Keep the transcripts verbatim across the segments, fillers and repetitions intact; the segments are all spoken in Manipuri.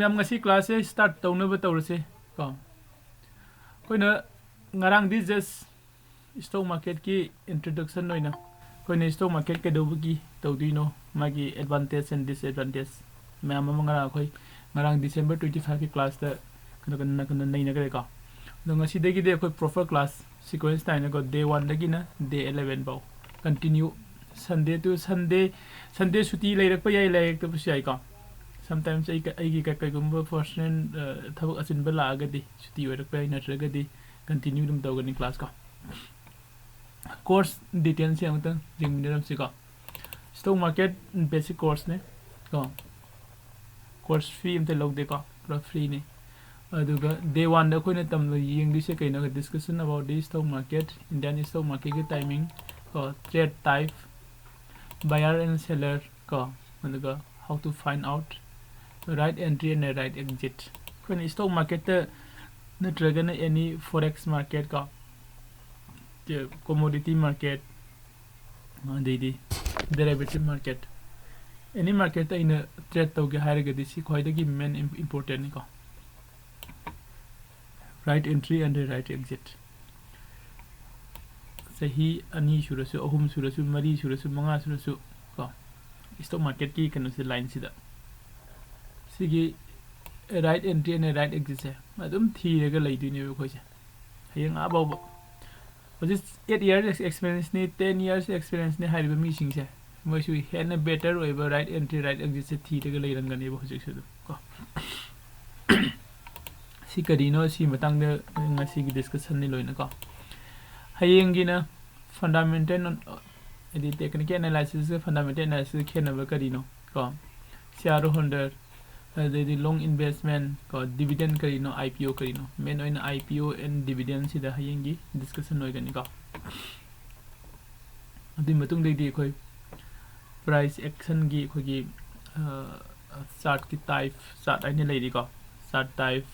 ꯌꯥꯝ, ꯉꯁꯤ class ꯁꯦ start ꯇꯧꯅꯕ ꯇꯧꯔꯁꯦ ꯀꯣ꯫ ꯑꯩꯈꯣꯏꯅ ꯉꯔꯥꯡꯗꯤ just stock market ꯀꯤ introduction ꯑꯣꯏꯅ ꯑꯩꯈꯣꯏꯅ stock market ꯀꯩꯗꯧꯕꯒꯤ ꯇꯧꯗꯣꯏꯅꯣ, ꯃꯥꯒꯤ advantage and disadvantage ꯃꯌꯥꯝ ꯑꯃ ꯉꯔꯥꯡ ꯑꯩꯈꯣꯏ ꯉꯔꯥꯡ December twenty five ꯀꯤ class ꯇ ꯀꯩꯅꯣ ꯀꯩꯅꯣ ꯀꯩꯅꯣ ꯅꯩꯅꯈ꯭ꯔꯦꯀꯣ꯫ ꯑꯗꯣ ꯉꯁꯤꯗꯒꯤꯗꯤ ꯑꯩꯈꯣꯏ proper class sequence ꯅꯥꯏꯅꯀꯣ, day one ꯗꯒꯤꯅ day eleven ꯐꯥꯎ continue, Sunday to Sunday, Sunday ꯁꯨꯇꯤ ꯂꯩꯔꯛꯄ ꯌꯥꯏ, ꯂꯩꯔꯛꯇꯕꯁꯨ ꯌꯥꯏꯀꯣ꯫ Sometimes ꯑꯩ ꯑꯩꯒꯤ ꯀ- ꯀꯩꯒꯨꯝꯕ personal, ꯑ, ꯊꯕꯛ ꯑꯆꯤꯟꯕ ꯂꯥꯛꯑꯒꯗꯤ ꯁꯨꯇꯤ ꯑꯣꯏꯔꯛꯄ ꯌꯥꯏ, ꯅꯠꯇ꯭ꯔꯒꯗꯤ continue ꯑꯗꯨꯝ ꯇꯧꯒꯅꯤ class ꯀꯣ꯫ Course details ꯁꯦ ꯑꯃꯨꯛꯇꯪ ꯌꯦꯡꯃꯤꯟꯅꯔꯝꯁꯤꯀꯣ꯫ Stock market basic course ꯅꯦ ꯀꯣ꯫ Course fee ꯑꯝꯇ ꯂꯧꯗꯦꯀꯣ, ꯄꯨꯔꯥ free ꯅꯤ꯫ ꯑꯗꯨꯒ day one ꯗ ꯑꯩꯈꯣꯏꯅ ꯇꯝꯕ ꯌꯦꯡꯗꯣꯏꯁꯦ ꯀꯩꯅꯣ, discussion about the stock market, Indian stock market ꯀꯤ timing ꯀꯣ, trade type, buyer and seller ꯀꯣ, ꯑꯗꯨꯒ how to find out right entry and right exit꯫ ꯑꯩꯈꯣꯏꯅ stock market ꯇ ꯅꯠꯇ꯭ꯔꯒꯅ any forex market ꯀꯣ, commodity market, ꯑꯗꯩꯗꯤ derivative market, any market ꯇ ꯑꯩꯅ trade ꯇꯧꯒꯦ ꯍꯥꯏꯔꯒꯗꯤ ꯁꯤ ꯈ꯭ꯋꯥꯏꯗꯒꯤ main important ꯅꯤꯀꯣ, right entry and right exit꯫ ꯆꯍꯤ ꯑꯅꯤ ꯁꯨꯔꯁꯨ, ꯑꯍꯨꯝ ꯁꯨꯔꯁꯨ, ꯃꯔꯤ ꯁꯨꯔꯁꯨ, ꯃꯉꯥ ꯁꯨꯔꯁꯨ ꯀꯣ, stock market ꯀꯤ ꯀꯩꯅꯣꯁꯦ, line ꯁꯤꯗ, ꯁꯤꯒꯤ right entry and right exit ꯁꯦ ꯑꯗꯨꯝ ꯊꯤꯔꯒ ꯂꯩꯗꯣꯏꯅꯦꯕ ꯑꯩꯈꯣꯏꯁꯦ ꯍꯌꯦꯡ ꯑꯥ ꯐꯥꯎꯕ꯫ ꯍꯧꯖꯤꯛ eight years experience ꯅꯤ, ten years experience ꯅꯤ ꯍꯥꯏꯔꯤꯕ ꯃꯤꯁꯤꯡꯁꯦ, ꯃꯣꯏꯁꯨ ꯍꯦꯟꯅ better ꯑꯣꯏꯕ right entry, right exit ꯁꯦ ꯊꯤꯔꯒ ꯂꯩꯔꯝꯒꯅꯦꯕ ꯍꯧꯖꯤꯛꯁꯨ ꯑꯗꯨꯝ ꯀꯣ꯫ ꯁꯤ ꯀꯔꯤꯅꯣ, ꯁꯤ ꯃꯇꯥꯡꯗ ꯉꯁꯤꯒꯤ discussion ꯅꯤ ꯂꯣꯏꯅꯀꯣ꯫ ꯍꯌꯦꯡꯒꯤꯅ fundamental, ꯍꯥꯏꯗꯤ technical analysis ꯀ fundamental analysis ꯀ ꯈꯦꯠꯅꯕ ꯀꯔꯤꯅꯣ ꯀꯣ, shareholder, ꯑꯗꯩꯗꯤ long investment ꯀꯣ, dividend ꯀꯔꯤꯅꯣ, I P O ꯀꯔꯤꯅꯣ, main ꯑꯣꯏꯅ I P O and dividend ꯁꯤꯗ ꯍꯌꯦꯡꯒꯤ discussion ꯑꯣꯏꯒꯅꯤꯀꯣ꯫ ꯑꯗꯨꯒꯤ ꯃꯇꯨꯡꯗꯩꯗꯤ ꯑꯩꯈꯣꯏ price action ꯒꯤ ꯑꯩꯈꯣꯏꯒꯤ, ꯑ, chart ꯀꯤ type, chart ꯍꯥꯏꯅ ꯂꯩꯔꯤꯀꯣ, chart type,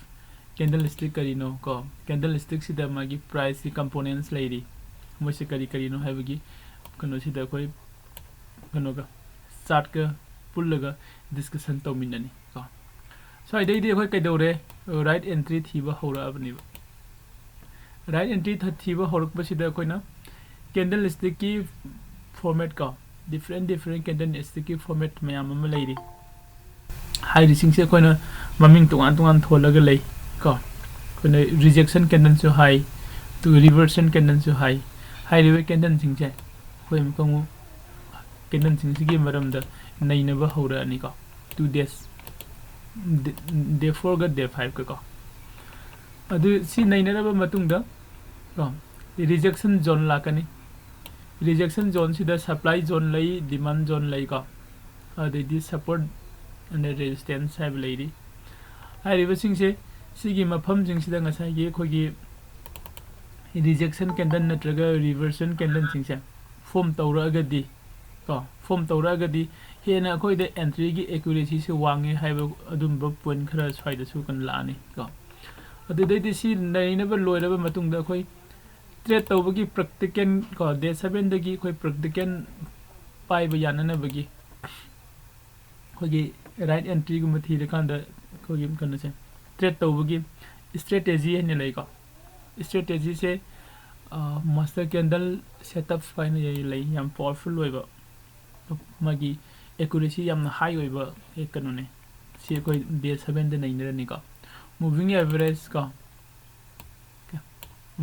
candlestick ꯀꯔꯤꯅꯣ ꯀꯣ, candlestick ꯁꯤꯗ ꯃꯥꯒꯤ price ꯀꯤ components ꯂꯩꯔꯤ, ꯃꯣꯏꯁꯦ ꯀꯔꯤ ꯀꯔꯤꯅꯣ ꯍꯥꯏꯕꯒꯤ ꯀꯩꯅꯣꯁꯤꯗ ꯑꯩꯈꯣꯏ ꯀꯩꯅꯣꯒ, chart ꯀ ꯄꯨꯜꯂꯒ discussion ꯇꯧꯃꯤꯟꯅꯅꯤ ꯀꯣ꯫ ꯁ꯭ꯋꯥꯏꯗꯩꯗꯤ ꯑꯩꯈꯣꯏ ꯀꯩꯗꯧꯔꯦ? Right entry ꯊꯤꯕ ꯍꯧꯔꯛꯑꯕꯅꯦꯕ꯫ Right entry ꯊꯤꯕ ꯍꯧꯔꯛꯄꯁꯤꯗ ꯑꯩꯈꯣꯏꯅ candlestickꯀꯤ format ꯀꯣ, different different candlestickꯀꯤ format ꯃꯌꯥꯝ ꯑꯃ ꯂꯩꯔꯤ꯫ ꯍꯥꯏꯔꯤꯁꯤꯡꯁꯦ ꯑꯩꯈꯣꯏꯅ ꯃꯃꯤꯡ ꯇꯣꯉꯥꯟ ꯇꯣꯉꯥꯟ ꯊꯣꯜꯂꯒ ꯂꯩ ꯀꯣ꯫ ꯑꯩꯈꯣꯏꯅ rejection candleꯁꯨ ꯍꯥꯏ, ꯑꯗꯨꯒ reversion candleꯁꯨ ꯍꯥꯏ꯫ ꯍꯥꯏꯔꯤꯕ candleꯁꯤꯡꯁꯦ ꯑꯩꯈꯣꯏ ꯑꯃꯨꯛꯀ ꯑꯃꯨꯛ candleꯁꯤꯡꯁꯤꯒꯤ ꯃꯔꯝꯗ ꯅꯩꯅꯕ ꯍꯧꯔꯛꯑꯅꯤꯀꯣ꯫ Two days, day fourꯒ day fiveꯀ ꯀꯣ꯫ ꯑꯗꯨ ꯁꯤ ꯅꯩꯅꯔꯕ ꯃꯇꯨꯡꯗ ꯀꯣ, rejection zone ꯂꯥꯛꯀꯅꯤ꯫ Rejection zoneꯁꯤꯗ supply zone ꯂꯩ, demand zone ꯂꯩꯀꯣ, ꯑꯗꯩꯗꯤ support and resistance ꯍꯥꯏꯕ ꯂꯩꯔꯤ꯫ ꯍꯥꯏꯔꯤꯕꯁꯤꯡꯁꯦ, ꯁꯤꯒꯤ ꯃꯐꯝꯁꯤꯡꯁꯤꯗ ꯉꯁꯥꯏꯒꯤ ꯑꯩꯈꯣꯏꯒꯤ rejection candle ꯅꯠꯇ꯭ꯔꯒ reversion candleꯁꯤꯡꯁꯦ form ꯇꯧꯔꯛꯑꯒꯗꯤ ꯀꯣ, form ꯇꯧꯔꯛꯑꯒꯗꯤ ꯍꯦꯟꯅ ꯑꯩꯈꯣꯏꯗ entryꯒꯤ accuracyꯁꯦ ꯋꯥꯡꯉꯦ ꯍꯥꯏꯕ ꯑꯗꯨꯝꯕ point ꯈꯔ ꯁ꯭ꯋꯥꯏꯗꯁꯨ ꯀꯩꯅꯣ ꯂꯥꯛꯑꯅꯤ ꯀꯣ꯫ ꯑꯗꯨꯗꯩꯗꯤ ꯁꯤ ꯅꯩꯅꯕ ꯂꯣꯏꯔꯕ ꯃꯇꯨꯡꯗ ꯑꯩꯈꯣꯏ trade ꯇꯧꯕꯒꯤ practical ꯀꯣ, day sevenꯗꯒꯤ ꯑꯩꯈꯣꯏ practical ꯄꯥꯏꯕ ꯌꯥꯅꯅꯕꯒꯤ ꯑꯩꯈꯣꯏꯒꯤ right entryꯒꯨꯝꯕ ꯊꯤꯔꯀꯥꯟꯗ ꯑꯩꯈꯣꯏꯒꯤ ꯀꯩꯅꯣꯁꯦ, trade ꯇꯧꯕꯒꯤ strategy ꯍꯥꯏꯅ ꯂꯩꯀꯣ꯫ Strategyꯁꯦ master candle setup ꯍꯥꯏꯅ ꯂꯩ, ꯌꯥꯝ powerful ꯑꯣꯏꯕ, ꯃꯥꯒꯤ accuracy ꯌꯥꯝꯅ high ꯑꯣꯏꯕ ꯀꯩꯅꯣꯅꯦ꯫ ꯁꯤ ꯑꯩꯈꯣꯏ day sevenꯗ ꯅꯩꯅꯔꯅꯤꯀꯣ꯫ Moving average ꯀꯣ,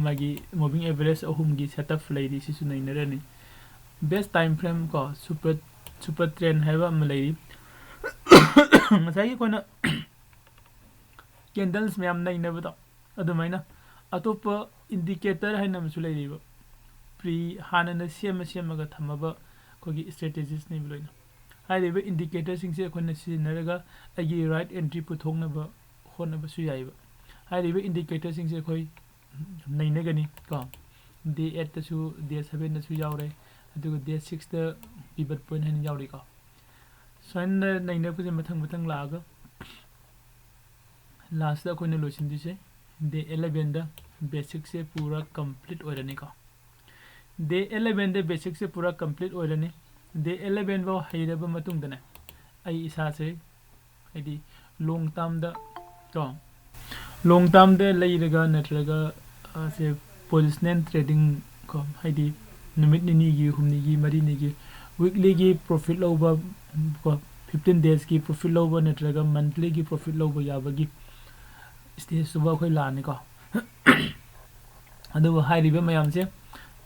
ꯃꯥꯒꯤ moving average ꯑꯍꯨꯝꯒꯤ setup ꯂꯩꯔꯤ, ꯁꯤꯁꯨ ꯅꯩꯅꯔꯅꯤ꯫ Best time frame ꯀꯣ, super super trend ꯍꯥꯏꯕ ꯑꯃ ꯂꯩꯔꯤ꯫ ꯉꯁꯥꯏꯒꯤ ꯑꯩꯈꯣꯏꯅ candles ꯃꯌꯥꯝ ꯅꯩꯅꯕꯗꯣ ꯑꯗꯨꯃꯥꯏꯅ ꯑꯇꯣꯞꯄ indicator ꯍꯥꯏꯅ ꯑꯃꯁꯨ ꯂꯩꯔꯤꯕ, pre ꯍꯥꯟꯅꯅ ꯁꯦꯝꯃ ꯁꯦꯝꯃꯒ ꯊꯝꯃꯕ ꯑꯩꯈꯣꯏꯒꯤ strategiesꯅꯦꯕ ꯂꯣꯏꯅ꯫ ꯍꯥꯏꯔꯤꯕ indicatorꯁꯤꯡꯁꯦ ꯑꯩꯈꯣꯏꯅ ꯁꯤꯖꯤꯟꯅꯔꯒ ꯑꯩꯒꯤ right entry ꯄꯨꯊꯣꯛꯅꯕ ꯍꯣꯠꯅꯕꯁꯨ ꯌꯥꯏꯕ꯫ ꯍꯥꯏꯔꯤꯕ indicatorꯁꯤꯡꯁꯦ ꯑꯩꯈꯣꯏ ꯅꯩꯅꯒꯅꯤ ꯀꯣ꯫ Day eightꯇꯁꯨ, day sevenꯗꯁꯨ ꯌꯥꯎꯔꯦ, ꯑꯗꯨꯒ day sixꯇ pivot point ꯍꯥꯏꯅ ꯌꯥꯎꯔꯤꯀꯣ꯫ ꯁꯨꯃꯥꯏꯅ ꯅꯩꯅꯔꯛꯄꯁꯦ ꯃꯊꯪ ꯃꯊꯪ ꯂꯥꯛꯑꯒ lastꯇ ꯑꯩꯈꯣꯏꯅ ꯂꯣꯏꯁꯤꯟꯗꯣꯏꯁꯦ day elevenꯗ basicꯁꯦ ꯄꯨꯔꯥ complete ꯑꯣꯏꯔꯅꯤꯀꯣ꯫ Day elevenꯗ basicꯁꯦ ꯄꯨꯔꯥ complete ꯑꯣꯏꯔꯅꯤ꯫ Day eleven ꯐꯥꯎ ꯍꯩꯔꯕ ꯃꯇꯨꯡꯗꯅꯦ, ꯑꯩ ꯏꯁꯥꯁꯦ ꯍꯥꯏꯗꯤ ꯂꯣꯡ ꯇꯥꯔꯝꯗ ꯀꯣ, ꯂꯣꯡ ꯇꯥꯔꯝꯗ ꯂꯩꯔꯒ ꯅꯠꯇ꯭ꯔꯒ, ꯑ, ꯁꯦ positional trading ꯀꯣ, ꯍꯥꯏꯗꯤ ꯅꯨꯃꯤꯠ ꯅꯤꯅꯤꯒꯤ, ꯍꯨꯝꯅꯤꯒꯤ, ꯃꯔꯤꯅꯤꯒꯤ, ꯋꯤꯛꯂꯤꯒꯤ ꯄ꯭ꯔꯣꯐꯤꯠ ꯂꯧꯕ ꯀꯣ, ꯐꯤꯐꯇꯤꯟ ꯗꯦꯖꯀꯤ ꯄ꯭ꯔꯣꯐꯤꯠ ꯂꯧꯕ ꯅꯠꯇ꯭ꯔꯒ ꯃꯟꯊꯂꯤꯒꯤ ꯄ꯭ꯔꯣꯐꯤꯠ ꯂꯧꯕ ꯌꯥꯕꯒꯤ ꯁ꯭ꯇꯦꯖꯇꯨꯕ ꯑꯩꯈꯣꯏ ꯂꯥꯛꯑꯅꯤꯀꯣ꯫ ꯑꯗꯨꯕꯨ ꯍꯥꯏꯔꯤꯕ ꯃꯌꯥꯝꯁꯦ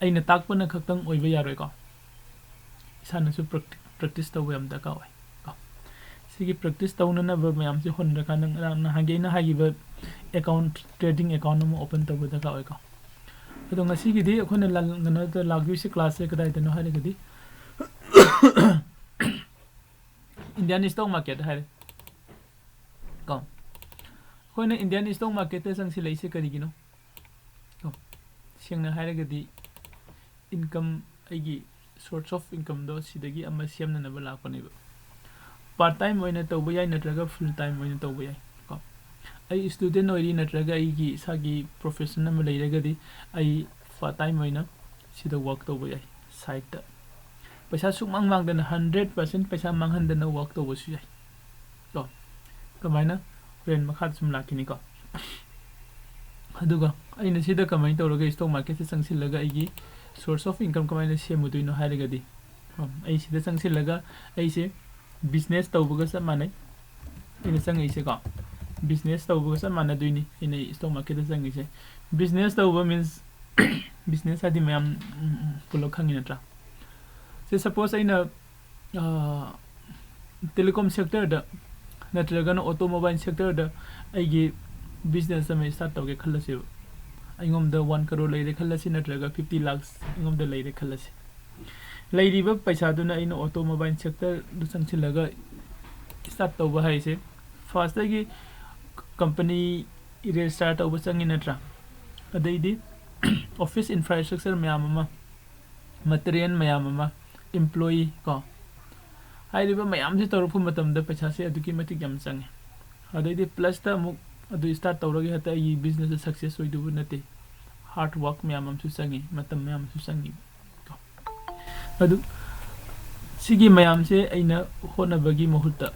ꯑꯩꯅ ꯇꯥꯛꯄꯅ ꯈꯛꯇꯪ ꯑꯣꯏꯕ ꯌꯥꯔꯣꯏꯀꯣ, ꯏꯁꯥꯅꯁꯨ ꯄ꯭ꯔꯦꯛꯇꯤꯁ ꯇꯧꯕ ꯌꯥꯝ ꯗꯔꯀꯥꯔ ꯑꯣꯏ ꯀꯣ꯫ ꯁꯤꯒꯤ ꯄ꯭ꯔꯦꯛꯇꯤꯁ ꯇꯧꯅꯅꯕ ꯃꯌꯥꯝꯁꯦ ꯍꯣꯠꯅꯔꯀꯥꯟꯗ ꯉꯔꯥꯡ ꯅꯍꯥꯟꯒꯤ ꯑꯩꯅ ꯍꯥꯏꯈꯤꯕ ꯑꯦꯀꯥꯎꯟ, ꯇ꯭ꯔꯦꯗꯤꯡ ꯑꯦꯀꯥꯎꯟ ꯑꯃ ꯑꯣꯄꯟ ꯇꯧꯕ ꯗꯔꯀꯥꯔ ꯑꯣꯏꯀꯣ꯫ ꯑꯗꯣ ꯉꯁꯤꯒꯤꯗꯤ ꯑꯩꯈꯣꯏꯅ ꯂꯥꯛ-, ꯀꯩꯅꯣꯗ ꯂꯥꯛꯇꯣꯏꯁꯦ ꯀ꯭ꯂꯥꯁꯁꯦ ꯀꯗꯥꯏꯗꯅꯣ ꯍꯥꯏꯔꯒꯗꯤ ꯏꯟꯗꯤꯌꯥꯟ ꯏꯁꯇꯣꯛ ꯃꯥꯔꯀꯦꯠ ꯍꯥꯏꯔꯦ ꯀꯣ꯫ ꯑꯩꯈꯣꯏꯅ ꯏꯟꯗꯤꯌꯥꯟ ꯏꯁꯇꯣꯛ ꯃꯥꯔꯀꯦꯠꯇ ꯆꯪꯁꯤꯜꯂꯛꯏꯁꯦ ꯀꯔꯤꯒꯤꯅꯣ ꯀꯣ? ꯁꯦꯡꯅ ꯍꯥꯏꯔꯒꯗꯤ ꯏꯟꯀꯝ, ꯑꯩꯒꯤ ꯁꯣꯔꯁ ꯑꯣꯐ ꯏꯟꯀꯝꯗꯣ ꯁꯤꯗꯒꯤ ꯑꯃ ꯁꯦꯝꯅꯅꯕ ꯂꯥꯛꯄꯅꯦꯕ꯫ ꯄꯥꯔꯠ ꯇꯥꯏꯝ ꯑꯣꯏꯅ ꯇꯧꯕ ꯌꯥꯏ ꯅꯠꯇ꯭ꯔꯒ ꯐꯨꯜ ꯇꯥꯏꯝ ꯑꯣꯏꯅ ꯇꯧꯕ ꯌꯥꯏ ꯀꯣ꯫ ꯑꯩ ꯁ꯭ꯇꯨꯗꯦꯟ ꯑꯣꯏꯔꯤ ꯅꯠꯇ꯭ꯔꯒ ꯑꯩꯒꯤ ꯏꯁꯥꯒꯤ ꯄ꯭ꯔꯣꯐꯦꯁꯟ ꯑꯃ ꯂꯩꯔꯒꯗꯤ ꯑꯩ ꯄꯥꯔꯠ ꯇꯥꯏꯝ ꯑꯣꯏꯅ ꯁꯤꯗ ꯋꯥꯔꯛ ꯇꯧꯕ ꯌꯥꯏ ꯁꯥꯏꯠꯇ꯫ ꯄꯩꯁꯥ ꯁꯨꯛꯃꯥꯡ ꯃꯥꯡꯗꯅ, ꯍꯟꯗ꯭ꯔꯦꯠ ꯄꯥꯔꯁꯦꯟ ꯄꯩꯁꯥ ꯃꯥꯡꯍꯟꯗꯅ ꯋꯥꯔꯛ ꯇꯧꯕꯁꯨ ꯌꯥꯏ ꯀꯣ꯫ ꯀꯃꯥꯏꯅ? ꯍꯣꯔꯦꯟ ꯃꯈꯥꯗ ꯁꯨꯝ ꯂꯥꯛꯈꯤꯅꯤꯀꯣ꯫ ꯑꯗꯨꯒ ꯑꯩꯅ ꯁꯤꯗ ꯀꯃꯥꯏꯅ ꯇꯧꯔꯒ ꯏꯁꯇꯣꯛ ꯃꯥꯔꯀꯦꯠꯁꯦ ꯆꯪꯁꯤꯜꯂꯒ ꯑꯩꯒꯤ ꯁꯣꯔꯁ ꯑꯣꯐ ꯏꯟꯀꯝ ꯀꯃꯥꯏꯅ ꯁꯦꯝꯃꯨꯗꯣꯏꯅꯣ ꯍꯥꯏꯔꯒꯗꯤ, ꯀꯣ, ꯑꯩ ꯁꯤꯗ ꯆꯪꯁꯤꯜꯂꯒ ꯑꯩꯁꯦ ꯕꯤꯖꯤꯅꯦꯁ ꯇꯧꯕꯒ ꯆꯞ ꯃꯥꯟꯅꯩ꯫ ꯑꯩꯅ ꯆꯪꯉꯛꯏꯁꯦꯀꯣ, ꯕꯤꯖꯤꯅꯦꯁ ꯇꯧꯕꯒ ꯆꯞ ꯃꯥꯟꯅꯗꯣꯏꯅꯤ꯫ ꯑꯩꯅ ꯏꯁꯇꯣꯛ ꯃꯥꯔꯀꯦꯠꯇ ꯆꯪꯉꯤꯁꯦ, ꯕꯤꯖꯤꯅꯦꯁ ꯇꯧꯕ ꯃꯤꯟꯁ, ꯕꯤꯖꯤꯅꯦꯁ ꯍꯥꯏꯗꯤ ꯃꯌꯥꯝ, ꯎꯝ, ꯎꯝ, ꯄꯨꯂꯞ ꯈꯪꯉꯤ ꯅꯠꯇ꯭ꯔꯥ? ꯁꯦ, ꯁꯄꯣꯁ ꯑꯩꯅ, ꯑ, ꯇꯦꯂꯤꯀꯣꯝ ꯁꯦꯛꯇꯔꯗ ꯅꯠꯇ꯭ꯔꯒꯅ ꯑꯣꯇꯣꯃꯣꯕꯥꯏꯜ ꯁꯦꯛꯇꯔꯗ ꯑꯩꯒꯤ ꯕꯤꯖꯤꯅꯦꯁ ꯑꯃ ꯁ꯭ꯇꯥꯔꯠ ꯇꯧꯒꯦ ꯈꯜꯂꯁꯦꯕ꯫ ꯑꯩꯉꯣꯟꯗ ꯋꯥꯟ ꯀꯔꯣꯔ ꯂꯩꯔꯦ ꯈꯜꯂꯁꯤ, ꯅꯠꯇ꯭ꯔꯒ ꯐꯤꯐꯇꯤ ꯂꯥꯛꯁ ꯑꯩꯉꯣꯟꯗ ꯂꯩꯔꯦ ꯈꯜꯂꯁꯤ꯫ ꯂꯩꯔꯤꯕ ꯄꯩꯁꯥꯗꯨꯅ ꯑꯩꯅ ꯑꯣꯇꯣꯃꯣꯕꯥꯏꯜ ꯁꯦꯛꯇꯔꯗ ꯆꯪꯁꯤꯜꯂꯒ ꯁ꯭ꯇꯥꯔꯠ ꯇꯧꯕ ꯍꯥꯏꯁꯦ, ꯐꯥꯔꯁꯇꯒꯤ ꯀꯝꯄꯅꯤ ꯔꯦꯖꯤꯁꯇꯥꯔ ꯇꯧꯕ ꯆꯪꯉꯤ ꯅꯠꯇ꯭ꯔꯥ? ꯑꯗꯩꯗꯤ ꯑꯣꯐꯤꯁ ꯏꯟꯐ꯭ꯔꯥꯁ꯭ꯇ꯭ꯔꯛꯆꯔ ꯃꯌꯥꯝ ꯑꯃ, ꯃꯇꯔꯤꯌꯦꯜ ꯃꯌꯥꯝ ꯑꯃ, ꯏꯝꯄ꯭ꯂꯣꯌꯤ ꯀꯣ, ꯍꯥꯏꯔꯤꯕ ꯃꯌꯥꯝꯁꯦ ꯇꯧꯔꯛꯄ ꯃꯇꯝꯗ ꯄꯩꯁꯥꯁꯦ ꯑꯗꯨꯛꯀꯤ ꯃꯇꯤꯛ ꯌꯥꯝ ꯆꯪꯉꯦ꯫ ꯑꯗꯩꯗꯤ ꯄ꯭ꯂꯁꯇ ꯑꯃꯨꯛ ꯑꯗꯨ ꯁ꯭ꯇꯥꯔꯠ ꯇꯧꯔꯒ ꯍꯦꯛꯇ ꯑꯩꯒꯤ ꯕꯤꯖꯤꯅꯦꯁꯁꯦ ꯁꯛꯁꯦꯁ ꯑꯣꯏꯗꯧꯕ ꯅꯠꯇꯦ꯫ ꯍꯥꯔꯗ ꯋꯥꯔꯛ ꯃꯌꯥꯝ ꯑꯃꯁꯨ ꯆꯪꯉꯤ, ꯃꯇꯝ ꯃꯌꯥꯝ ꯑꯃꯁꯨ ꯆꯪꯉꯤ ꯀꯣ꯫ ꯑꯗꯨ ꯁꯤꯒꯤ ꯃꯌꯥꯝꯁꯦ ꯑꯩꯅ ꯍꯣꯠꯅꯕꯒꯤ ꯃꯍꯨꯠꯇ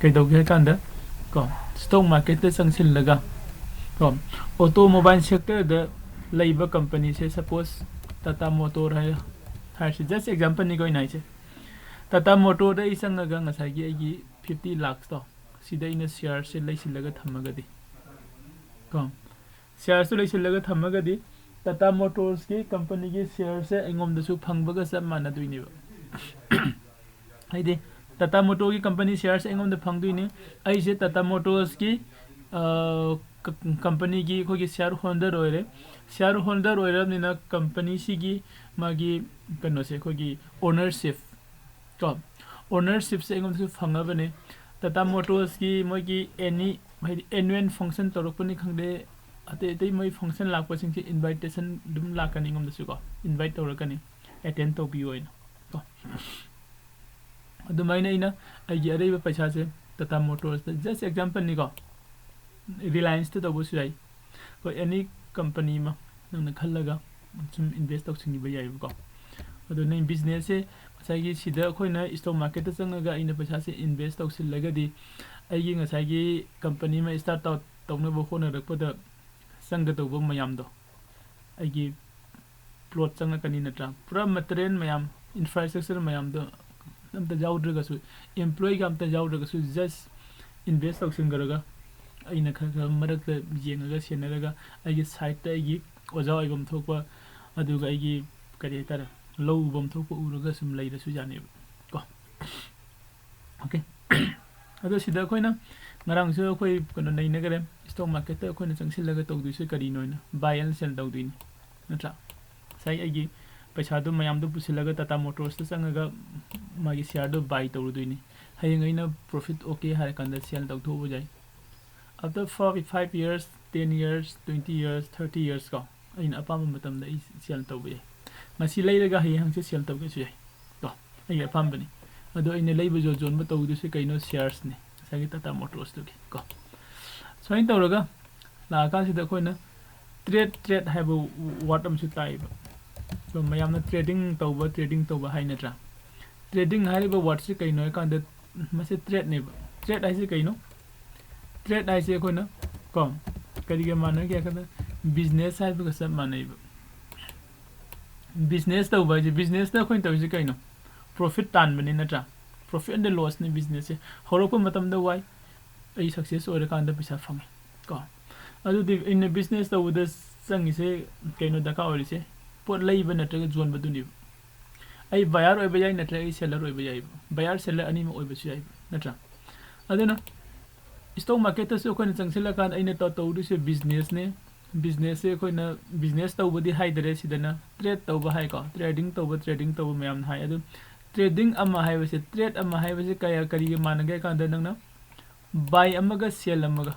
ꯀꯩꯗꯧꯒꯦ ꯍꯥꯏ ꯀꯥꯟꯗ, ꯀꯣ, ꯁ꯭ꯇꯣꯛ ꯃꯥꯔꯀꯦꯠꯇ ꯆꯪꯁꯤꯜꯂꯒ, ꯀꯣ, ꯑꯣꯇꯣꯃꯣꯕꯥꯏꯜ ꯁꯦꯛꯇꯔꯗ ꯂꯩꯕ ꯀꯝꯄꯅꯤꯁꯦ, ꯁꯄꯣꯁ ꯇꯥꯇꯥ ꯃꯣꯇꯣꯔ ꯍꯥꯏ, ꯍꯥꯏꯔꯁꯤ, ꯖꯁ ꯑꯦꯛꯖꯥꯝꯄꯜꯅꯤꯀꯣ ꯑꯩꯅ ꯍꯥꯏꯁꯦ꯫ ꯇꯥꯇꯥ ꯃꯣꯇꯣꯔꯗ ꯑꯩ ꯆꯪꯉꯒ ꯉꯁꯥꯏꯒꯤ ꯑꯩꯒꯤ ꯐꯤꯐꯇꯤ ꯂꯥꯛꯁꯇꯣ, ꯁꯤꯗ ꯑꯩꯅ ꯁꯤꯌꯥꯔꯁꯦ ꯂꯩꯁꯤꯜꯂꯒ ꯊꯝꯃꯒꯗꯤ, ꯀꯣ, ꯁꯤꯌꯥꯔꯁꯇꯨ ꯂꯩꯁꯤꯜꯂꯒ ꯊꯝꯃꯒꯗꯤ ꯇꯥꯇꯥ ꯃꯣꯇꯣꯔꯁꯀꯤ ꯀꯝꯄꯅꯤꯒꯤ ꯁꯤꯌꯥꯔꯁꯦ ꯑꯩꯉꯣꯟꯗꯁꯨ ꯐꯪꯕꯒ ꯆꯞ ꯃꯥꯟꯅꯗꯣꯏꯅꯦꯕ꯫ ꯍꯥꯏꯗꯤ ꯇꯥꯇꯥ ꯃꯣꯇꯣꯔꯒꯤ ꯀꯝꯄꯅꯤ ꯁꯤꯌꯥꯔꯁꯦ ꯑꯩꯉꯣꯟꯗ ꯐꯪꯗꯣꯏꯅꯤ꯫ ꯑꯩꯁꯦ ꯇꯥꯇꯥ ꯃꯣꯇꯣꯔꯁꯀꯤ, ꯑ, ꯀ-, ꯀꯝꯄꯅꯤꯒꯤ ꯑꯩꯈꯣꯏꯒꯤ ꯁꯤꯌꯥꯔ ꯍꯣꯜꯗꯔ ꯑꯣꯏꯔꯦ꯫ ꯁꯤꯌꯥꯔ ꯍꯣꯜꯗꯔ ꯑꯣꯏꯔꯕꯅꯤꯅ ꯀꯝꯄꯅꯤꯁꯤꯒꯤ ꯃꯥꯒꯤ ꯀꯩꯅꯣꯁꯦ, ꯑꯩꯈꯣꯏꯒꯤ ꯑꯣꯅꯔꯁꯤꯞ, ꯀꯣ, ꯑꯣꯅꯔꯁꯤꯞꯁꯦ ꯑꯩꯉꯣꯟꯗꯁꯨ ꯐꯪꯉꯕꯅꯦ꯫ ꯇꯥꯇꯥ ꯃꯣꯇꯣꯔꯁꯀꯤ ꯃꯣꯏꯒꯤ ꯑꯦꯅꯤ, ꯍꯥꯏꯗꯤ ꯑꯦꯅꯨꯋꯦꯜ ꯐꯪꯁꯟ ꯇꯧꯔꯛꯄꯅꯤ ꯈꯪꯗꯦ, ꯑꯇꯩ ꯑꯇꯩ ꯃꯣꯏ ꯐꯪꯁꯟ ꯂꯥꯛꯄꯁꯤꯡꯁꯦ ꯏꯟꯚꯥꯏꯇꯦꯁꯟ ꯑꯗꯨꯝ ꯂꯥꯛꯀꯅꯤ ꯑꯩꯉꯣꯟꯗꯁꯨ, ꯀꯣ, ꯏꯟꯚꯥꯏꯠ ꯇꯧꯔꯛꯀꯅꯤ ꯑꯦꯇꯦꯟ ꯇꯧꯕꯤꯌꯨ ꯍꯥꯏꯅ, ꯀꯣ꯫ ꯑꯗꯨꯃꯥꯏꯅ ꯑꯩꯅ ꯑꯩꯒꯤ ꯑꯔꯩꯕ ꯄꯩꯁꯥꯁꯦ ꯇꯥꯇꯥ ꯃꯣꯇꯣꯔꯁꯇ, ꯖꯁ ꯑꯦꯛꯖꯥꯝꯄꯜꯅꯤꯀꯣ, ꯔꯤꯂꯥꯌꯟꯁꯇ ꯇꯧꯕꯁꯨ ꯌꯥꯏ, ꯑꯩꯈꯣꯏ ꯑꯦꯅꯤ ꯀꯝꯄꯅꯤ ꯑꯃ ꯅꯪꯅ ꯈꯜꯂꯒ ꯁꯨꯝ ꯏꯟꯚꯦꯁ ꯇꯧꯁꯤꯟꯈꯤꯕ ꯌꯥꯏꯕꯀꯣ꯫ ꯑꯗꯣ ꯅꯪ ꯕꯤꯖꯤꯅꯦꯁꯁꯦ ꯉꯁꯥꯏꯒꯤ ꯁꯤꯗ ꯑꯩꯈꯣꯏꯅ ꯁ꯭ꯇꯣꯛ ꯃꯥꯔꯀꯦꯠꯇ ꯆꯪꯉꯒ ꯑꯩꯅ ꯄꯩꯁꯥꯁꯦ ꯏꯟꯚꯦꯁ ꯇꯧꯁꯤꯜꯂꯒꯗꯤ, ꯑꯩꯒꯤ ꯉꯁꯥꯏꯒꯤ ꯀꯝꯄꯅꯤ ꯑꯃ ꯁ꯭ꯇꯥꯔꯠ ꯑꯥꯎꯠ ꯇꯧꯅꯕ ꯍꯣꯠꯅꯔꯛꯄꯗ ꯆꯪꯒꯗꯧꯕ ꯃꯌꯥꯝꯗꯣ, ꯑꯩꯒꯤ ꯄ꯭ꯂꯣꯠ ꯆꯪꯉꯛꯀꯅꯤ ꯅꯠꯇ꯭ꯔꯥ? ꯄꯨꯔꯥ ꯃꯦꯇꯔꯤꯌꯦꯜ ꯃꯌꯥꯝ, ꯏꯟꯐ꯭ꯔꯥꯁ꯭ꯇ꯭ꯔꯛꯆꯔ ꯃꯌꯥꯝꯗꯣ ꯑꯝꯇ ꯌꯥꯎꯗ꯭ꯔꯒꯁꯨ, ꯑꯦꯝꯄ꯭ꯂꯣꯌꯤꯒ ꯑꯝꯇ ꯌꯥꯎꯗ꯭ꯔꯒꯁꯨ, ꯖꯁ ꯏꯟꯚꯦꯁ ꯇꯧꯁꯤꯟꯈ꯭ꯔꯒ, ꯑꯩꯅ ꯈꯔ ꯈꯔ ꯃꯔꯛꯇ ꯌꯦꯡꯉꯒ ꯁꯦꯟꯅꯔꯒ, ꯑꯩꯒꯤ ꯁꯥꯏꯠꯇ ꯑꯩꯒꯤ ꯑꯣꯖꯥ ꯑꯣꯏꯐꯝ ꯊꯣꯛꯄ, ꯑꯗꯨꯒ ꯑꯩꯒꯤ ꯀꯔꯤ ꯍꯥꯏꯇꯥꯔꯦ, ꯂꯧ ꯎꯐꯝ ꯊꯣꯛꯄ ꯎꯔꯒ ꯁꯨꯝ ꯂꯩꯔꯁꯨ ꯌꯥꯅꯦꯕ ꯀꯣ꯫ ꯑꯣꯀꯦ꯫ ꯑꯗꯣ ꯁꯤꯗ ꯑꯩꯈꯣꯏꯅ ꯉꯔꯥꯡꯁꯨ ꯑꯩꯈꯣꯏ ꯀꯩꯅꯣ ꯅꯩꯅꯈ꯭ꯔꯦ, ꯁ꯭ꯇꯣꯛ ꯃꯥꯔꯀꯦꯠꯇ ꯑꯩꯈꯣꯏꯅ ꯆꯪꯁꯤꯜꯂꯒ ꯇꯧꯗꯣꯏꯁꯦ ꯀꯔꯤꯅꯣ ꯍꯥꯏꯅ, ꯕꯥꯏ ꯑꯦꯟ ꯁꯦꯜ ꯇꯧꯗꯣꯏꯅꯤ, ꯅꯠꯇ꯭ꯔꯥ? ꯉꯁꯥꯏ ꯑꯩꯒꯤ ꯄꯩꯁꯥꯗꯣ ꯃꯌꯥꯝꯗꯣ ꯄꯨꯁꯤꯜꯂꯒ ꯇꯥꯇꯥ ꯃꯣꯇꯣꯔꯁꯇ ꯆꯪꯉꯒ ꯃꯥꯒꯤ ꯁꯤꯌꯥꯔꯗꯣ ꯕꯥꯏ ꯇꯧꯔꯨꯗꯣꯏꯅꯤ꯫ ꯍꯌꯦꯡ ꯑꯩꯅ ꯄ꯭ꯔꯣꯐꯤꯠ ꯑꯣꯀꯦ ꯍꯥꯏꯔꯀꯥꯟꯗ ꯁꯦꯜ ꯇꯧꯊꯣꯛꯎꯕ ꯌꯥꯏ꯫ After five, five years, ten years, twenty years, thirty years ꯀꯣ, ꯑꯩꯅ ꯑꯄꯥꯝꯕ ꯃꯇꯝꯗ ꯑꯩ ꯁꯦꯜ ꯇꯧꯕ ꯌꯥꯏ꯫ ꯉꯁꯤ ꯂꯩꯔꯒ ꯍꯌꯦꯡ ꯍꯪꯆꯤꯠ ꯁꯦꯜ ꯇꯧꯒꯦꯁꯨ ꯌꯥꯏ ꯀꯣ, ꯑꯩꯒꯤ ꯑꯄꯥꯝꯕꯅꯤ꯫ ꯑꯗꯣ ꯑꯩꯅ ꯂꯩꯕ ꯌꯣꯟ-, ꯌꯣꯟꯕ ꯇꯧꯗꯣꯏꯁꯦ ꯀꯩꯅꯣ? ꯁꯤꯌꯥꯔꯁꯅꯤ, ꯉꯁꯥꯏꯒꯤ ꯇꯥꯇꯥ ꯃꯣꯇꯣꯔꯁꯇꯨꯒꯤ ꯀꯣ꯫ ꯁꯨꯃꯥꯏꯅ ꯇꯧꯔꯒ ꯂꯥꯛꯑꯀꯥꯟꯁꯤꯗ ꯑꯩꯈꯣꯏꯅ ꯇ꯭ꯔꯦꯠ, ꯇ꯭ꯔꯦꯠ ꯍꯥꯏꯕ ꯋꯥꯔꯗ ꯑꯃꯁꯨ ꯇꯥꯏꯌꯦꯕ꯫ ꯑꯗꯣ ꯃꯌꯥꯝꯅ ꯇ꯭ꯔꯦꯗꯤꯡ ꯇꯧꯕ, ꯇ꯭ꯔꯦꯗꯤꯡ ꯇꯧꯕ ꯍꯥꯏ ꯅꯠꯇ꯭ꯔꯥ? ꯇ꯭ꯔꯦꯗꯤꯡ ꯍꯥꯏꯔꯤꯕ ꯋꯥꯔꯗꯁꯤ ꯀꯩꯅꯣ ꯍꯥꯏꯀꯥꯟꯗ, ꯃꯁꯤ ꯇ꯭ꯔꯦꯠꯅꯦꯕ꯫ ꯇ꯭ꯔꯦꯠ ꯍꯥꯏꯁꯤ ꯀꯩꯅꯣ? ꯇ꯭ꯔꯦꯠ ꯍꯥꯏꯁꯦ ꯑꯩꯈꯣꯏꯅ ꯀꯣ ꯀꯔꯤꯒ ꯃꯥꯟꯅꯒꯦ ꯍꯥꯏ ꯀꯥꯟꯗ ꯕꯤꯖꯤꯅꯦꯁ ꯍꯥꯏꯕꯒ ꯆꯞ ꯃꯥꯟꯅꯩꯕ꯫ ꯕꯤꯖꯤꯅꯦꯁ ꯇꯧꯕ ꯍꯥꯏꯁꯦ, ꯕꯤꯖꯤꯅꯦꯁꯇ ꯑꯩꯈꯣꯏꯅ ꯇꯧꯔꯤꯁꯦ ꯀꯩꯅꯣ? ꯄ꯭ꯔꯣꯐꯤꯠ ꯇꯥꯟꯕꯅꯤ, ꯅꯠꯇ꯭ꯔꯥ? ꯄ꯭ꯔꯣꯐꯤꯠ ꯑꯦꯟ ꯗ ꯂꯣꯁꯅꯤ ꯕꯤꯖꯤꯅꯦꯁꯁꯦ꯫ ꯍꯧꯔꯛꯄ ꯃꯇꯝꯗ ꯋꯥꯏ, ꯑꯩ ꯁꯛꯁꯦꯁ ꯑꯣꯏꯔꯀꯥꯟꯗ ꯄꯩꯁꯥ ꯐꯪꯉꯦ ꯀꯣ꯫ ꯑꯗꯨꯗꯤ ꯑꯩꯅ ꯕꯤꯖꯤꯅꯦꯁ ꯇꯧꯕꯗ ꯆꯪꯉꯤꯁꯦ ꯀꯩꯅꯣ ꯗꯔꯀꯥꯔ ꯑꯣꯏꯔꯤꯁꯦ? ꯄꯣꯠ ꯂꯩꯕ ꯅꯠꯇ꯭ꯔꯒ ꯌꯣꯟꯕꯗꯨꯅꯦꯕ꯫ ꯑꯩ ꯕꯥꯌꯔ ꯑꯣꯏꯕ ꯌꯥꯏ, ꯅꯠꯇ꯭ꯔꯒ ꯑꯩ ꯁꯦꯂꯔ ꯑꯣꯏꯕ ꯌꯥꯏꯕ꯫ ꯕꯥꯌꯔ ꯁꯦꯂꯔ ꯑꯅꯤꯃꯛ ꯑꯣꯏꯕꯁꯨ ꯌꯥꯏꯕ, ꯅꯠꯇ꯭ꯔꯥ? ꯑꯗꯨꯅ ꯏꯁꯇꯣꯛ ꯃꯥꯔꯀꯦꯠꯇꯁꯨ ꯑꯩꯈꯣꯏꯅ ꯆꯪꯁꯤꯜꯂꯀꯥꯟꯗ ꯑꯩꯅ ꯇꯧ-, ꯇꯧꯗꯣꯏꯁꯦ ꯕꯤꯖꯤꯅꯦꯁꯅꯦ꯫ ꯕꯤꯖꯤꯅꯦꯁꯁꯦ ꯑꯩꯈꯣꯏꯅ ꯕꯤꯖꯤꯅꯦꯁ ꯇꯧꯕꯗꯤ ꯍꯥꯏꯗꯔꯦ, ꯁꯤꯗꯅ ꯇ꯭ꯔꯦꯠ ꯇꯧꯕ ꯍꯥꯏꯀꯣ, ꯇ꯭ꯔꯦꯗꯤꯡ ꯇꯧꯕ, ꯇ꯭ꯔꯦꯗꯤꯡ ꯇꯧꯕ ꯃꯌꯥꯝꯅ ꯍꯥꯏ꯫ ꯑꯗꯨ ꯇ꯭ꯔꯦꯗꯤꯡ ꯑꯃ ꯍꯥꯏꯕꯁꯦ, ꯇ꯭ꯔꯦꯠ ꯑꯃ ꯍꯥꯏꯕꯁꯦ ꯀꯌꯥ, ꯀꯔꯤꯒ ꯃꯥꯟꯅꯒꯦ ꯍꯥꯏ ꯀꯥꯟꯗ, ꯅꯪꯅ ꯕꯥꯏ ꯑꯃꯒ ꯁꯦꯜ ꯑꯃꯒ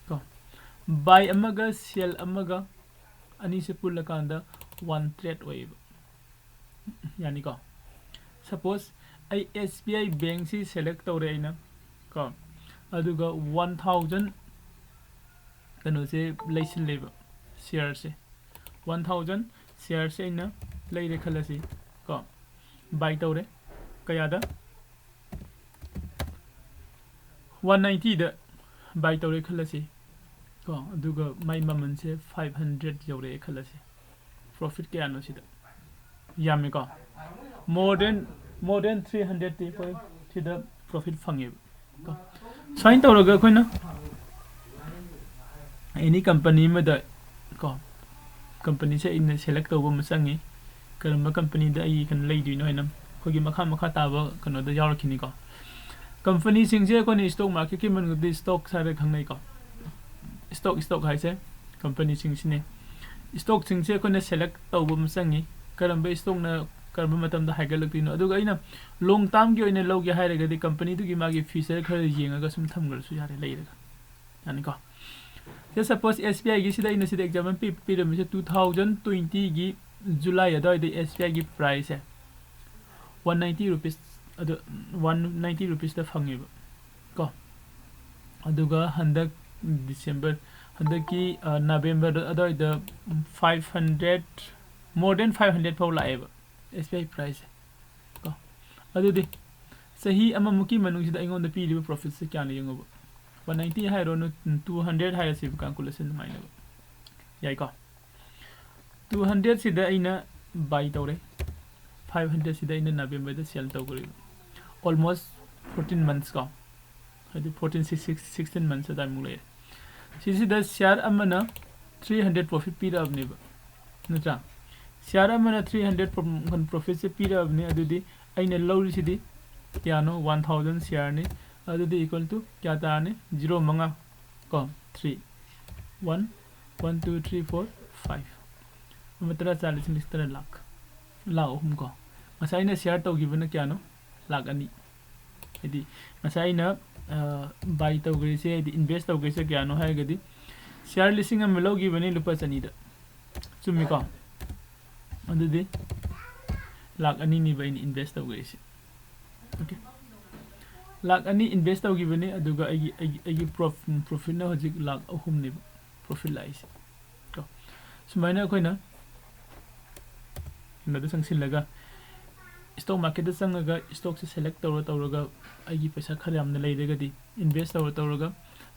ꯀꯣ, ꯕꯥꯏ ꯑꯃꯒ ꯁꯦꯜ ꯑꯃꯒ ꯑꯅꯤꯁꯦ ꯄꯨꯜꯂꯀꯥꯟꯗ ꯋꯥꯟ ꯇ꯭ꯔꯦꯠ ꯑꯣꯏꯌꯦꯕ꯫ ꯌꯥꯅꯤꯀꯣ? ꯁꯄꯣꯁ ꯑꯩ ꯑꯦꯁ ꯕꯤ ꯑꯥꯏ ꯕꯦꯡꯁꯤ ꯁꯦꯂꯦꯛ ꯇꯧꯔꯦ ꯑꯩꯅ ꯀꯣ, ꯑꯗꯨꯒ ꯋꯥꯟ ꯊꯥꯎꯖꯟ ꯀꯩꯅꯣꯁꯦ ꯂꯩꯁꯤꯜꯂꯦꯕ, ꯁꯤꯌꯔꯁꯦ꯫ ꯋꯥꯟ ꯊꯥꯎꯖꯟ ꯁꯤꯌꯔꯁꯦ ꯑꯩꯅ ꯂꯩꯔꯦ ꯈꯜꯂꯁꯤ ꯀꯣ, ꯕꯥꯏ ꯇꯧꯔꯦ꯫ ꯀꯌꯥꯗ? ꯋꯥꯟ ꯅꯥꯏꯟꯇꯤꯗ ꯕꯥꯏ ꯇꯧꯔꯦ ꯈꯜꯂꯁꯤ ꯀꯣ, ꯑꯗꯨꯒ ꯃꯥꯏ ꯃꯃꯜꯁꯦ ꯐꯥꯏꯚ ꯍꯟꯗ꯭ꯔꯦꯠ ꯌꯧꯔꯛꯑꯦ ꯈꯜꯂꯁꯤ꯫ ꯄ꯭ꯔꯣꯐꯤꯠ ꯀꯌꯥꯅꯣ ꯁꯤꯗ? ꯌꯥꯝꯃꯤꯀꯣ? More than, more than three hundredꯇꯤ ꯑꯩꯈꯣꯏ ꯁꯤꯗ ꯄ꯭ꯔꯣꯐꯤꯠ ꯐꯪꯉꯦꯕ ꯀꯣ꯫ ꯁꯨꯃꯥꯏꯅ ꯇꯧꯔꯒ ꯑꯩꯈꯣꯏꯅ ꯑꯦꯅꯤ ꯀꯝꯄꯅꯤ ꯑꯃꯗ ꯀꯣ, ꯀꯝꯄꯅꯤꯁꯦ ꯑꯩꯅ ꯁꯦꯂꯦꯛ ꯇꯧꯕ ꯑꯃ ꯆꯪꯉꯤ꯫ ꯀꯔꯝꯕ ꯀꯝꯄꯅꯤꯗ ꯑꯩ ꯀꯩꯅꯣ ꯂꯩꯗꯣꯏꯅꯣ ꯍꯥꯏꯅ ꯑꯩꯈꯣꯏꯒꯤ ꯃꯈꯥ ꯃꯈꯥ ꯇꯥꯕ ꯀꯩꯅꯣꯗ ꯌꯥꯎꯔꯛꯈꯤꯅꯤꯀꯣ꯫ ꯀꯝꯄꯅꯤꯁꯤꯡꯁꯦ ꯑꯩꯈꯣꯏꯅ ꯏꯁꯇꯣꯛ ꯃꯥꯔꯀꯦꯠꯀꯤ ꯃꯅꯨꯡꯗꯗꯤ ꯏꯁꯇꯣꯛꯁ ꯍꯥꯏꯔ ꯈꯪꯅꯩꯀꯣ꯫ ꯏꯁꯇꯣꯛ, ꯏꯁꯇꯣꯛ ꯍꯥꯏꯁꯦ ꯀꯝꯄꯅꯤꯁꯤꯡꯁꯤꯅꯦ꯫ ꯏꯁꯇꯣꯛꯁꯤꯡꯁꯦ ꯑꯩꯈꯣꯏꯅ ꯁꯦꯂꯦꯛ ꯇꯧꯕ ꯑꯃ ꯆꯪꯉꯤ, ꯀꯔꯝꯕ ꯏꯁꯇꯣꯛꯅ ꯀꯔꯝꯕ ꯃꯇꯝꯗ ꯍꯥꯏꯒꯠꯂꯛꯇꯣꯏꯅꯣ꯫ ꯑꯗꯨꯒ ꯑꯩꯅ ꯂꯣꯡ ꯇꯥꯔꯝꯒꯤ ꯑꯣꯏꯅ ꯂꯧꯒꯦ ꯍꯥꯏꯔꯒꯗꯤ ꯀꯝꯄꯅꯤꯗꯨꯒꯤ ꯃꯥꯒꯤ ꯐ꯭ꯌꯨꯆꯔ ꯈꯔ ꯌꯦꯡꯉꯒ ꯁꯨꯝ ꯊꯝꯈ꯭ꯔꯁꯨ ꯌꯥꯔꯦ, ꯂꯩꯔꯒ꯫ ꯌꯥꯅꯤꯀꯣ? ꯁꯦ, ꯁꯄꯣꯁ ꯑꯦꯁ ꯕꯤ ꯑꯥꯏꯒꯤꯁꯤꯗ ꯑꯩꯅ ꯁꯤꯗ ꯑꯦꯛꯖꯥꯝꯄꯜ ꯄꯤ-, ꯄꯤꯔꯝꯃꯤꯁꯦ, ꯇꯨ ꯊꯥꯎꯖꯟ ꯇ꯭ꯋꯦꯟꯇꯤꯒꯤ ꯖꯨꯂꯥꯏ ꯑꯗꯨꯋꯥꯏꯗ ꯑꯦꯁ ꯕꯤ ꯑꯥꯏꯒꯤ ꯄ꯭ꯔꯥꯏꯁꯁꯦ ꯋꯥꯟ ꯅꯥꯏꯟꯇꯤ ꯔꯨꯄꯤꯁ, ꯑꯗꯨ ꯋꯥꯟ ꯅꯥꯏꯟꯇꯤ ꯔꯨꯄꯤꯁꯇ ꯐꯪꯉꯦꯕ ꯀꯣ꯫ ꯑꯗꯨꯒ ꯍꯟꯗꯛ ꯗꯤꯁꯦꯝꯕꯔ, ꯍꯟꯗꯛꯀꯤ, ꯑ, ꯅꯕꯦꯝꯕꯔ ꯑꯗꯨꯋꯥꯏꯗ five hundred, more than five hundred ꯐꯥꯎ ꯂꯥꯛꯑꯦꯕ ꯑꯦꯁ ꯕꯤ ꯑꯥꯏ ꯄ꯭ꯔꯥꯏꯁꯁꯦ ꯀꯣ꯫ ꯑꯗꯨꯗꯤ ꯆꯍꯤ ꯑꯃꯃꯨꯛꯀꯤ ꯃꯅꯨꯡꯁꯤꯗ ꯑꯩꯉꯣꯟꯗ ꯄꯤꯔꯤꯕ ꯄ꯭ꯔꯣꯐꯤꯠꯁꯦ ꯀꯌꯥꯅꯣ ꯌꯦꯡꯉꯨꯕ꯫ ꯋꯥꯟ ꯅꯥꯏꯟꯇꯤ ꯍꯥꯏꯔꯣ, ꯇꯨ ꯍꯟꯗ꯭ꯔꯦꯠ ꯍꯥꯏꯔꯁꯤꯕ, ꯀꯥꯜꯀꯨꯂꯦꯁꯟ ꯅꯨꯡꯉꯥꯏꯅꯕ꯫ ꯌꯥꯏꯀꯣ? ꯇꯨ ꯍꯟꯗ꯭ꯔꯦꯠꯁꯤꯗ ꯑꯩꯅ ꯕꯥꯏ ꯇꯧꯔꯦ, ꯐꯥꯏꯚ ꯍꯟꯗ꯭ꯔꯦꯠꯁꯤꯗ ꯑꯩꯅ ꯅꯕꯦꯝꯕꯔꯗ ꯁꯦꯜ ꯇꯧꯈ꯭ꯔꯦꯕ꯫ ꯑꯣꯜꯃꯣꯁ ꯐꯣꯔꯇꯤꯟ ꯃꯟꯊꯁ ꯀꯣ, ꯍꯥꯏꯗꯤ fourteen six six sixteen months ꯑꯗꯨꯋꯥꯏꯃꯨꯛ ꯂꯩꯔꯦ꯫ ꯁꯤꯁꯤꯗ ꯁꯤꯌꯥꯔ ꯑꯃꯅ ꯊ꯭ꯔꯤ ꯍꯟꯗ꯭ꯔꯦꯠ ꯄ꯭ꯔꯣꯐꯤꯠ ꯄꯤꯔꯛꯑꯕꯅꯦꯕ, ꯅꯠꯇ꯭ꯔꯥ? ꯁꯤꯌꯥꯔ ꯑꯃꯅ ꯊ꯭ꯔꯤ ꯍꯟꯗ꯭ꯔꯦꯠ ꯄ꯭ꯔꯣꯐꯤꯠꯁꯦ ꯄꯤꯔꯛꯑꯕꯅꯤ꯫ ꯑꯗꯨꯗꯤ ꯑꯩꯅ ꯂꯧꯔꯤꯁꯤꯗꯤ ꯀꯌꯥꯅꯣ? ꯋꯥꯟ ꯊꯥꯎꯖꯟ ꯁꯤꯌꯥꯔꯅꯤ꯫ ꯑꯗꯨꯗꯤ ꯏꯀ꯭ꯋꯦꯜ ꯇꯨ ꯀꯌꯥ ꯇꯥꯔꯅꯤ? ꯖꯤꯔꯣ ꯃꯉꯥ ꯀꯣ, three, one, one, two, three, four, five, ꯑꯃ ꯇꯔꯥ ꯆꯥ ꯂꯤꯁꯤꯡ ꯇꯔꯥ, ꯂꯥꯛ, ꯂꯥꯛ ꯑꯍꯨꯝ ꯀꯣ꯫ ꯉꯁꯥꯏ ꯑꯩꯅ ꯁꯤꯌꯥꯔ ꯇꯧꯈꯤꯕꯅ ꯀꯌꯥꯅꯣ? ꯂꯥꯛ ꯑꯅꯤ꯫ ꯍꯥꯏꯗꯤ ꯉꯁꯥꯏ ꯑꯩꯅ ꯕꯥꯏ ꯇꯧꯈ꯭ꯔꯤꯁꯦ, ꯍꯥꯏꯗꯤ ꯏꯟꯚꯦꯁ ꯇꯧꯈ꯭ꯔꯤꯁꯦ ꯀꯌꯥꯅꯣ ꯍꯥꯏꯔꯒꯗꯤ, ꯁꯤꯌꯥꯔ ꯂꯤꯁꯤꯡ ꯑꯃ ꯂꯧꯈꯤꯕꯅꯤ ꯂꯨꯄꯥ ꯆꯅꯤꯗ, ꯆꯨꯝꯃꯤꯀꯣ? ꯑꯗꯨꯗꯤ ꯂꯥꯛ ꯑꯅꯤꯅꯤꯕ ꯑꯩꯅ ꯏꯟꯚꯦꯁ ꯇꯧꯈ꯭ꯔꯤꯁꯦ꯫ ꯑꯣꯀꯦ, ꯂꯥꯛ ꯑꯅꯤ ꯏꯟꯚꯦꯁ ꯇꯧꯈꯤꯕꯅꯤ, ꯑꯗꯨꯒ ꯑꯩꯒꯤ ꯑꯩꯒꯤ ꯑꯩꯒꯤ ꯄ꯭ꯔꯣꯐꯤꯠꯅ ꯍꯧꯖꯤꯛ ꯂꯥꯛ ꯑꯍꯨꯝꯅꯦꯕ ꯄ꯭ꯔꯣꯐꯤꯠ ꯂꯥꯛꯏꯁꯦ ꯀꯣ꯫ ꯁꯨꯃꯥꯏꯅ ꯑꯩꯈꯣꯏꯅ ꯀꯩꯅꯣꯗ ꯆꯪꯁꯤꯜꯂꯒ, ꯏꯁꯇꯣꯛ ꯃꯥꯔꯀꯦꯠꯇ ꯆꯪꯉꯒ ꯏꯁꯇꯣꯛꯁꯦ ꯁꯦꯂꯦꯛ ꯇꯧꯔ ꯇꯧꯔꯒ, ꯑꯩꯒꯤ ꯄꯩꯁꯥ ꯈꯔ ꯌꯥꯝꯅ ꯂꯩꯔꯒꯗꯤ ꯏꯟꯚꯦꯁ ꯇꯧꯔ ꯇꯧꯔꯒ,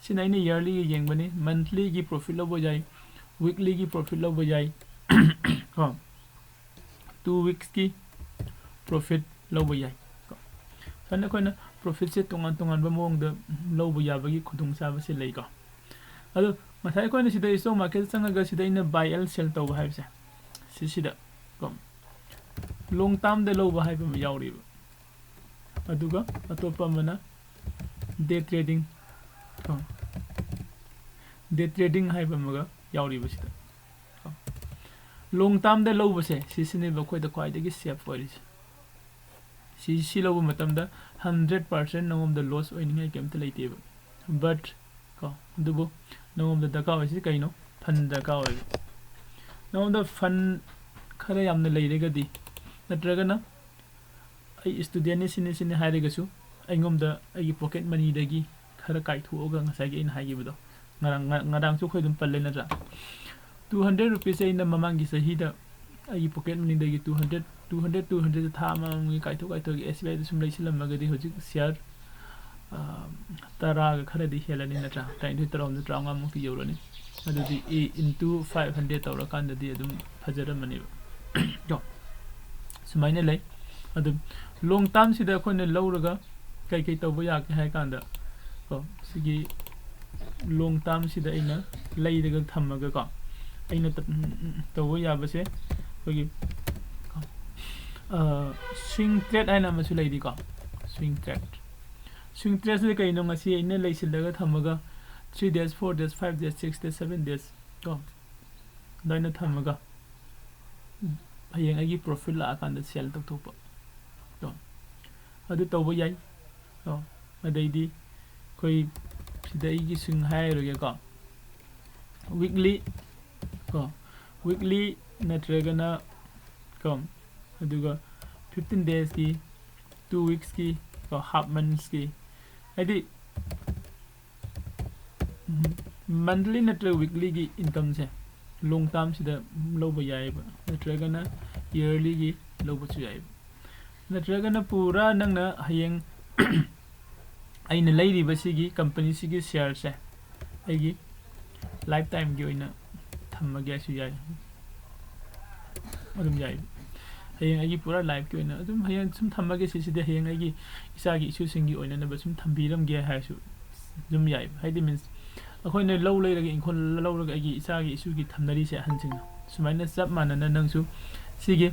ꯁꯤꯅ ꯑꯩꯅ ꯌꯔꯂꯤꯒꯤ ꯌꯦꯡꯕꯅꯤ, ꯃꯟꯊꯂꯤꯒꯤ ꯄ꯭ꯔꯣꯐꯤꯠ ꯂꯧꯕ ꯌꯥꯏ, ꯋꯤꯛꯂꯤꯒꯤ ꯄ꯭ꯔꯣꯐꯤꯠ ꯂꯧꯕ ꯌꯥꯏ ꯀꯣ, ꯇꯨ ꯋꯤꯛꯁꯀꯤ ꯄ꯭ꯔꯣꯐꯤꯠ ꯂꯧꯕ ꯌꯥꯏ ꯀꯣ꯫ ꯁꯨꯃꯥꯏꯅ ꯑꯩꯈꯣꯏꯅ ꯄ꯭ꯔꯣꯐꯤꯠꯁꯦ ꯇꯣꯉꯥꯟ ꯇꯣꯉꯥꯟꯕ ꯃꯑꯣꯡꯗ ꯂꯧꯕ ꯌꯥꯕꯒꯤ ꯈꯨꯗꯣꯡꯆꯥꯕꯁꯦ ꯂꯩꯀꯣ꯫ ꯑꯗꯣ ꯉꯁꯥꯏ ꯑꯩꯈꯣꯏꯅ ꯁꯤꯗ ꯏꯁꯇꯣꯛ ꯃꯥꯔꯀꯦꯠ ꯆꯪꯉꯒ ꯁꯤꯗ ꯑꯩꯅ ꯕꯥꯏ ꯑꯦꯜ ꯁꯦꯜ ꯇꯧꯕ ꯍꯥꯏꯕꯁꯦ, ꯁꯤꯁꯤꯗ ꯀꯣ, ꯂꯣꯡ ꯇꯥꯔꯝꯗ ꯂꯧꯕ ꯍꯥꯏꯕ ꯑꯃ ꯌꯥꯎꯔꯤꯕ, ꯑꯗꯨꯒ ꯑꯇꯣꯞꯄ ꯑꯃꯅ ꯗꯦ ꯇ꯭ꯔꯦꯗꯤꯡ ꯀꯣ, ꯗꯦ ꯇ꯭ꯔꯦꯗꯤꯡ ꯍꯥꯏꯕ ꯑꯃꯒ ꯌꯥꯎꯔꯤꯕꯁꯤꯗ ꯀꯣ꯫ ꯂꯣꯡ ꯇꯥꯔꯝꯗ ꯂꯧꯕꯁꯦ, ꯁꯤꯁꯤꯅꯦꯕ ꯑꯩꯈꯣꯏꯗ ꯈ꯭ꯋꯥꯏꯗꯒꯤ ꯁꯦꯐ ꯑꯣꯏꯔꯤꯁꯦ꯫ ꯁꯤ, ꯁꯤ ꯂꯧꯕ ꯃꯇꯝꯗ ꯍꯟꯗ꯭ꯔꯦꯠ ꯄꯥꯔꯁꯦꯟ ꯅꯉꯣꯟꯗ ꯂꯣꯁ ꯑꯣꯏꯅꯤꯡꯉꯥꯏ ꯀꯩꯝꯇ ꯂꯩꯇꯦꯕ꯫ ꯕꯠ ꯀꯣ, ꯑꯗꯨꯕꯨ ꯅꯉꯣꯟꯗ ꯗꯔꯀꯥꯔ ꯑꯣꯏꯔꯤꯁꯤ ꯀꯩꯅꯣ? ꯐꯟ ꯗꯔꯀꯥꯔ ꯑꯣꯏꯕ꯫ ꯅꯉꯣꯟꯗ ꯐꯟ ꯈꯔ ꯌꯥꯝꯅ ꯂꯩꯔꯒꯗꯤ, ꯅꯠꯇ꯭ꯔꯒꯅ ꯑꯩ ꯏꯁꯇꯨꯗꯦꯟꯅꯤ ꯁꯤꯅꯤ ꯁꯤꯅꯤ ꯍꯥꯏꯔꯒꯁꯨ, ꯑꯩꯉꯣꯟꯗ ꯑꯩꯒꯤ ꯄꯣꯀꯦꯠ ꯃꯅꯤꯗꯒꯤ ꯈꯔ ꯀꯥꯏꯊꯣꯛꯑꯒ, ꯉꯁꯥꯏꯒꯤ ꯑꯩꯅ ꯍꯥꯏꯈꯤꯕꯗꯣ, ꯉꯔꯥꯡ, ꯉ-, ꯉꯔꯥꯡꯁꯨ ꯑꯩꯈꯣꯏ ꯑꯗꯨꯝ ꯄꯜꯂꯦ ꯅꯠꯇ꯭ꯔꯥ? ꯇꯨ ꯍꯟꯗ꯭ꯔꯦꯠ ꯔꯨꯄꯤꯁꯁꯦ ꯑꯩꯅ ꯃꯃꯥꯡꯒꯤ ꯆꯍꯤꯗ ꯑꯩꯒꯤ ꯄꯣꯀꯦꯠ ꯃꯅꯤꯗꯒꯤ two hundred, two hundred, two hundred ꯊꯥ ꯑꯃꯃꯝꯒꯤ ꯀꯥꯏꯊꯣꯛ ꯀꯥꯏꯊꯣꯛꯑꯒ ꯑꯦꯁ ꯕꯤ ꯑꯥꯏꯗ ꯁꯨꯝ ꯂꯩꯁꯤꯜꯂꯝꯃꯒꯗꯤ, ꯍꯧꯖꯤꯛ ꯁꯤꯌꯥꯔ ꯇꯔꯥꯒ ꯈꯔꯗꯤ ꯍꯦꯜꯂꯅꯤ, ꯅꯠꯇ꯭ꯔꯥ? ꯇꯔꯥꯅꯤꯊꯣꯏ, ꯇꯔꯥꯍꯨꯝꯗꯣꯏ, ꯇꯔꯥꯃꯉꯥꯃꯨꯛꯇꯤ ꯌꯧꯔꯅꯤ꯫ ꯑꯗꯨꯗꯤ ꯑꯦ ꯏꯟꯇꯨ ꯐꯥꯏꯚ ꯍꯟꯗ꯭ꯔꯦꯗ ꯇꯧꯔꯀꯥꯟꯗꯗꯤ ꯑꯗꯨꯝ ꯐꯖꯔꯝꯃꯅꯦꯕ꯫ ꯀꯣ, ꯁꯨꯃꯥꯏꯅ ꯂꯩ꯫ ꯑꯗꯨ ꯂꯣꯡ ꯇꯥꯝꯁꯤꯗ ꯑꯩꯈꯣꯏꯅ ꯂꯧꯔꯒ ꯀꯩꯀꯩ ꯇꯧꯕ ꯌꯥꯒꯦ ꯍꯥꯏ ꯀꯥꯟꯗ, ꯀꯣ, ꯁꯤꯒꯤ ꯂꯣꯡ ꯇꯥꯝꯁꯤꯗ ꯑꯩꯅ ꯂꯩꯔꯒ ꯊꯝꯃꯒꯀꯣ, ꯑꯩꯅ ꯇ- ꯎꯝ, ꯎꯝ, ꯇꯧꯕ ꯌꯥꯕꯁꯦ ꯑꯩꯈꯣꯏꯒꯤ ꯁ꯭ꯋꯤꯡ ꯇ꯭ꯔꯦꯠ ꯍꯥꯏꯅ ꯑꯃꯁꯨ ꯂꯩꯔꯤꯀꯣ꯫ ꯁ꯭ꯋꯤꯡ ꯇ꯭ꯔꯦꯠ ꯁ꯭ꯋꯤꯡ ꯇ꯭ꯔꯦꯠꯁꯤꯗ ꯀꯩꯅꯣ? ꯉꯁꯤ ꯑꯩꯅ ꯂꯩꯁꯤꯜꯂꯒ ꯊꯝꯃꯒ three days, four days, five days, six days, seven days ꯀꯣ, ꯑꯗꯨꯃꯥꯏꯅ ꯊꯝꯃꯒ ꯍꯌꯦꯡ ꯑꯩꯒꯤ ꯄ꯭ꯔꯣꯐꯤꯠ ꯂꯥꯛꯑꯀꯥꯟꯗ ꯁꯦꯜ ꯇꯧꯊꯣꯛꯄ ꯀꯣ, ꯑꯗꯨ ꯇꯧꯕ ꯌꯥꯏ ꯀꯣ꯫ ꯑꯗꯩꯗꯤ ꯑꯩꯈꯣꯏ ꯁꯤꯗ ꯑꯩꯒꯤ ꯁ꯭ꯋꯤꯡ ꯍꯥꯏꯔꯒꯦꯀꯣ, ꯋꯤꯛꯂꯤ ꯀꯣ, ꯋꯤꯛꯂꯤ ꯅꯠꯇ꯭ꯔꯒꯅ ꯀꯣ, ꯑꯗꯨꯒ ꯐꯤꯐꯇꯤꯟ ꯗꯦꯖꯀꯤ, ꯇꯨ ꯋꯤꯛꯁꯀꯤ ꯀꯣ, ꯍꯥꯐ ꯃꯟꯁꯀꯤ, ꯍꯥꯏꯗꯤ ꯃꯟꯊꯂꯤ ꯅꯠꯇ꯭ꯔꯒ ꯋꯤꯛꯂꯤꯒꯤ ꯏꯟꯀꯝꯁꯦ ꯂꯣꯡ ꯇꯥꯝꯁꯤꯗ ꯂꯧꯕ ꯌꯥꯏꯑꯕ, ꯅꯠꯇ꯭ꯔꯒꯅ ꯏꯌꯔꯂꯤꯒꯤ ꯂꯧꯕꯁꯨ ꯌꯥꯏꯑꯕ꯫ ꯅꯠꯇ꯭ꯔꯒꯅ ꯄꯨꯔꯥ ꯅꯪꯅ ꯍꯌꯦꯡ ꯑꯩꯅ ꯂꯩꯔꯤꯕꯁꯤꯒꯤ ꯀꯝꯄꯅꯤꯁꯤꯒꯤ ꯁꯤꯌꯔꯁꯦ ꯑꯩꯒꯤ ꯂꯥꯏꯐ ꯇꯥꯏꯝꯒꯤ ꯑꯣꯏꯅ ꯊꯝꯃꯒꯦ ꯍꯥꯏꯁꯨ ꯌꯥꯏ, ꯑꯗꯨꯝ ꯌꯥꯏ꯫ ꯍꯌꯦꯡ ꯑꯩꯒꯤ ꯄꯨꯔꯥ ꯂꯥꯏꯐꯀꯤ ꯑꯣꯏꯅ ꯑꯗꯨꯝ ꯍꯌꯦꯡ ꯁꯨꯝ ꯊꯝꯃꯒꯦ, ꯁꯤꯁꯤꯗꯤ ꯍꯌꯦꯡ ꯑꯩꯒꯤ ꯏꯆꯥꯒꯤ ꯏꯁꯨꯁꯤꯡꯒꯤ ꯑꯣꯏꯅꯅꯕ ꯁꯨꯝ ꯊꯝꯕꯤꯔꯝꯒꯦ ꯍꯥꯏꯔꯁꯨ ꯑꯗꯨꯝ ꯌꯥꯏ꯫ ꯍꯥꯏꯗꯤ, ꯃꯤꯟꯁ, ꯑꯩꯈꯣꯏꯅ ꯂꯧ ꯂꯩꯔꯒ, ꯏꯪꯈꯣꯜ ꯂꯧꯔꯒ ꯑꯩꯒꯤ ꯏꯆꯥꯒꯤ ꯏꯁꯨꯒꯤ ꯊꯝꯅꯔꯤꯁꯦ ꯑꯍꯟꯁꯤꯡꯅ, ꯁꯨꯃꯥꯏꯅ ꯆꯞ ꯃꯥꯟꯅꯅ ꯅꯪꯁꯨ ꯁꯤꯒꯤ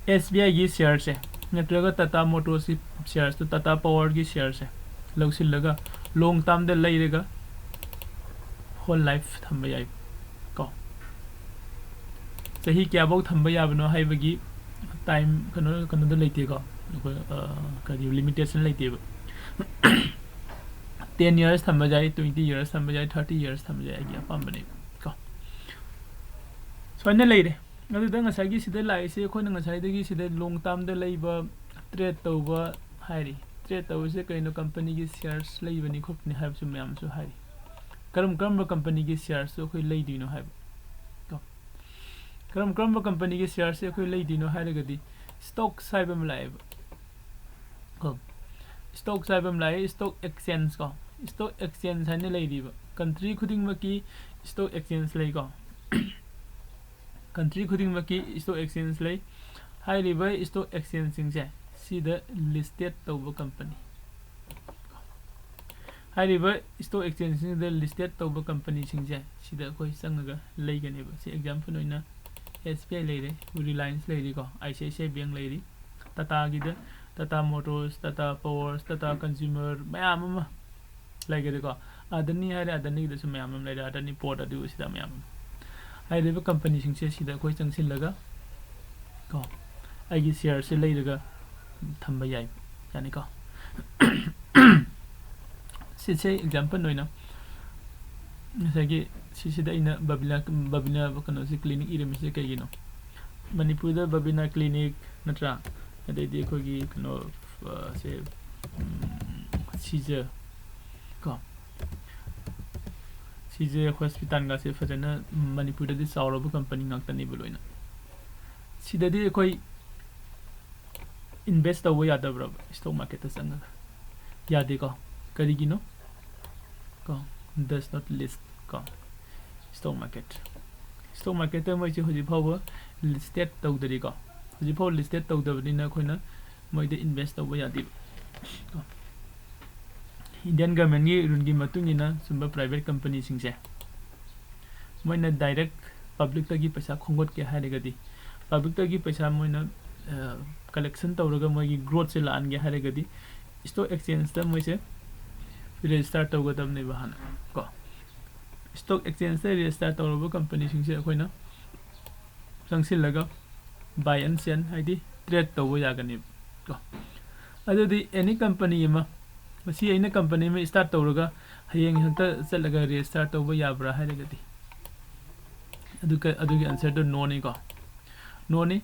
ꯑꯦꯁ ꯕꯤ ꯑꯥꯏꯒꯤ ꯁꯤꯌꯔꯁꯦ ꯅꯠꯇ꯭ꯔꯒ ꯇꯥꯇꯥ ꯃꯣꯇꯣꯔꯁꯀꯤ ꯁꯤꯌꯔꯁꯇꯣ, ꯇꯥꯇꯥ ꯄꯥꯋꯔꯒꯤ ꯁꯤꯌꯔꯁꯦ ꯂꯧꯁꯤꯜꯂꯒ ꯂꯣꯡ ꯇꯥꯝꯗ ꯂꯩꯔꯒ ꯍꯣꯜ ꯂꯥꯏꯐ ꯊꯝꯕ ꯌꯥꯏ ꯀꯣ꯫ ꯆꯍꯤ ꯀꯌꯥꯐꯧ ꯊꯝꯕ ꯌꯥꯕꯅꯣ ꯍꯥꯏꯕꯒꯤ ꯇꯥꯏꯝ, ꯀꯩꯅꯣ, ꯀꯩꯅꯣꯗ ꯂꯩꯇꯦꯀꯣ, ꯑꯩꯈꯣꯏ, ꯑ, ꯀꯔꯤ, ꯂꯤꯃꯤꯇꯦꯁꯟ ꯂꯩꯇꯦꯕ꯫ ꯇꯦꯟ ꯏꯌꯔꯁ ꯊꯝꯕ ꯌꯥꯏ, ꯇ꯭ꯋꯦꯟꯇꯤ ꯏꯌꯔꯁ ꯊꯝꯕ ꯌꯥꯏ, ꯊꯥꯔꯇꯤ ꯏꯌꯔꯁ ꯊꯝꯕ ꯌꯥꯏ, ꯑꯩꯒꯤ ꯑꯄꯥꯝꯕꯅꯦꯕ ꯀꯣ꯫ ꯁꯨꯃꯥꯏꯅ ꯂꯩꯔꯦ꯫ ꯑꯗꯨꯗ ꯉꯁꯥꯏꯒꯤ ꯁꯤꯗ ꯂꯥꯛꯏꯁꯦ, ꯑꯩꯈꯣꯏꯅ ꯉꯁꯥꯏꯗꯒꯤ ꯁꯤꯗ ꯂꯣꯡ ꯇꯥꯝꯗ ꯂꯩꯕ, ꯇ꯭ꯔꯦꯠ ꯇꯧꯕ ꯍꯥꯏꯔꯤ꯫ ꯇ꯭ꯔꯦꯠ ꯇꯧꯕꯁꯦ ꯀꯩꯅꯣ? ꯀꯝꯄꯅꯤꯒꯤ ꯁꯤꯌꯔꯁ ꯂꯩꯕꯅꯤ ꯈꯣꯠꯄꯅꯤ ꯍꯥꯏꯕꯁꯨ ꯃꯌꯥꯝꯁꯨ ꯍꯥꯏꯔꯤ꯫ ꯀꯔꯝ ꯀꯔꯝꯕ ꯀꯝꯄꯅꯤꯒꯤ ꯁꯤꯌꯔꯁꯇꯣ ꯑꯩꯈꯣꯏ ꯂꯩꯗꯣꯏꯅꯣ ꯍꯥꯏꯕ ꯀꯣ? ꯀꯔꯝ ꯀꯔꯝꯕ ꯀꯝꯄꯅꯤꯒꯤ ꯁꯤꯌꯔꯁꯁꯦ ꯑꯩꯈꯣꯏ ꯂꯩꯗꯣꯏꯅꯣ ꯍꯥꯏꯔꯒꯗꯤ, ꯁ꯭ꯇꯣꯛꯁ ꯍꯥꯏꯕ ꯑꯃ ꯂꯥꯛꯑꯦꯕ ꯀꯣ꯫ Stocks ꯍꯥꯏꯕ ꯑꯃ ꯂꯥꯛꯑꯦ, stock exchange ꯀꯣ꯫ Stock exchange ꯍꯥꯏꯅ ꯂꯩꯔꯤꯕ, country ꯈꯨꯗꯤꯡꯃꯛꯀꯤ stock exchange ꯂꯩꯀꯣ꯫ Country ꯈꯨꯗꯤꯡꯃꯛꯀꯤ stock exchange ꯂꯩ꯫ ꯍꯥꯏꯔꯤꯕ stock exchange ꯁꯤꯡꯁꯦ ꯁꯤꯗ listed ꯇꯧꯕ company, ꯍꯥꯏꯔꯤꯕ stock exchange ꯁꯤꯡꯁꯤꯗ listed ꯇꯧꯕ company ꯁꯤꯡꯁꯦ ꯁꯤꯗ ꯑꯩꯈꯣꯏ ꯆꯪꯉꯒ ꯂꯩꯒꯅꯦꯕ꯫ ꯁꯤ example ꯑꯣꯏꯅ S B I ꯂꯩꯔꯦ, Reliance ꯂꯩꯔꯤꯀꯣ, I C I C I Bank ꯂꯩꯔꯤ, ꯇꯥꯇꯥꯒꯤꯗ Tata Motors, Tata Power, Tata Consumer, ꯃꯌꯥꯝ ꯑꯃ ꯂꯩꯈꯔꯦꯀꯣ꯫ Adani ꯍꯥꯏꯔꯦ, Adaniꯒꯤꯗꯁꯨ ꯃꯌꯥꯝ ꯑꯃ ꯂꯩꯔꯦ, Adani Port, ꯑꯗꯨ ꯁꯤꯗ ꯃꯌꯥꯝ ꯑꯃ꯫ ꯍꯥꯏꯔꯤꯕ company ꯁꯤꯡꯁꯦ ꯁꯤꯗ ꯑꯩꯈꯣꯏ ꯆꯪꯁꯤꯜꯂꯒ ꯀꯣ, ꯑꯩꯒꯤ share ꯁꯦ ꯂꯩꯔꯒ ꯊꯝꯕ ꯌꯥꯏ, ꯌꯥꯅꯤꯀꯣ꯫ ꯁꯤꯁꯦ example ꯑꯣꯏꯅ ꯉꯁꯥꯏꯒꯤ ꯁꯤꯁꯤꯗ ꯑꯩꯅ ꯕꯕꯤꯅꯥ, ꯕꯕꯤꯅꯥ ꯀꯩꯅꯣꯁꯦ clinic ꯏꯔꯝꯃꯤꯁꯦ ꯀꯩꯒꯤꯅꯣ? ꯃꯅꯤꯄꯨꯔꯗ ꯕꯕꯤꯅꯥ clinic ꯅꯠꯇ꯭ꯔꯥ? ꯑꯗꯩꯗꯤ ꯑꯩꯈꯣꯏꯒꯤ ꯀꯩꯅꯣ, ꯑ, ꯁꯦ, ꯎꯝ, ꯁꯤꯖ ꯀꯣ, ꯁꯤꯖ hospital ꯒꯁꯦ ꯐꯖꯅ ꯃꯅꯤꯄꯨꯔꯗꯗꯤ ꯆꯥꯎꯔꯕ company ꯉꯥꯛꯇꯅꯦꯕ ꯂꯣꯏꯅ꯫ ꯁꯤꯗꯗꯤ ꯑꯩꯈꯣꯏ invest ꯇꯧꯕ ꯌꯥꯗꯕ꯭ꯔꯕ stock market ꯇ ꯆꯪꯉꯒ? ꯌꯥꯗꯦꯀꯣ꯫ ꯀꯔꯤꯒꯤꯅꯣ? ꯀꯣ, does not list ꯀꯣ, stock market꯫ Stock market ꯇ ꯃꯣꯏꯁꯦ ꯍꯧꯖꯤꯛ ꯐꯥꯎꯕ listed ꯇꯧꯗꯔꯤꯀꯣ꯫ ꯍꯧꯖꯤꯛ ꯐꯥꯎꯕ listed ꯇꯧꯗꯕꯅꯤꯅ ꯑꯩꯈꯣꯏꯅ ꯃꯣꯏꯗ invest ꯇꯧꯕ ꯌꯥꯗꯦꯕ ꯀꯣ꯫ Indian government ꯀꯤ rule ꯀꯤ ꯃꯇꯨꯡ ꯏꯟꯅ ꯁꯨꯝꯕ private company ꯁꯤꯡꯁꯦ ꯃꯣꯏꯅ direct public ꯇꯒꯤ ꯄꯩꯁꯥ ꯈꯣꯝꯒꯠꯀꯦ ꯍꯥꯏꯔꯒꯗꯤ, public ꯇꯒꯤ ꯄꯩꯁꯥ ꯃꯣꯏꯅ, ꯑ, collection ꯇꯧꯔꯒ ꯃꯣꯏꯒꯤ growth ꯁꯦ ꯂꯥꯛꯍꯟꯒꯦ ꯍꯥꯏꯔꯒꯗꯤ stock exchange ꯇ ꯃꯣꯏꯁꯦ register ꯇꯧꯒꯗꯕꯅꯦꯕ ꯍꯥꯟꯅ ꯀꯣ꯫ Stock exchange ꯇ register ꯇꯧꯔꯕ company ꯁꯤꯡꯁꯦ ꯑꯩꯈꯣꯏꯅ ꯆꯪꯁꯤꯜꯂꯒ buy and sell ꯍꯥꯏꯗꯤ trade ꯇꯧꯕ ꯌꯥꯒꯅꯦꯕ ꯀꯣ꯫ ꯑꯗꯨꯗꯤ any company ꯑꯃ, ꯃꯁꯤ ꯑꯩꯅ company ꯑꯃ start ꯇꯧꯔꯒ ꯍꯌꯦꯡ ꯍꯦꯛꯇ ꯆꯠꯂꯒ register ꯇꯧꯕ ꯌꯥꯕ꯭ꯔꯥ ꯍꯥꯏꯔꯒꯗꯤ ꯑꯗꯨ ꯀ-, ꯑꯗꯨꯒꯤ answer ꯗꯣ no ꯅꯤꯀꯣ꯫ No ꯅꯤ꯫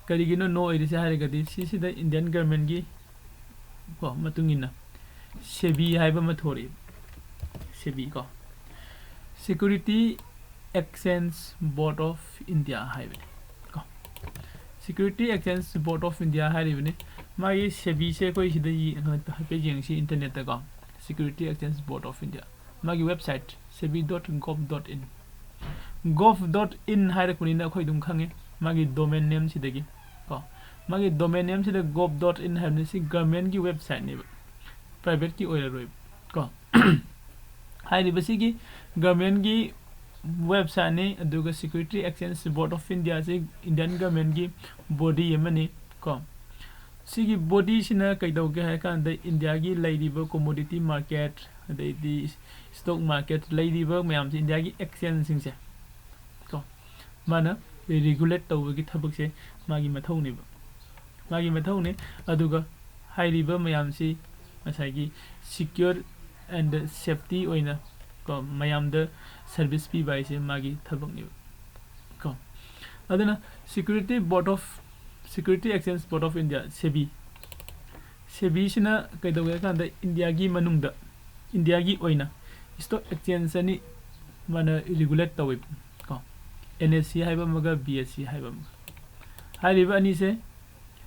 ꯀꯔꯤꯒꯤꯅꯣ no ꯑꯣꯏꯔꯤꯁꯦ ꯍꯥꯏꯔꯒꯗꯤ ꯁꯤꯁꯤꯗ Indian government ꯀꯤ ꯀꯣ ꯃꯇꯨꯡ ꯏꯟꯅ SEBI ꯍꯥꯏꯕ ꯑꯃ ꯊꯣꯔꯛꯏ꯫ SEBI ꯀꯣ, Security Exchange Board of India ꯍꯥꯏꯕꯅꯤ ꯀꯣ꯫ Security Exchange Board of India ꯍꯥꯏꯔꯤꯕꯅꯤ꯫ ꯃꯥꯒꯤ ꯁꯦꯕꯤꯁꯦ ꯑꯩꯈꯣꯏ ꯁꯤꯗ ꯌꯦ-, ꯍꯥꯏꯐꯦꯠ ꯌꯦꯡꯁꯤ internet ꯇꯀꯣ꯫ Security Exchange Board of India꯫ ꯃꯥꯒꯤ website sebi dot gov dot in꯫ Gov dot in ꯍꯥꯏꯔꯛꯄꯅꯤꯅ ꯑꯩꯈꯣꯏ ꯑꯗꯨꯝ ꯈꯪꯉꯦ꯫ ꯃꯥꯒꯤ domain name ꯁꯤꯗꯒꯤ ꯀꯣ꯫ ꯃꯥꯒꯤ domain name ꯁꯤꯗ gov dot in ꯍꯥꯏꯕꯅꯤ꯫ ꯁꯤ government ꯀꯤ website ꯅꯦꯕ꯫ Private ꯀꯤ ꯑꯣꯏꯔꯔꯣꯏꯕ ꯀꯣ꯫ ꯍꯥꯏꯔꯤꯕꯁꯤꯒꯤ government ꯀꯤ website ꯅꯤ, ꯑꯗꯨꯒ Security Exchange Board of India ꯁꯤ Indian government ꯀꯤ body ꯑꯃꯅꯤ ꯀꯣ꯫ ꯁꯤꯒꯤ body ꯁꯤꯅ ꯀꯩꯗꯧꯒꯦ ꯍꯥꯏ ꯀꯥꯟꯗ India ꯒꯤ ꯂꯩꯔꯤꯕ commodity market, ꯑꯗꯩꯗꯤ stock market ꯂꯩꯔꯤꯕ ꯃꯌꯥꯝꯁꯦ, India ꯒꯤ exchange ꯁꯤꯡꯁꯦ ꯀꯣ, ꯃꯥꯅ regulate ꯇꯧꯕꯒꯤ ꯊꯕꯛꯁꯦ ꯃꯥꯒꯤ ꯃꯊꯧꯅꯦꯕ꯫ ꯃꯥꯒꯤ ꯃꯊꯧꯅꯦ꯫ ꯑꯗꯨꯒ ꯍꯥꯏꯔꯤꯕ ꯃꯌꯥꯝꯁꯤ ꯉꯁꯥꯏꯒꯤ secure and safety ꯑꯣꯏꯅ ꯀꯣ, ꯃꯌꯥꯝꯗ service ꯄꯤꯕ ꯍꯥꯏꯁꯦ ꯃꯥꯒꯤ ꯊꯕꯛꯅꯦꯕ ꯀꯣ꯫ ꯑꯗꯨꯅ Security Board of, Security Exchange Board of India, SEBI, SEBI ꯁꯤꯅ ꯀꯩꯗꯧꯒꯦ ꯍꯥꯏ ꯀꯥꯟꯗ India ꯒꯤ ꯃꯅꯨꯡꯗ, India ꯒꯤ ꯑꯣꯏꯅ stock exchange ꯑꯅꯤ ꯃꯥꯅ regulate ꯇꯧꯋꯦ ꯀꯣ, NSE ꯍꯥꯏꯕ ꯑꯃꯒ BSE ꯍꯥꯏꯕ ꯑꯃꯒ꯫ ꯍꯥꯏꯔꯤꯕ ꯑꯅꯤꯁꯦ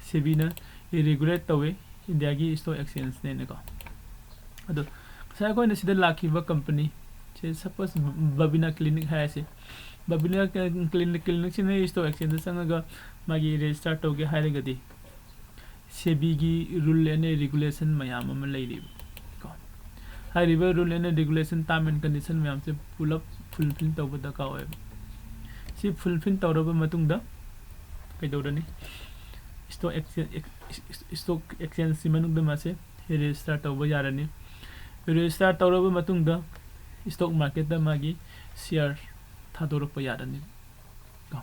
SEBI ꯅ regulate ꯇꯧꯋꯦ, India ꯒꯤ stock exchange ꯅꯦꯅꯀꯣ꯫ ꯑꯗꯣ ꯉꯁꯥꯏ ꯑꯩꯈꯣꯏꯅ ꯁꯤꯗ ꯂꯥꯛꯈꯤꯕ company ꯁꯦ, suppose Babina Clinic ꯍꯥꯏꯔꯁꯤ꯫ Babina Clinic, Clinic ꯁꯤꯅ stock exchange ꯗ ꯆꯪꯉꯒ ꯃꯥꯒꯤ register ꯇꯧꯒꯦ ꯍꯥꯏꯔꯒꯗꯤ SEBI ꯒꯤ rule and regulation ꯃꯌꯥꯝ ꯑꯃ ꯂꯩꯔꯤꯕ ꯀꯣ꯫ ꯍꯥꯏꯔꯤꯕ rule and regulation, term and condition ꯃꯌꯥꯝꯁꯦ ꯄꯨꯂꯞ fulfill ꯇꯧꯕ ꯗꯔꯀꯥꯔ ꯑꯣꯏꯌꯦꯕ꯫ ꯁꯤ fulfill ꯇꯧꯔꯕ ꯃꯇꯨꯡꯗ ꯀꯩꯗꯧꯔꯅꯤ? Stock exchange, ex-, stock exchange ꯁꯤ ꯃꯅꯨꯡꯗ ꯃꯥꯁꯦ register ꯇꯧꯕ ꯌꯥꯔꯅꯤ꯫ Register ꯇꯧꯔꯕ ꯃꯇꯨꯡꯗ stock market ꯇ ꯃꯥꯒꯤ share ꯊꯥꯗꯣꯔꯛꯄ ꯌꯥꯔꯅꯤ ꯀꯣ꯫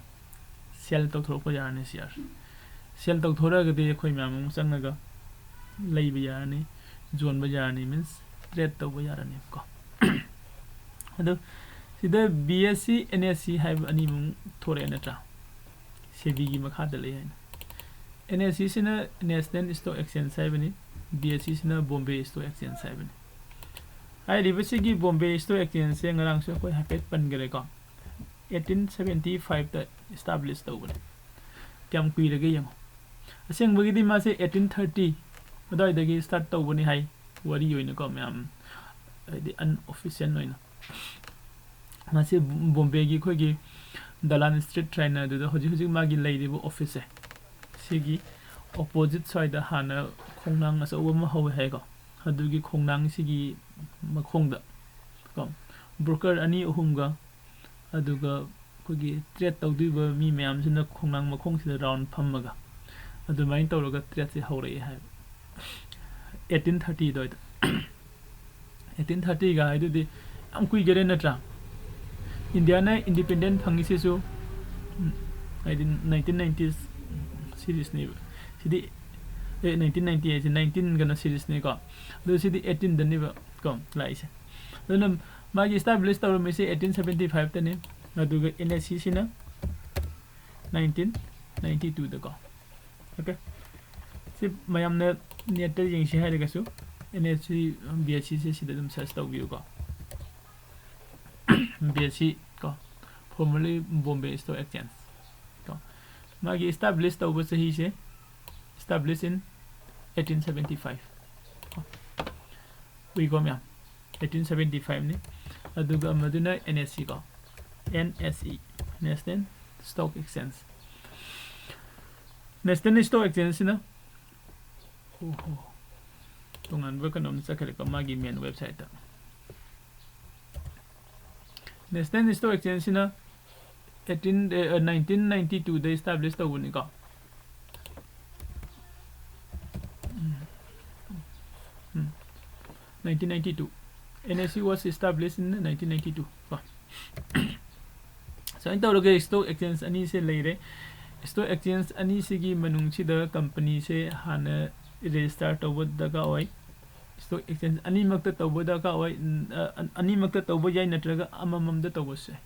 Sell ꯇꯧꯊꯣꯔꯛꯄ ꯌꯥꯔꯅꯤ share꯫ Sell ꯇꯧꯊꯣꯔꯛꯑꯒꯗꯤ ꯑꯩꯈꯣꯏ ꯃꯌꯥꯝ ꯑꯃꯨꯛ ꯆꯪꯉꯒ ꯂꯩꯕ ꯌꯥꯔꯅꯤ, ꯌꯣꯟꯕ ꯌꯥꯔꯅꯤ, means trade ꯇꯧꯕ ꯌꯥꯔꯅꯤ ꯀꯣ꯫ ꯑꯗꯣ ꯁꯤꯗ BSE, NSE ꯍꯥꯏꯕ ꯑꯅꯤꯃꯨꯛ ꯊꯣꯔꯛꯑꯦ ꯅꯠꯇ꯭ꯔꯥ? SEBI ꯒꯤ ꯃꯈꯥꯗ ꯂꯩ ꯍꯥꯏꯅ꯫ NSE ꯁꯤꯅ National Stock Exchange ꯍꯥꯏꯕꯅꯤ, BSE ꯁꯤꯅ Bombay Stock Exchange ꯍꯥꯏꯕꯅꯤ꯫ ꯍꯥꯏꯔꯤꯕꯁꯤꯒꯤ Bombay Stock Exchange ꯁꯦ ꯉꯔꯥꯡꯁꯨ ꯑꯩꯈꯣꯏ ꯍꯥꯏꯐꯦꯠ ꯄꯟꯈ꯭ꯔꯦꯀꯣ꯫ Eighteen seventy five ꯇ establish ꯇꯧꯕꯅꯤ꯫ ꯀꯌꯥꯝ ꯀꯨꯏꯔꯒꯦ ꯌꯦꯡꯉꯣ꯫ ꯑꯁꯦꯡꯕꯒꯤꯗꯤ ꯃꯥꯁꯦ eighteen thirty ꯑꯗꯨꯋꯥꯏꯗꯒꯤ start ꯇꯧꯕꯅꯤ ꯍꯥꯏ, ꯋꯥꯔꯤ ꯑꯣꯏꯅꯀꯣ ꯃꯌꯥꯝ, ꯍꯥꯏꯗꯤ unofficial ꯑꯣꯏꯅ꯫ ꯃꯥꯁꯦ ꯕꯣꯝꯕꯦꯒꯤ ꯑꯩꯈꯣꯏꯒꯤ ꯗꯂꯥꯟ ꯁ꯭ꯇ꯭ꯔꯤꯠ ꯍꯥꯏꯅ ꯑꯗꯨꯗ ꯍꯧꯖꯤꯛ ꯍꯧꯖꯤꯛ ꯃꯥꯒꯤ ꯂꯩꯔꯤꯕ office ꯁꯦ, ꯁꯤꯒꯤ opposite ꯁ꯭ꯋꯥꯏꯗ ꯍꯥꯟꯅ ꯈꯣꯡꯅꯥꯡ ꯑꯆꯧꯕ ꯑꯃ ꯍꯧꯋꯦ ꯍꯥꯏꯀꯣ, ꯑꯗꯨꯒꯤ ꯈꯣꯡꯅꯥꯡꯁꯤꯒꯤ ꯃꯈꯣꯡꯗ ꯀꯣ broker ꯑꯅꯤ ꯑꯍꯨꯝꯒ, ꯑꯗꯨꯒ ꯑꯩꯈꯣꯏꯒꯤ trade ꯇꯧꯗꯣꯏꯕ ꯃꯤ ꯃꯌꯥꯝꯁꯤꯅ ꯈꯣꯡꯅꯥꯡ ꯃꯈꯣꯡꯁꯤꯗ round ꯐꯝꯃꯒ ꯑꯗꯨꯃꯥꯏꯅ ꯇꯧꯔꯒ trade ꯁꯦ ꯍꯧꯔꯛꯑꯦ ꯍꯥꯏꯕ, eighteen thirty ꯑꯗꯨꯋꯥꯏꯗ꯫ Eighteen thirty ꯒ ꯍꯥꯏꯗꯨꯗꯤ ꯌꯥꯝ ꯀꯨꯏꯈꯔꯦ ꯅꯠꯇ꯭ꯔꯥ? ꯏꯟꯗꯤꯌꯥꯅ independent ꯐꯪꯉꯤꯁꯤꯁꯨ, ꯎꯝ, ꯍꯥꯏꯗꯤ nineteen ninety series ꯅꯦꯕ꯫ ꯁꯤꯗꯤ, ꯑꯦ, nineteen ninety ꯍꯥꯏꯁꯦ nineteen ꯒꯅ series ꯅꯤꯀꯣ꯫ ꯑꯗꯨ ꯁꯤꯗꯤ eighteen ꯗꯅꯦꯕ ꯀꯣ ꯂꯥꯛꯏꯁꯦ꯫ ꯑꯗꯨꯅ ꯃꯥꯒꯤ establish ꯇꯧꯔꯝꯃꯤꯁꯦ eighteen seventy five ꯇꯅꯤ꯫ ꯑꯗꯨꯒ NSE ꯁꯤꯅ nineteen ninety two ꯗꯀꯣ꯫ Okay꯫ ꯁꯤ ꯃꯌꯥꯝꯅ net ꯇ ꯌꯦꯡꯁꯤ ꯍꯥꯏꯔꯒꯁꯨ NSE BSE ꯁꯦ ꯁꯤꯗ ꯑꯗꯨꯝ search ꯇꯧꯕꯤꯌꯨꯀꯣ꯫ BSE ꯀꯣ, formerly Bombay Stock Exchange ꯀꯣ꯫ ꯃꯥꯒꯤ establish ꯇꯧꯕ ꯆꯍꯤꯁꯦ, establish in eighteen seventy five ꯀꯣ꯫ ꯎꯏꯀꯣ ꯃꯌꯥꯝ? eighteen seventy five ꯅꯤ꯫ ꯑꯗꯨꯒ ꯑꯃꯗꯨꯅ NSE ꯀꯣ, NSE, National Stock Exchange꯫ National Stock Exchange ꯁꯤꯅ, ꯑꯣꯍꯣ, ꯇꯣꯉꯥꯟꯕ ꯀꯩꯅꯣꯝ ꯆꯠꯈ꯭ꯔꯦꯀꯣ ꯃꯥꯒꯤ main website ꯇ꯫ National Stock Exchange ꯁꯤꯅ eighteen, A, nineteen ninety two the establish ꯇꯧꯕꯅꯤꯀꯣ꯫ Um. Um. nineteen ninety two꯫ NSE was established in nineteen ninety two ꯀꯣ꯫ ꯁꯨꯃꯥꯏꯅ ꯇꯧꯔꯒ stock exchange ꯑꯅꯤꯁꯦ ꯂꯩꯔꯦ꯫ Stock exchange ꯑꯅꯤꯁꯤꯒꯤ ꯃꯅꯨꯡꯁꯤꯗ company ꯁꯦ ꯍꯥꯟꯅ register ꯇꯧꯕ ꯗꯔꯀꯥꯔ ꯑꯣꯏ꯫ Stock exchange ꯑꯅꯤꯃꯛꯇ ꯇꯧꯕ ꯗꯔꯀꯥꯔ ꯑꯣꯏ꯫ ꯎꯝ, ꯑ-, ꯑꯅꯤꯃꯛꯇ ꯇꯧꯕ ꯌꯥꯏ, ꯅꯠꯇ꯭ꯔꯒ ꯑꯃꯃꯝꯗ ꯇꯧꯕꯁꯨ ꯌꯥꯏ꯫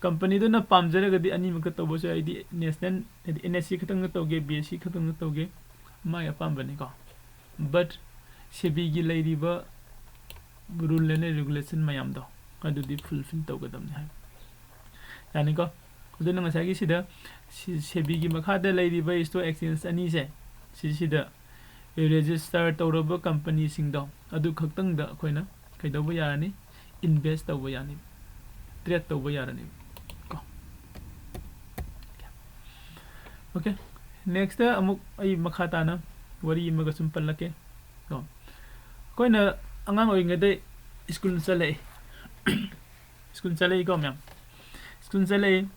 Company ꯗꯨꯅ ꯄꯥꯝꯖꯔꯒꯗꯤ ꯑꯅꯤꯃꯛꯇ ꯇꯧꯕꯁꯨ ꯌꯥꯏ, ꯍꯥꯏꯗꯤ national, ꯍꯥꯏꯗꯤ NSE ꯈꯛꯇꯪꯗ ꯇꯧꯒꯦ, BSE ꯈꯛꯇꯪꯗ ꯇꯧꯒꯦ, ꯃꯥꯒꯤ ꯑꯄꯥꯝꯕꯅꯤꯀꯣ꯫ But SEBI ꯒꯤ ꯂꯩꯔꯤꯕ rule and regulation ꯃꯌꯥꯝꯗꯣ ꯑꯗꯨꯗꯤ fulfill ꯇꯧꯒꯗꯕꯅꯤ ꯍꯥꯏꯕ꯫ ꯌꯥꯅꯤꯀꯣ? ꯑꯗꯨꯅ ꯉꯁꯥꯏꯒꯤ ꯁꯤꯗ ꯁꯤ-, ꯁꯦꯕꯤꯒꯤ ꯃꯈꯥꯗ ꯂꯩꯔꯤꯕ stock exchange ꯑꯅꯤꯁꯦ, ꯁꯤꯁꯤꯗ register ꯇꯧꯔꯕ ꯀꯝꯄꯅꯤꯁꯤꯡꯗꯣ ꯑꯗꯨ ꯈꯛꯇꯪꯗ ꯑꯩꯈꯣꯏꯅ ꯀꯩꯗꯧꯕ ꯌꯥꯔꯅꯤ? Invest ꯇꯧꯕ ꯌꯥꯅꯤ, trade ꯇꯧꯕ ꯌꯥꯔꯅꯤ ꯀꯣ꯫ Okay, next ꯑꯃꯨꯛ ꯑꯩ ꯃꯈꯥ ꯇꯥꯅ ꯋꯥꯔꯤ ꯑꯃꯒ ꯁꯨꯝ ꯄꯜꯂꯛꯀꯦ ꯀꯣ꯫ ꯑꯩꯈꯣꯏꯅ ꯑꯉꯥꯡ ꯑꯣꯏꯔꯤꯉꯩꯗ school ꯆꯠꯂꯛꯏ꯫ School ꯆꯠꯂꯛꯏꯀꯣ ꯃꯌꯥꯝ? School ꯆꯠꯂꯛꯏ꯫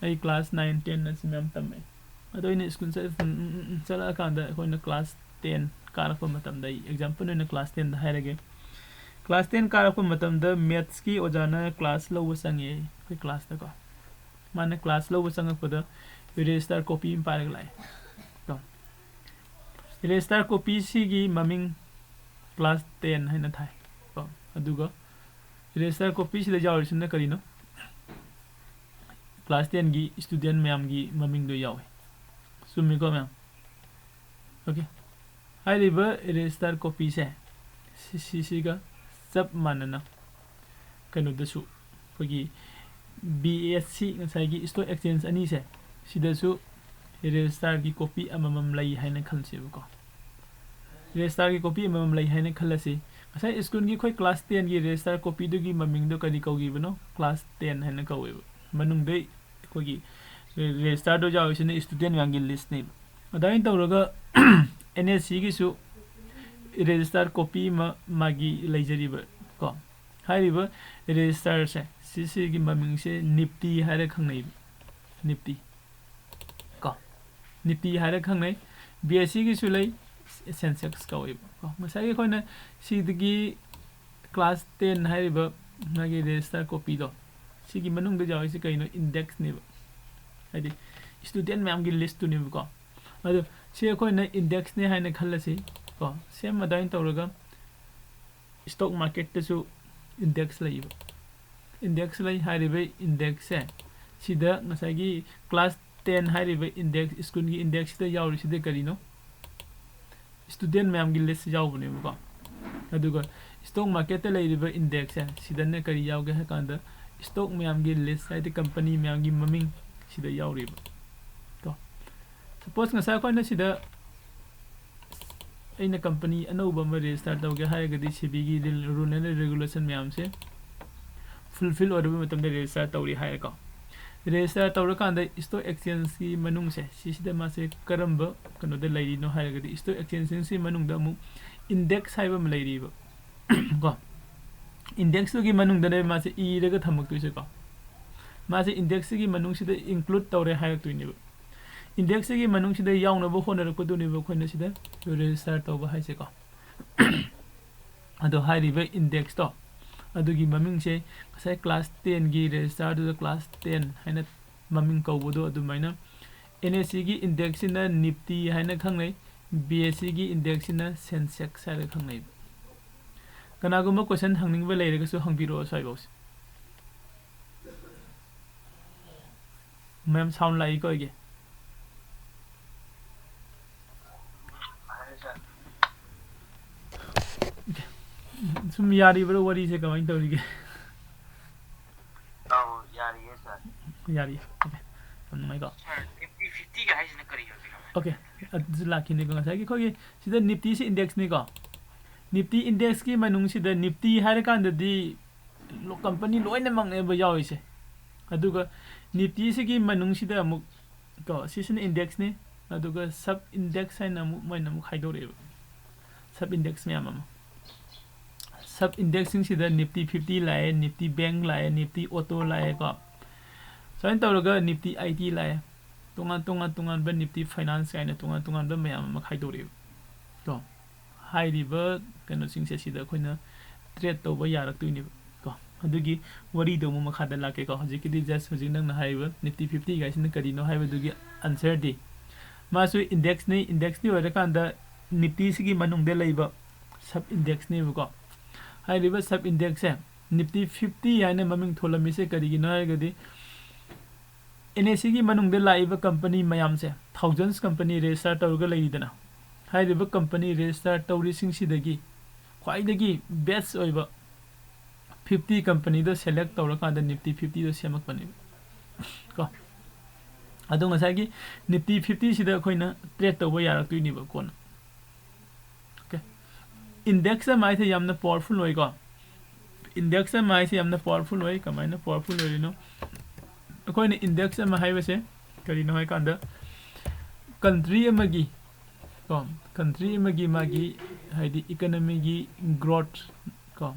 ꯑꯩ class nine ten ꯑꯁꯤ ꯃꯌꯥꯝ ꯇꯝꯃꯛꯑꯦ꯫ ꯑꯗꯣ ꯑꯩꯅ school ꯆꯠ-, ꯎꯝ, ꯎꯝ, ꯎꯝ, ꯆꯠꯂꯛꯑꯀꯥꯟꯗ ꯑꯩꯈꯣꯏꯅ class ten ꯀꯥꯔꯛꯄ ꯃꯇꯝꯗ, ꯑꯩ example ꯑꯣꯏꯅ class ten ꯗ ꯍꯥꯏꯔꯒꯦ꯫ Class ten ꯀꯥꯔꯛꯄ ꯃꯇꯝꯗ maths ꯀꯤ ꯑꯣꯖꯥꯅ class ꯂꯧꯕ ꯆꯪꯉꯦ ꯑꯩꯈꯣꯏ class ꯇꯀꯣ꯫ ꯃꯥꯅ class ꯂꯧꯕ ꯆꯪꯉꯛꯄꯗ register copy ꯑꯃ ꯄꯥꯏꯔꯒ ꯂꯥꯛꯑꯦ ꯀꯣ꯫ Register copy ꯁꯤꯒꯤ ꯃꯃꯤꯡ class ten ꯍꯥꯏꯅ ꯊꯥꯏ ꯀꯣ꯫ ꯑꯗꯨꯒ register copy ꯁꯤꯗ ꯌꯥꯎꯔꯤꯁꯤꯅ ꯀꯔꯤꯅꯣ? Class ten ꯒꯤ student ꯃꯌꯥꯝꯒꯤ ꯃꯃꯤꯡꯗꯣ ꯌꯥꯎꯋꯤ꯫ ꯆꯨꯝꯃꯤꯀꯣ ꯃꯌꯥꯝ? Okay꯫ ꯍꯥꯏꯔꯤꯕ register copy ꯁꯦ ꯁꯤ-, ꯁꯤꯁꯤꯒ ꯆꯞ ꯃꯥꯟꯅꯅ ꯀꯩꯅꯣꯗꯁꯨ, ꯑꯩꯈꯣꯏꯒꯤ B S C, ꯉꯁꯥꯏꯒꯤ stock exchange ꯑꯅꯤꯁꯦ, ꯁꯤꯗꯁꯨ register ꯒꯤ copy ꯑꯃꯃꯝ ꯂꯩ ꯍꯥꯏꯅ ꯈꯜꯂꯁꯦꯕꯀꯣ꯫ Register ꯒꯤ copy ꯑꯃꯃꯝ ꯂꯩ ꯍꯥꯏꯅ ꯈꯜꯂꯁꯤ꯫ ꯉꯁꯥꯏ school ꯒꯤ ꯑꯩꯈꯣꯏ class ten ꯒꯤ register copy ꯗꯨꯒꯤ ꯃꯃꯤꯡꯗꯣ ꯀꯔꯤ ꯀꯧꯈꯤꯕꯅꯣ? Class ten ꯍꯥꯏꯅ ꯀꯧꯋꯦꯕ꯫ ꯃꯅꯨꯡꯗ ꯑꯩꯈꯣꯏꯒꯤ register ꯗꯣ ꯌꯥꯎꯔꯤꯁꯤꯅ student ꯃꯌꯥꯝꯒꯤ list ꯅꯦꯕ꯫ ꯑꯗꯨꯃꯥꯏꯅ ꯇꯧꯔꯒ N S C ꯒꯤꯁꯨ register copy ꯑꯃ ꯃꯥꯒꯤ ꯂꯩꯖꯔꯤꯕ ꯀꯣ꯫ ꯍꯥꯏꯔꯤꯕ register ꯁꯦ, ꯁꯤꯁꯤꯒꯤ ꯃꯃꯤꯡꯁꯦ NIFTY ꯍꯥꯏꯔ ꯈꯪꯅꯩꯕ꯫ NIFTY ꯀꯣ꯫ NIFTY ꯍꯥꯏꯔ ꯈꯪꯅꯩ꯫ B S C ꯒꯤꯁꯨ ꯂꯩ, Sensex ꯀꯧꯋꯦꯕ ꯀꯣ꯫ ꯉꯁꯥꯏꯒꯤ ꯑꯩꯈꯣꯏꯅ ꯁꯤꯗꯒꯤ class ten ꯍꯥꯏꯔꯤꯕ ꯃꯥꯒꯤ register copy ꯗꯣ, ꯁꯤꯒꯤ ꯃꯅꯨꯡꯗ ꯌꯥꯎꯔꯤꯁꯤ ꯀꯩꯅꯣ? Index ꯅꯦꯕ꯫ ꯍꯥꯏꯗꯤ student ꯃꯌꯥꯝꯒꯤ list ꯇꯨꯅꯦꯕꯀꯣ꯫ ꯑꯗꯣ ꯁꯤ ꯑꯩꯈꯣꯏꯅ index ꯅꯦ ꯍꯥꯏꯅ ꯈꯜꯂꯁꯤ ꯀꯣ꯫ Same ꯑꯗꯨꯃꯥꯏꯅ ꯇꯧꯔꯒ stock market ꯇꯁꯨ index ꯂꯩꯌꯦꯕ꯫ Index ꯂꯩ꯫ ꯍꯥꯏꯔꯤꯕ index ꯁꯦ, ꯁꯤꯗ ꯉꯁꯥꯏꯒꯤ class ten ꯍꯥꯏꯔꯤꯕ index, school ꯒꯤ index ꯁꯤꯗ ꯌꯥꯎꯔꯤꯁꯤꯗꯤ ꯀꯔꯤꯅꯣ? Student ꯃꯌꯥꯝꯒꯤ list ꯌꯥꯎꯕꯅꯦꯕꯀꯣ꯫ ꯑꯗꯨꯒ stock market ꯇ ꯂꯩꯔꯤꯕ index ꯁꯦ, ꯁꯤꯗꯅ ꯀꯔꯤ ꯌꯥꯎꯒꯦ ꯍꯥꯏ ꯀꯥꯟꯗ, stock ꯃꯌꯥꯝꯒꯤ list, ꯍꯥꯏꯗꯤ company ꯃꯌꯥꯝꯒꯤ ꯃꯃꯤꯡ ꯁꯤꯗ ꯌꯥꯎꯔꯤꯕ ꯀꯣ꯫ Suppose ꯉꯁꯥꯏ ꯑꯩꯈꯣꯏꯅ ꯁꯤꯗ ꯑꯩꯅ company ꯑꯅꯧꯕ ꯑꯃ register ꯇꯧꯒꯦ ꯍꯥꯏꯔꯒꯗꯤ ꯁꯤꯕꯤꯒꯤ rule and regulation ꯃꯌꯥꯝꯁꯦ fulfill ꯑꯣꯏꯔꯕ ꯃꯇꯝꯗ register ꯇꯧꯔꯤ ꯍꯥꯏꯔꯦꯀꯣ꯫ Register ꯇꯧꯔꯀꯥꯟꯗ stock exchangeꯀꯤ ꯃꯅꯨꯡꯁꯦ ꯁꯤꯁꯤꯗ ꯃꯥꯁꯦ ꯀꯔꯝꯕ ꯀꯩꯅꯣꯗ ꯂꯩꯔꯤꯅꯣ ꯍꯥꯏꯔꯒꯗꯤ stock exchangeꯁꯤ ꯃꯅꯨꯡꯗ ꯑꯃꯨꯛ index ꯍꯥꯏꯕ ꯑꯃ ꯂꯩꯔꯤꯕ ꯀꯣ꯫ Indexꯇꯨꯒꯤ ꯃꯅꯨꯡꯗꯅꯦ ꯃꯥꯁꯦ ꯏꯔꯒ ꯊꯝꯃꯛꯇꯣꯏꯁꯦꯀꯣ꯫ ꯃꯥꯁꯦ indexꯁꯤꯒꯤ ꯃꯅꯨꯡꯁꯤꯗ include ꯇꯧꯔꯦ ꯍꯥꯏꯔꯛꯇꯣꯏꯅꯦꯕ꯫ Indexꯁꯤꯒꯤ ꯃꯅꯨꯡꯁꯤꯗ ꯌꯥꯎꯅꯕ ꯍꯣꯠꯅꯔꯛꯀꯗꯣꯏꯅꯦꯕ ꯑꯩꯈꯣꯏꯅ ꯁꯤꯗ register ꯇꯧꯕ ꯍꯥꯏꯁꯦꯀꯣ꯫ ꯑꯗꯣ ꯍꯥꯏꯔꯤꯕ indexꯇꯣ ꯑꯗꯨꯒꯤ ꯃꯃꯤꯡꯁꯦ ꯉꯁꯥꯏ class tenꯒꯤ registerꯗꯨꯗ class ten ꯍꯥꯏꯅ ꯃꯃꯤꯡ ꯀꯧꯕꯗꯣ ꯑꯗꯨꯃꯥꯏꯅ NSEꯒꯤ indexꯁꯤꯅ Nifty ꯍꯥꯏꯅ ꯈꯪꯅꯩ, BSEꯒꯤ indexꯁꯤꯅ Sensex ꯍꯥꯏꯔꯒ ꯈꯪꯅꯩꯕ꯫ ꯀꯅꯥꯒꯨꯝꯕ question ꯍꯪꯅꯤꯡꯕ ꯂꯩꯔꯒꯁꯨ ꯍꯪꯕꯤꯔꯛꯑꯣ ꯁ꯭ꯋꯥꯏꯐꯥꯎꯁꯦ꯫ Ma'am, sound ꯂꯥꯛꯏꯀꯣ ꯑꯩꯒꯤ? ꯁꯨꯝ ꯌꯥꯔꯤꯕ꯭ꯔꯣ ꯋꯥꯔꯤꯁꯦ? ꯀꯃꯥꯏꯅ ꯇꯧꯔꯤꯒꯦ? ꯑꯧ, ꯌꯥꯔꯤꯌꯦ sir꯫ ꯌꯥꯔꯤ꯫ Okay꯫ ꯌꯥꯝ ꯅꯨꯡꯉꯥꯏꯀꯣ? Sir, Nifty fiftyꯒ ꯍꯥꯏꯁꯤꯅ ꯀꯔꯤ ꯑꯣꯏꯗꯣꯏꯅꯣ? Okay꯫ ꯑꯗꯨꯁꯨ ꯂꯥꯛꯈꯤꯅꯤꯀꯣ꯫ ꯉꯁꯥꯏꯒꯤ ꯑꯩꯈꯣꯏꯒꯤ ꯁꯤꯗ Niftyꯁꯤ indexꯅꯤꯀꯣ꯫ Nifty indexꯀꯤ ꯃꯅꯨꯡꯁꯤꯗ Nifty ꯍꯥꯏꯔꯀꯥꯟꯗꯗꯤ ꯂꯣ-, company ꯂꯣꯏꯅꯃꯛꯅꯦꯕ ꯌꯥꯎꯔꯤꯁꯦ꯫ ꯑꯗꯨꯒ Niftyꯁꯤꯒꯤ ꯃꯅꯨꯡꯁꯤꯗ ꯑꯃꯨꯛ ꯀꯣ, ꯁꯤꯁꯤꯅ indexꯅꯤ꯫ ꯑꯗꯨꯒ sub index ꯍꯥꯏꯅ ꯑꯃꯨꯛ ꯃꯣꯏꯅ ꯑꯃꯨꯛ ꯈꯥꯏꯗꯣꯔꯛꯑꯦꯕ꯫ Sub index ꯃꯌꯥꯝ ꯑꯃ꯫ Sub indexꯁꯤꯡꯁꯤꯗ Nifty fifty ꯂꯥꯛꯑꯦ, Nifty Bank ꯂꯥꯛꯑꯦ, Nifty Auto ꯂꯥꯛꯑꯦꯀꯣ꯫ ꯁꯨꯃꯥꯏꯅ ꯇꯧꯔꯒ Nifty IT ꯂꯥꯛꯑꯦ꯫ ꯇꯣꯉꯥꯟ ꯇꯣꯉꯥꯟ ꯇꯣꯉꯥꯟꯕ Nifty Finance ꯀꯥꯏꯅ ꯇꯣꯉꯥꯟ ꯇꯣꯉꯥꯟꯕ ꯃꯌꯥꯝ ꯑꯃ ꯈꯥꯏꯗꯣꯔꯛꯑꯦꯕ꯫ ꯀꯣ꯫ ꯍꯥꯏꯔꯤꯕ ꯀꯩꯅꯣꯁꯤꯡꯁꯦ ꯁꯤꯗ ꯑꯩꯈꯣꯏꯅ trade ꯇꯧꯕ ꯌꯥꯔꯛꯇꯣꯏꯅꯦꯕ ꯀꯣ꯫ ꯑꯗꯨꯒꯤ ꯋꯥꯔꯤꯗꯣ ꯑꯃꯨꯛ ꯃꯈꯥꯗ ꯂꯥꯛꯀꯦꯀꯣ꯫ ꯍꯧꯖꯤꯛꯀꯤꯗꯤ just ꯍꯧꯖꯤꯛ ꯅꯪꯅ ꯍꯥꯏꯔꯤꯕ Nifty fifty ꯀꯥꯏꯁꯤꯅ ꯀꯔꯤꯅꯣ ꯍꯥꯏꯕꯗꯨꯒꯤ answerꯗꯤ ꯃꯥꯁꯨ indexꯅꯤ, indexꯅꯤ ꯑꯣꯏꯔꯀꯥꯟꯗ Niftyꯁꯤꯒꯤ ꯃꯅꯨꯡꯗ ꯂꯩꯕ sub indexꯅꯦꯕꯀꯣ꯫ ꯍꯥꯏꯔꯤꯕ sub indexꯁꯦ Nifty fifty ꯍꯥꯏꯅ ꯃꯃꯤꯡ ꯊꯣꯜꯂꯝꯃꯤꯁꯦ ꯀꯔꯤꯒꯤꯅꯣ ꯍꯥꯏꯔꯒꯗꯤ NSEꯒꯤ ꯃꯅꯨꯡꯗ ꯂꯥꯛꯏꯕ company ꯃꯌꯥꯝꯁꯦ thousands company register ꯇꯧꯔꯒ ꯂꯩꯔꯤꯗꯅ, ꯍꯥꯏꯔꯤꯕ company register ꯇꯧꯔꯤꯁꯤꯡꯁꯤꯗꯒꯤ ꯈ꯭ꯋꯥꯏꯗꯒꯤ best ꯑꯣꯏꯕ ꯐꯤꯐꯇꯤ ꯀꯝꯄꯅꯤꯗꯣ ꯁꯦꯂꯦꯛ ꯇꯧꯔꯀꯥꯟꯗ ꯅꯤꯐꯇꯤ ꯐꯤꯐꯇꯤꯗꯣ ꯁꯦꯝꯃꯛꯄꯅꯦꯕ ꯀꯣ꯫ ꯑꯗꯣ ꯉꯁꯥꯏꯒꯤ ꯅꯤꯐꯇꯤ ꯐꯤꯐꯇꯤꯁꯤꯗ ꯑꯩꯈꯣꯏꯅ ꯇ꯭ꯔꯦꯠ ꯇꯧꯕ ꯌꯥꯔꯛꯇꯣꯏꯅꯦꯕ ꯀꯣꯟꯅ꯫ ꯑꯣꯀꯦ, ꯏꯟꯗꯦꯛꯁ ꯑꯃ ꯍꯥꯏꯁꯦ ꯌꯥꯝꯅ ꯄꯥꯋꯔꯐꯨꯜ ꯑꯣꯏꯀꯣ꯫ ꯏꯟꯗꯦꯛꯁ ꯑꯃ ꯍꯥꯏꯁꯦ ꯌꯥꯝꯅ ꯄꯥꯋꯔꯐꯨꯜ ꯑꯣꯏ꯫ ꯀꯃꯥꯏꯅ ꯄꯥꯋꯔꯐꯨꯜ ꯑꯣꯏꯔꯤꯅꯣ? ꯑꯩꯈꯣꯏꯅ ꯏꯟꯗꯦꯛꯁ ꯑꯃ ꯍꯥꯏꯕꯁꯦ ꯀꯔꯤꯅꯣ ꯍꯥꯏꯀꯥꯟꯗ, ꯀꯟꯇ꯭ꯔꯤ ꯑꯃꯒꯤ ꯀꯣ, ꯀꯟꯇ꯭ꯔꯤ ꯑꯃꯒꯤ ꯃꯥꯒꯤ ꯍꯥꯏꯗꯤ ꯏꯀꯅꯃꯤꯒꯤ ꯒ꯭ꯔꯣꯠ ꯀꯣ,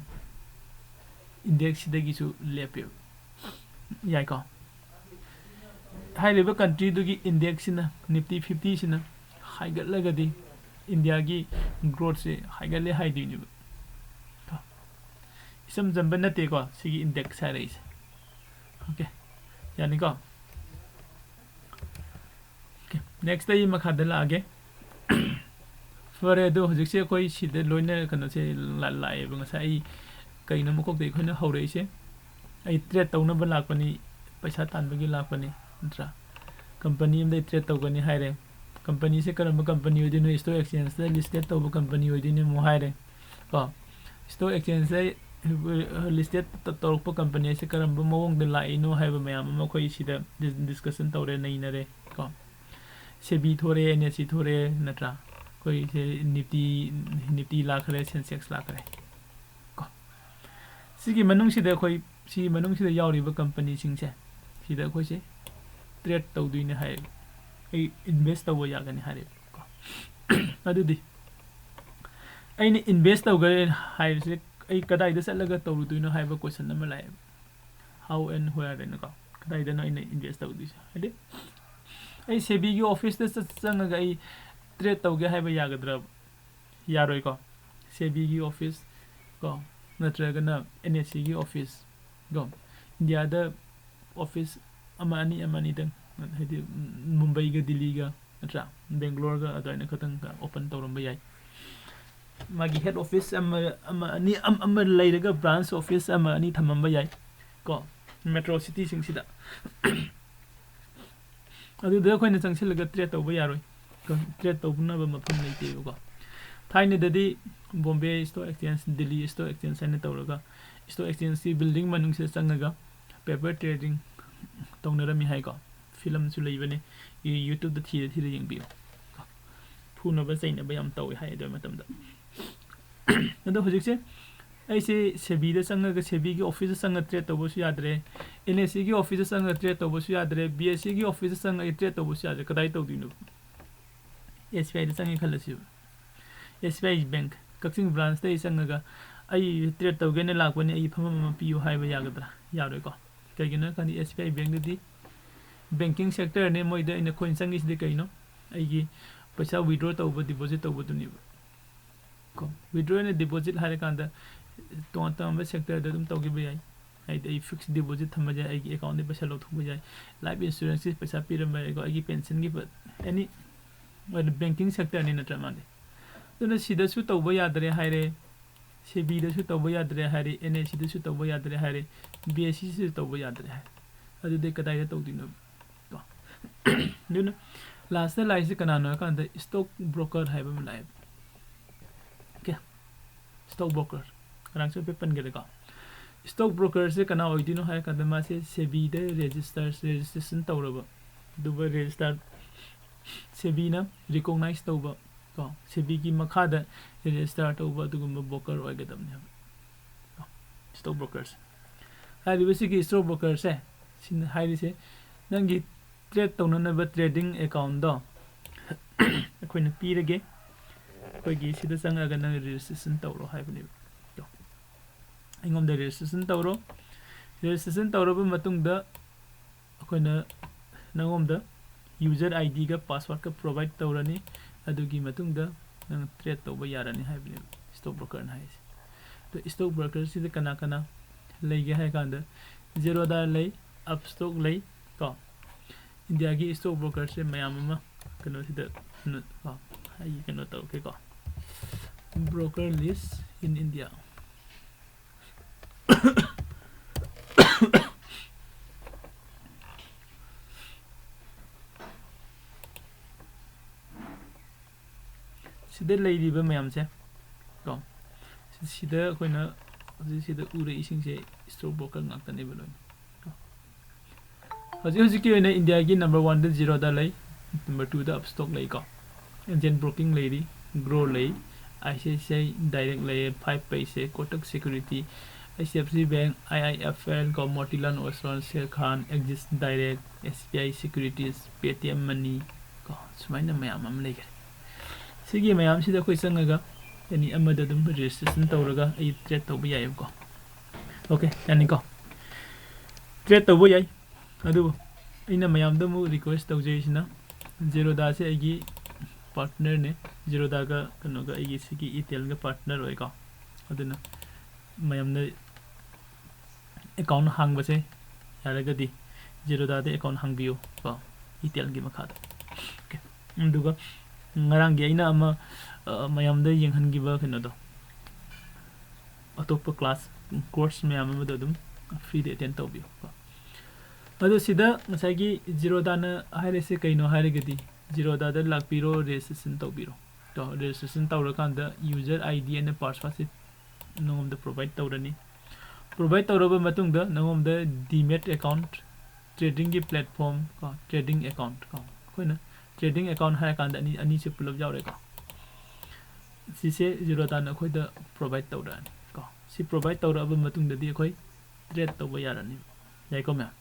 ꯏꯟꯗꯦꯛꯁꯁꯤꯗꯒꯤꯁꯨ ꯂꯦꯞꯄꯦꯕ꯫ ꯌꯥꯏꯀꯣ? ꯍꯥꯏꯔꯤꯕ ꯀꯟꯇ꯭ꯔꯤꯗꯨꯒꯤ ꯏꯟꯗꯦꯛꯁꯁꯤꯅ, ꯅꯤꯐꯇꯤ ꯐꯤꯐꯇꯤꯁꯤꯅ ꯍꯥꯏꯒꯠꯂꯒꯗꯤ ꯏꯟꯗꯤꯌꯥꯒꯤ ꯒ꯭ꯔꯣꯠꯁꯦ ꯍꯥꯏꯒꯠꯂꯦ ꯍꯥꯏꯗꯣꯏꯅꯦꯕ꯫ ꯀꯣ? ꯏꯆꯝ ꯆꯝꯕ ꯅꯠꯇꯦꯀꯣ ꯁꯤꯒꯤ ꯏꯟꯗꯦꯛꯁ ꯍꯥꯏꯔꯛꯏꯁꯦ꯫ ꯑꯣꯀꯦ, ꯌꯥꯅꯤꯀꯣ? ꯑꯣꯀꯦ, ꯅꯦꯛꯁꯇ ꯑꯩ ꯃꯈꯥꯗ ꯂꯥꯛꯑꯒꯦ꯫ ꯐꯔꯦ, ꯑꯗꯣ ꯍꯧꯖꯤꯛꯁꯦ ꯑꯩꯈꯣꯏ ꯁꯤꯗ ꯂꯣꯏꯅ ꯀꯩꯅꯣꯁꯦ ꯂꯥ-, ꯂꯥꯛꯑꯦꯕ꯫ ꯉꯁꯥꯏ ꯑꯩ ꯀꯩꯅꯣ ꯃꯀꯣꯛꯇ ꯑꯩꯈꯣꯏꯅ ꯍꯧꯔꯛꯏꯁꯦ, ꯑꯩ ꯇ꯭ꯔꯦꯠ ꯇꯧꯅꯕ ꯂꯥꯛꯄꯅꯤ, ꯄꯩꯁꯥ ꯇꯥꯟꯕꯒꯤ ꯂꯥꯛꯄꯅꯤ, ꯅꯠꯇ꯭ꯔꯥ? ꯀꯝꯄꯅꯤ ꯑꯃꯗ ꯑꯩ ꯇ꯭ꯔꯦꯠ ꯇꯧꯒꯅꯤ ꯍꯥꯏꯔꯦ꯫ ꯀꯝꯄꯅꯤꯁꯦ ꯀꯔꯝꯕ ꯀꯝꯄꯅꯤ ꯑꯣꯏꯗꯣꯏꯅꯣ? ꯁ꯭ꯇꯣꯛ ꯑꯦꯛꯁꯆꯦꯟꯖꯇ ꯂꯤꯁꯇꯦꯠ ꯇꯧꯕ ꯀꯝꯄꯅꯤ ꯑꯣꯏꯗꯣꯏꯅꯦ ꯑꯃꯨꯛ ꯍꯥꯏꯔꯦ ꯀꯣ꯫ ꯁ꯭ꯇꯣꯛ ꯑꯦꯛꯁꯆꯦꯟꯖꯇ ꯂꯤꯁꯇꯦꯠ ꯇꯧꯔꯛꯄ ꯀꯝꯄꯅꯤ ꯑꯁꯦ ꯀꯔꯝꯕ ꯃꯑꯣꯡꯗ ꯂꯥꯛꯏꯅꯣ ꯍꯥꯏꯕ ꯃꯌꯥꯝ ꯑꯃ ꯑꯩꯈꯣꯏ ꯁꯤꯗ ꯗꯤꯁ-, ꯗꯤꯁꯀꯁꯟ ꯇꯧꯔꯦ, ꯅꯩꯅꯔꯦ ꯀꯣ꯫ ꯁꯦꯕꯤ ꯊꯣꯔꯛꯑꯦ, ꯑꯦꯟ ꯑꯦꯁ ꯁꯤ ꯊꯣꯔꯛꯑꯦ, ꯅꯠꯇ꯭ꯔꯥ? ꯑꯩꯈꯣꯏꯁꯦ ꯅꯤꯐꯇꯤ, ꯅꯤꯐꯇꯤ ꯂꯥꯛꯈ꯭ꯔꯦ, ꯁꯦꯟꯁꯦꯛꯁ ꯂꯥꯛꯈ꯭ꯔꯦ ꯀꯣ꯫ ꯁꯤꯒꯤ ꯃꯅꯨꯡꯁꯤꯗ ꯑꯩꯈꯣꯏ, ꯁꯤꯒꯤ ꯃꯅꯨꯡꯁꯤꯗ ꯌꯥꯎꯔꯤꯕ ꯀꯝꯄꯅꯤꯁꯤꯡꯁꯦ ꯁꯤꯗ ꯑꯩꯈꯣꯏꯁꯦ ꯇ꯭ꯔꯦꯠ ꯇꯧꯗꯣꯏꯅꯦ ꯍꯥꯏꯌꯦꯕ꯫ ꯑꯩ ꯏꯟꯚꯦꯁ ꯇꯧꯕ ꯌꯥꯒꯅꯤ ꯍꯥꯏꯔꯦꯕ ꯀꯣ꯫ ꯑꯗꯨꯗꯤ ꯑꯩꯅ ꯏꯟꯚꯦꯁ ꯇꯧꯈ꯭ꯔꯦ ꯍꯥꯏꯕꯁꯦ ꯑꯩ ꯀꯗꯥꯏꯗ ꯆꯠꯂꯒ ꯇꯧꯔꯨꯗꯣꯏꯅꯣ ꯍꯥꯏꯕ ꯀꯣꯏꯁꯟ ꯑꯃ ꯂꯥꯛꯑꯦꯕ꯫ How and where ꯍꯥꯏꯅꯀꯣ, ꯀꯗꯥꯏꯗꯅꯣ ꯑꯩꯅ ꯏꯟꯚꯦꯁ ꯇꯧꯗꯣꯏꯁꯦ? ꯍꯥꯏꯗꯤ ꯑꯩ ꯁꯦꯕꯤꯒꯤ ꯑꯣꯐꯤꯁꯇ ꯆꯠ-, ꯆꯪꯉꯒ ꯑꯩ ꯇ꯭ꯔꯦꯠ ꯇꯧꯒꯦ ꯍꯥꯏꯕ ꯌꯥꯒꯗ꯭ꯔꯕ? ꯌꯥꯔꯣꯏꯀꯣ꯫ ꯁꯦꯕꯤꯒꯤ ꯑꯣꯐꯤꯁ ꯀꯣ, ꯅꯠꯇ꯭ꯔꯒꯅ ꯑꯦꯟ ꯑꯦꯁ ꯁꯤꯒꯤ ꯑꯣꯐꯤꯁ ꯀꯣ, ꯏꯟꯗꯤꯌꯥꯗ ꯑꯣꯐꯤꯁ ꯑꯃ ꯑꯅꯤ, ꯑꯃ ꯑꯅꯤꯗꯪ, ꯍꯥꯏꯗꯤ ꯃꯨꯝꯕꯩꯒ ꯗꯤꯜꯂꯤꯒ, ꯅꯠꯇ꯭ꯔꯥ, ꯕꯦꯡꯒ꯭ꯂꯣꯔꯒ ꯑꯗꯨꯃꯥꯏꯅ ꯈꯛꯇꯪ ꯑꯣꯄꯟ ꯇꯧꯔꯝꯕ ꯌꯥꯏ꯫ ꯃꯥꯒꯤ ꯍꯦꯗ ꯑꯣꯐꯤꯁ ꯑꯃ, ꯑꯃ ꯑꯅꯤ, ꯑꯝ-, ꯑꯃ ꯂꯩꯔꯒ ꯕ꯭ꯔꯥꯟꯁ ꯑꯣꯐꯤꯁ ꯑꯃ ꯑꯅꯤ ꯊꯝꯃꯝꯕ ꯌꯥꯏ ꯀꯣ, ꯃꯦꯇ꯭ꯔꯣ ꯁꯤꯇꯤꯁꯤꯡꯁꯤꯗ꯫ ꯑꯗꯨꯗ ꯑꯩꯈꯣꯏꯅ ꯆꯪꯁꯤꯜꯂꯒ ꯇ꯭ꯔꯦꯠ ꯇꯧꯕ ꯌꯥꯔꯣꯏ꯫ ꯇ꯭ꯔꯦꯠ ꯇꯧꯅꯕ ꯃꯐꯝ ꯂꯩꯇꯦꯕꯀꯣ꯫ ꯊꯥꯏꯅꯗꯗꯤ Bombay stock exchange, Delhi stock exchange ꯍꯥꯏꯅ ꯇꯧꯔꯒ stock exchangeꯀꯤ building ꯃꯅꯨꯡꯁꯤꯗ ꯆꯪꯉꯒ paper trading ꯇꯧꯅꯔꯝꯃꯤ ꯍꯥꯏꯀꯣ꯫ ꯐꯤꯂꯝꯁꯨ ꯂꯩꯕꯅꯦ, ꯌꯨ-, YouTubeꯇ ꯊꯤꯔ ꯊꯤꯔ ꯌꯦꯡꯕꯤꯌꯨ꯫ ꯐꯨꯅꯕ ꯆꯩꯅꯕ ꯌꯥꯝ ꯇꯧꯋꯦ ꯍꯥꯏ ꯑꯗꯨ ꯃꯇꯝꯗ꯫ ꯑꯗꯣ ꯍꯧꯖꯤꯛꯁꯦ ꯑꯩꯁꯦ SEBIꯗ ꯆꯪꯉꯒ, SEBIꯒꯤ officeꯇ ꯆꯪꯉꯒ trade ꯇꯧꯕꯁꯨ ꯌꯥꯗ꯭ꯔꯦ, NSEꯒꯤ officeꯇ ꯆꯪꯉꯒ trade ꯇꯧꯕꯁꯨ ꯌꯥꯗ꯭ꯔꯦ, BSEꯒꯤ officeꯇ ꯆꯪꯉꯒ trade ꯇꯧꯕꯁꯨ ꯌꯥꯗ꯭ꯔꯦ꯫ ꯀꯗꯥꯏ ꯇꯧꯗꯣꯏꯅꯣ? SBIꯗ ꯆꯪꯉꯦ ꯈꯜꯂꯁꯤꯕ꯫ SBI Bank ꯀꯛꯆꯤꯡ branchꯇ ꯑꯩ ꯆꯪꯉꯒ, "ꯑꯩ trade ꯇꯧꯒꯦꯅ ꯂꯥꯛꯄꯅꯤ, ꯑꯩ ꯐꯝꯐꯝ ꯑꯃ ꯄꯤꯌꯨ" ꯍꯥꯏꯕ ꯌꯥꯒꯗ꯭ꯔꯥ? ꯌꯥꯔꯣꯏꯀꯣ꯫ ꯀꯩꯒꯤꯅꯣ ꯍꯥꯏ ꯀꯥꯟꯗ SBI Bankꯇꯗꯤ banking sectorꯅꯦ, ꯃꯣꯏꯗ ꯑꯩꯅ ꯑꯩꯈꯣꯏꯅ ꯆꯪꯉꯤꯁꯤꯗꯤ ꯀꯩꯅꯣ? ꯑꯩꯒꯤ ꯄꯩꯁꯥ withdraw ꯇꯧꯕ, deposit ꯇꯧꯕꯗꯨꯅꯦꯕ꯫ ꯀꯣ, withdrawal and deposit ꯍꯥꯏꯔꯀꯥꯟꯗ ꯇꯣꯉꯥꯟ ꯇꯣꯉꯥꯟꯕ sectorꯗ ꯑꯗꯨꯝ ꯇꯧꯈꯤꯕ ꯌꯥꯏ꯫ ꯍꯥꯏꯗꯤ ꯑꯩ fixed deposit ꯊꯝꯕ ꯌꯥꯏ, ꯑꯩꯒꯤ accountꯗꯒꯤ ꯄꯩꯁꯥ ꯂꯧꯊꯣꯛꯄ ꯌꯥꯏ, life insuranceꯀꯤ ꯄꯩꯁꯥ ꯄꯤꯔꯝꯕ ꯌꯥꯏꯀꯣ, ꯑꯩꯒꯤ pensionꯒꯤ ꯄ-, any ꯑꯣꯏꯅ banking sectorꯅꯤ ꯅꯠꯇ꯭ꯔꯥ ꯃꯥꯗꯤ? ꯑꯗꯨꯅ ꯁꯤꯗꯁꯨ ꯇꯧꯕ ꯌꯥꯗ꯭ꯔꯦ ꯍꯥꯏꯔꯦ, SEBIꯗꯁꯨ ꯇꯧꯕ ꯌꯥꯗ꯭ꯔꯦ ꯍꯥꯏꯔꯦ, NSEꯗꯁꯨ ꯇꯧꯕ ꯌꯥꯗ꯭ꯔꯦ ꯍꯥꯏꯔꯦ, BSEꯁꯨ ꯇꯧꯕ ꯌꯥꯗ꯭ꯔꯦ ꯍꯥꯏꯔꯦ꯫ ꯑꯗꯨꯗꯤ ꯀꯗꯥꯏꯗ ꯇꯧꯗꯣꯏꯅꯣ? ꯀꯣ꯫ ꯑꯗꯨꯅ lastꯇ ꯂꯥꯛꯏꯁꯦ ꯀꯅꯥꯅꯣ ꯍꯥꯏ ꯀꯥꯟꯗ stock broker ꯍꯥꯏꯕ ꯑꯃ ꯂꯥꯛꯑꯦꯕ꯫ Okay꯫ Stock broker꯫ ꯉꯔꯥꯡꯁꯨ ꯍꯥꯏꯐꯦꯠ ꯄꯟꯈ꯭ꯔꯦꯀꯣ꯫ Stock brokerꯁꯦ ꯀꯅꯥ ꯑꯣꯏꯗꯣꯏꯅꯣ ꯍꯥꯏꯔ ꯀꯥꯟꯗ ꯃꯥꯁꯦ SEBIꯗ register, registration ꯇꯧꯔꯕ, ꯑꯗꯨꯒ register, SEBIꯅ recognize ꯇꯧꯕ, ꯀꯣ, SEBIꯒꯤ ꯃꯈꯥꯗ register ꯇꯧꯕ ꯑꯗꯨꯒꯨꯝꯕ broker ꯑꯣꯏꯒꯗꯕꯅꯦꯕ꯫ ꯀꯣ, stock brokerꯁꯦ꯫ ꯍꯥꯏꯔꯤꯕꯁꯤꯒꯤ stock brokerꯁꯦ, ꯁꯤꯅ ꯍꯥꯏꯔꯤꯁꯦ ꯅꯪꯒꯤ trade ꯇꯧꯅꯅꯕ trading accountꯗꯣ ꯑꯩꯈꯣꯏꯅ ꯄꯤꯔꯒꯦ, ꯑꯩꯈꯣꯏꯒꯤ ꯁꯤꯗ ꯆꯪꯉꯒ ꯅꯪ registration ꯇꯧꯔꯣ ꯍꯥꯏꯕꯅꯦꯕ꯫ ꯀꯣ, ꯑꯩꯉꯣꯟꯗ registration ꯇꯧꯔꯣ꯫ Registration ꯇꯧꯔꯕ ꯃꯇꯨꯡꯗ ꯑꯩꯈꯣꯏꯅ ꯅꯉꯣꯟꯗ user IDꯒ passwordꯀ provide ꯇꯧꯔꯅꯤ꯫ ꯑꯗꯨꯒꯤ ꯃꯇꯨꯡꯗ ꯅꯪ trade ꯇꯧꯕ ꯌꯥꯔꯅꯤ ꯍꯥꯏꯕꯅꯦꯕ stock brokerꯅ ꯍꯥꯏꯁꯦ꯫ ꯑꯗꯣ stock brokerꯁꯤꯗ ꯀꯅꯥ ꯀꯅꯥ ꯂꯩꯒꯦ ꯍꯥꯏ ꯀꯥꯟꯗ Zerodha ꯂꯩ, Upstox ꯂꯩ ꯀꯣ꯫ ꯏꯟꯗꯤꯌꯥꯒꯤ stock brokerꯁꯦ ꯃꯌꯥꯝ ꯑꯃ ꯀꯩꯅꯣꯁꯤꯗ ꯀꯩꯅꯣ, ꯀꯣ, ꯑꯩ ꯀꯩꯅꯣ ꯇꯧꯔꯛꯀꯦꯀꯣ, broker list in India꯫ ꯁꯤꯗ ꯂꯩꯔꯤꯕ ꯃꯌꯥꯝꯁꯦ ꯀꯣ, ꯁꯤꯗ ꯑꯩꯈꯣꯏꯅ ꯍꯧꯖꯤꯛ ꯁꯤꯗ ꯎꯔꯛꯏꯁꯤꯡꯁꯦ stock broker ꯉꯥꯛꯇꯅꯦꯕ ꯂꯣꯏꯅ꯫ ꯍꯧꯖꯤꯛ ꯍꯧꯖꯤꯛꯀꯤ ꯑꯣꯏꯅ ꯏꯟꯗꯤꯌꯥꯒꯤ number one ꯗ Zerodha ꯂꯩ, number two ꯗ Upstox ꯂꯩꯀꯣ꯫ Angel Broking ꯂꯩꯔꯤ, Groww ꯂꯩ, I C I C I Direct ꯂꯩ, Five Paisa, Kotak Security, H D F C Bank, I I F L ꯀꯣ, Motilal Oswal, Sharekhan, Axis Direct, S B I Securities, Paytm Money ꯀꯣ, ꯁꯨꯃꯥꯏꯅ ꯃꯌꯥꯝ ꯑꯃ ꯂꯩꯈ꯭ꯔꯦ꯫ ꯁꯤꯒꯤ ꯃꯌꯥꯝꯁꯤꯗ ꯑꯩꯈꯣꯏ ꯆꯪꯉꯒ any ꯑꯃꯗ ꯑꯗꯨꯝ registration ꯇꯧꯔꯒ ꯑꯩ trade ꯇꯧꯕ ꯌꯥꯏꯑꯕꯀꯣ꯫ Okay, ꯌꯥꯅꯤꯀꯣ? Trade ꯇꯧꯕ ꯌꯥꯏ꯫ ꯑꯗꯨꯕꯨ ꯑꯩꯅ ꯃꯌꯥꯝꯗ ꯑꯃꯨꯛ request ꯇꯧꯖꯔꯤꯁꯤꯅ, Zerodhaꯁꯦ ꯑꯩꯒꯤ partnerꯅꯦ꯫ Zerodhaꯒ ꯀꯩꯅꯣꯒ ꯑꯩꯒꯤ ꯁꯤꯒꯤ Etelꯒ partner ꯑꯣꯏꯀꯣ꯫ ꯑꯗꯨꯅ ꯃꯌꯥꯝꯅ account ꯍꯥꯡꯕꯁꯦ ꯌꯥꯔꯒꯗꯤ Zerodhaꯗ account ꯍꯥꯡꯕꯤꯌꯨ ꯀꯣ, Etelꯒꯤ ꯃꯈꯥꯗ꯫ Okay꯫ ꯑꯗꯨꯒ ꯉꯔꯥꯡꯒꯤ ꯑꯩꯅ ꯑꯃ, ꯑ, ꯃꯌꯥꯝꯗ ꯌꯦꯡꯍꯟꯈꯤꯕ ꯀꯩꯅꯣꯗꯣ, ꯑꯇꯣꯞꯄ class, course ꯃꯌꯥꯝ ꯑꯃꯗꯣ ꯑꯗꯨꯝ freeꯗ attend ꯇꯧꯕꯤꯌꯨ ꯀꯣ꯫ ꯑꯗꯣ ꯁꯤꯗ ꯉꯁꯥꯏꯒꯤ Zerodhaꯅ ꯍꯥꯏꯔꯤꯁꯦ ꯀꯩꯅꯣ ꯍꯥꯏꯔꯒꯗꯤ, Zerodhaꯗ ꯂꯥꯛꯄꯤꯔꯣ, registration ꯇꯧꯕꯤꯔꯣ꯫ ꯇꯣ, registration ꯇꯧꯔꯀꯥꯟꯗ user I D ꯑꯅ passwordꯁꯦ ꯅꯉꯣꯟꯗ provide ꯇꯧꯔꯅꯤ꯫ Provide ꯇꯧꯔꯕ ꯃꯇꯨꯡꯗ ꯅꯉꯣꯟꯗ demat account, tradingꯒꯤ platform ꯀꯣ, trading account ꯀꯣ, ꯑꯩꯈꯣꯏꯅ trading account ꯍꯥꯏꯔꯀꯥꯟꯗ ꯑꯅꯤ, ꯑꯅꯤꯁꯦ ꯄꯨꯂꯞ ꯌꯥꯎꯔꯦꯀꯣ꯫ ꯁꯤꯁꯦ Zerodhaꯅ ꯑꯩꯈꯣꯏꯗ provide ꯇꯧꯔꯛꯑꯅꯤ ꯀꯣ꯫ ꯁꯤ provide ꯇꯧꯔꯛꯑꯕ ꯃꯇꯨꯡꯗꯗꯤ ꯑꯩꯈꯣꯏ trade ꯇꯧꯕ ꯌꯥꯔꯅꯤ꯫ ꯌꯥꯏꯀꯣ ꯃꯌꯥꯝ?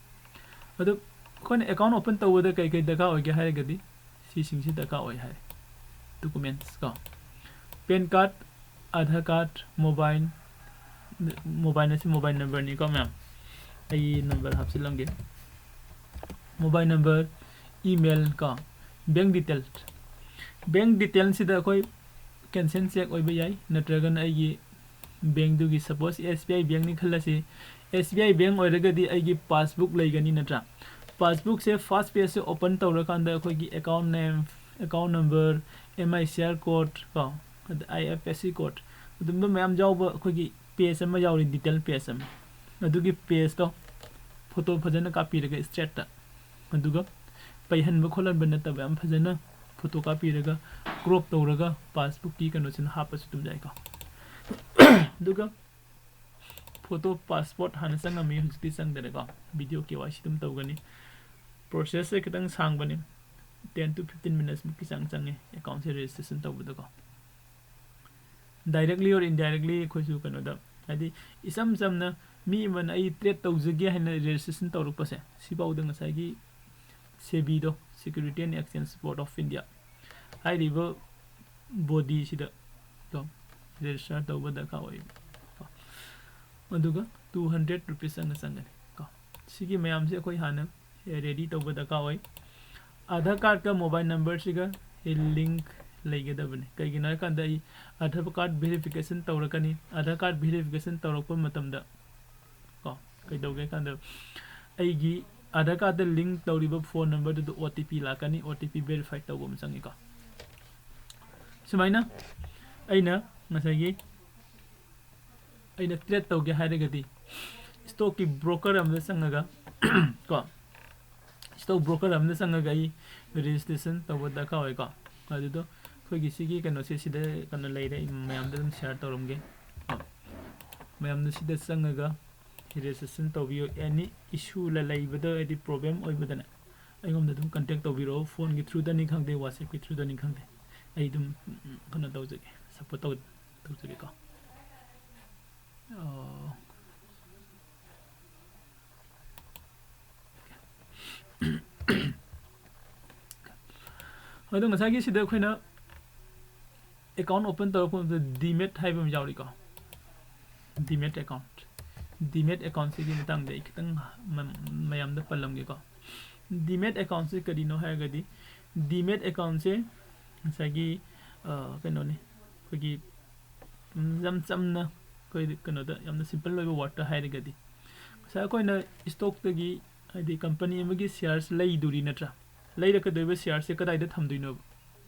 ꯑꯗꯨ ꯑꯩꯈꯣꯏꯅ account open ꯇꯧꯕꯗ ꯀꯩ ꯀꯩ ꯗꯔꯀꯥꯔ ꯑꯣꯏꯒꯦ ꯍꯥꯏꯔꯒꯗꯤ ꯁꯤꯁꯤꯡꯁꯤ ꯗꯔꯀꯥꯔ ꯑꯣꯏ ꯍꯥꯏ꯫ Documents ꯀꯣ, PAN card, Aadhaar card, mobile, mobile ꯑꯁꯤ mobile numberꯅꯤꯀꯣ ꯃꯌꯥꯝ, ꯑꯩ number ꯍꯥꯞꯆꯤꯜꯂꯝꯒꯦ꯫ Mobile number, email ꯀꯣ, bank detail꯫ Bank detailꯁꯤꯗ ꯑꯩꯈꯣꯏ cancel cheque ꯑꯣꯏꯕ ꯌꯥꯏ, ꯅꯠꯇ꯭ꯔꯒꯅ ꯑꯩꯒꯤ bankꯗꯨꯒꯤ, suppose S B I bankꯅꯤ ꯈꯜꯂꯁꯤ, S B I bank ꯑꯣꯏꯔꯒꯗꯤ ꯑꯩꯒꯤ passbook ꯂꯩꯒꯅꯤ ꯅꯠꯇ꯭ꯔꯥ? Passbookꯁꯦ first pageꯁꯦ open ꯇꯧꯔꯀꯥꯟꯗ ꯑꯩꯈꯣꯏꯒꯤ account name, account number, M I C R code ꯀꯣ, ꯑꯗ I F S C code, ꯑꯗꯨꯝꯕ ꯃꯌꯥꯝ ꯌꯥꯎꯕ ꯑꯩꯈꯣꯏꯒꯤ page ꯑꯃ ꯌꯥꯎꯔꯤ, detail page ꯑꯃ꯫ ꯑꯗꯨꯒꯤ pageꯇꯣ photo ꯐꯖꯅ ꯀꯥꯞꯄꯤꯔꯒ straightꯇ, ꯑꯗꯨꯒ ꯄꯩꯍꯟꯕ ꯈꯣꯠꯍꯟꯕ ꯅꯠꯇꯕ, ꯌꯥꯝ ꯐꯖꯅ photo ꯀꯥꯞꯄꯤꯔꯒ crop ꯇꯧꯔꯒ passbookꯀꯤ ꯀꯩꯅꯣꯁꯤꯅ ꯍꯥꯞꯄꯁꯨ ꯑꯗꯨꯝ ꯌꯥꯏꯀꯣ꯫ ꯑꯗꯨꯒ ꯐꯣꯇꯣ ꯄꯥꯁꯄꯣꯔꯠ ꯍꯥꯟꯅ ꯆꯪꯉꯝꯃꯤ, ꯍꯧꯖꯤꯛꯇꯤ ꯆꯪꯗꯔꯦꯀꯣ꯫ ꯚꯤꯗꯤꯑꯣ ꯀꯦ ꯋꯥꯏ ꯁꯤ ꯑꯗꯨꯝ ꯇꯧꯒꯅꯤ꯫ ꯄ꯭ꯔꯣꯁꯦꯁꯁꯦ ꯈꯤꯇꯪ ꯁꯥꯡꯕꯅꯤ, ꯇꯦꯟ ꯇꯨ ꯐꯤꯐꯇꯤꯟ ꯃꯤꯅꯠꯁꯃꯨꯛꯀꯤ ꯆꯥꯡ ꯆꯪꯉꯤ ꯑꯦꯀꯥꯎꯟꯁꯦ ꯔꯦꯖꯤꯁꯇ꯭ꯔꯦꯁꯟ ꯇꯧꯕꯗꯀꯣ꯫ ꯗꯥꯏꯔꯦꯛꯂꯤ ꯑꯣꯔ ꯏꯟꯗꯥꯏꯔꯦꯛꯂꯤ ꯑꯩꯈꯣꯏꯁꯨ ꯀꯩꯅꯣꯗ, ꯍꯥꯏꯗꯤ ꯏꯆꯝ ꯆꯝꯅ ꯃꯤ ꯑꯃꯅ ꯑꯩ ꯇ꯭ꯔꯦꯠ ꯇꯧꯖꯒꯦ ꯍꯥꯏꯅ ꯔꯦꯖꯤꯁꯇ꯭ꯔꯦꯁꯟ ꯇꯧꯔꯛꯄꯁꯦ, ꯁꯤꯐꯥꯎꯗ ꯉꯁꯥꯏꯒꯤ ꯁꯦꯕꯤꯗꯣ, Security and Exchange Board of India ꯍꯥꯏꯔꯤꯕ ꯕꯣꯗꯤꯁꯤꯗ ꯀꯣ ꯔꯦꯖꯤꯁꯇꯔ ꯇꯧꯕ ꯗꯔꯀꯥꯔ ꯑꯣꯏꯌꯦꯕ ꯀꯣ꯫ ꯑꯗꯨꯒ ꯇꯨ ꯍꯟꯗ꯭ꯔꯦꯠ ꯔꯨꯄꯤꯁ ꯑꯃ ꯆꯪꯒꯅꯤ ꯀꯣ꯫ ꯁꯤꯒꯤ ꯃꯌꯥꯝꯁꯦ ꯑꯩꯈꯣꯏ ꯍꯥꯟꯅ ꯔꯦꯗꯤ ꯇꯧꯕ ꯗꯔꯀꯥꯔ ꯑꯣꯏ꯫ ꯑꯥꯙꯥꯔ ꯀꯥꯔꯗꯀ ꯃꯣꯕꯥꯏꯜ ꯅꯝꯕꯔꯁꯤꯒ ꯂꯤꯡꯛ ꯂꯩꯒꯗꯕꯅꯤ꯫ ꯀꯩꯒꯤꯅꯣ ꯍꯥꯏꯀꯥꯟꯗ ꯑꯩ ꯑꯥꯙꯥꯔ ꯀꯥꯔꯗ ꯚꯦꯔꯤꯐꯤꯀꯦꯁꯟ ꯇꯧꯔꯛꯀꯅꯤ꯫ ꯑꯥꯙꯥꯔ ꯀꯥꯔꯗ ꯚꯦꯔꯤꯐꯤꯀꯦꯁꯟ ꯇꯧꯔꯛꯄ ꯃꯇꯝꯗ ꯀꯣ, ꯀꯩꯗꯧꯒꯦ ꯍꯥꯏ ꯀꯥꯟꯗ ꯑꯩꯒꯤ ꯑꯥꯙꯥꯔ ꯀꯥꯔꯗꯇ ꯂꯤꯡꯛ ꯇꯧꯔꯤꯕ ꯐꯣꯟ ꯅꯝꯕꯔꯗꯨꯗ ꯑꯣ ꯇꯤ ꯄꯤ ꯂꯥꯛꯀꯅꯤ꯫ ꯑꯣ ꯇꯤ ꯄꯤ ꯚꯦꯔꯤꯐꯥꯏ ꯇꯧꯕ ꯑꯃ ꯆꯪꯉꯤꯀꯣ꯫ ꯁꯨꯃꯥꯏꯅ ꯑꯩꯅ ꯉꯁꯥꯏꯒꯤ ꯑꯩꯅ ꯇ꯭ꯔꯦꯠ ꯇꯧꯒꯦ ꯍꯥꯏꯔꯒꯗꯤ ꯏꯁꯇꯣꯛꯀꯤ ꯕ꯭ꯔꯣꯀꯔ ꯑꯃꯗ ꯆꯪꯉꯒ ꯀꯣ, ꯏꯁꯇꯣꯛ ꯕ꯭ꯔꯣꯀꯔ ꯑꯃꯗ ꯆꯪꯉꯒ ꯑꯩ ꯔꯦꯖꯤꯁꯇ꯭ꯔꯦꯁꯟ ꯇꯧꯕ ꯗꯔꯀꯥꯔ ꯑꯣꯏꯀꯣ꯫ ꯑꯗꯨꯗꯣ ꯑꯩꯈꯣꯏꯒꯤ ꯁꯤꯒꯤ ꯀꯩꯅꯣꯁꯦ ꯁꯤꯗ ꯀꯩꯅꯣ ꯂꯩꯔꯦ, ꯑꯩ ꯃꯌꯥꯝꯗ ꯑꯗꯨꯝ ꯁꯤꯌꯥꯔ ꯇꯧꯔꯝꯒꯦ꯫ ꯃꯌꯥꯝꯗ ꯁꯤꯗ ꯆꯪꯉꯒ ꯔꯦꯖꯤꯁꯇ꯭ꯔꯦꯁꯟ ꯇꯧꯕꯤꯌꯨ꯫ ꯑꯦꯅꯤ ꯏꯁꯨ ꯂꯩꯕꯗ, ꯍꯥꯏꯗꯤ ꯄ꯭ꯔꯣꯕ꯭ꯂꯦꯝ ꯑꯣꯏꯕꯗꯅꯦ ꯑꯩꯉꯣꯟꯗ ꯑꯗꯨꯝ ꯀꯟꯇꯦꯛ ꯇꯧꯕꯤꯔꯛꯑꯣ, ꯐꯣꯟꯒꯤ ꯊ꯭ꯔꯨꯗꯅꯤ ꯈꯪꯗꯦ, ꯋꯥꯆꯦꯞꯀꯤ ꯊ꯭ꯔꯨꯗꯅꯤ ꯈꯪꯗꯦ, ꯑꯩ ꯑꯗꯨꯝ ꯎꯝ, ꯀꯩꯅꯣ ꯇꯧꯖꯒꯦ, ꯁꯞꯄꯣꯔꯠ ꯇꯧ ꯇꯧꯖꯒꯦꯀꯣ꯫ ꯑꯣ꯫ ꯑꯗꯣ ꯉꯁꯥꯏꯒꯤ ꯁꯤꯗ ꯑꯩꯈꯣꯏꯅ ꯑꯦꯀꯥꯎꯟ ꯑꯣꯄꯟ ꯇꯧꯔꯛꯄ ꯃꯇꯝꯗ ꯗꯤꯃꯦꯠ ꯍꯥꯏꯕ ꯑꯃ ꯌꯥꯎꯔꯤꯀꯣ꯫ ꯗꯤꯃꯦꯠ ꯑꯦꯀꯥꯎꯟ, ꯗꯤꯃꯦꯠ ꯑꯦꯀꯥꯎꯟꯁꯤꯒꯤ ꯃꯇꯥꯡꯗ ꯑꯩ ꯈꯤꯇꯪ ꯃ-, ꯃꯌꯥꯝꯗ ꯄꯜꯂꯝꯒꯦꯀꯣ꯫ ꯗꯤꯃꯦꯠ ꯑꯦꯀꯥꯎꯟꯁꯦ ꯀꯔꯤꯅꯣ ꯍꯥꯏꯔꯒꯗꯤ, ꯗꯤꯃꯦꯠ ꯑꯦꯀꯥꯎꯟꯁꯦ ꯉꯁꯥꯏꯒꯤ, ꯑ, ꯀꯩꯅꯣꯅꯤ, ꯑꯩꯈꯣꯏꯒꯤ, ꯎꯝ, ꯌꯥꯝ ꯆꯝꯅ ꯑꯩꯈꯣꯏ ꯀꯩꯅꯣꯗ ꯌꯥꯝꯅ ꯁꯤꯝꯄꯜ ꯑꯣꯏꯕ ꯋꯥꯔꯗꯇ ꯍꯥꯏꯔꯒꯗꯤ, ꯉꯁꯥꯏ ꯑꯩꯈꯣꯏꯅ ꯏꯁꯇꯣꯛꯇꯒꯤ, ꯍꯥꯏꯗꯤ ꯀꯝꯄꯅꯤ ꯑꯃꯒꯤ ꯁꯤꯌꯥꯔꯁ ꯂꯩꯗꯣꯔꯤ ꯅꯠꯇ꯭ꯔꯥ? ꯂꯩꯔꯛꯀꯗꯣꯏꯕ ꯁꯤꯌꯥꯔꯁꯦ ꯀꯗꯥꯏꯗ ꯊꯝꯗꯣꯏꯅꯣꯕ?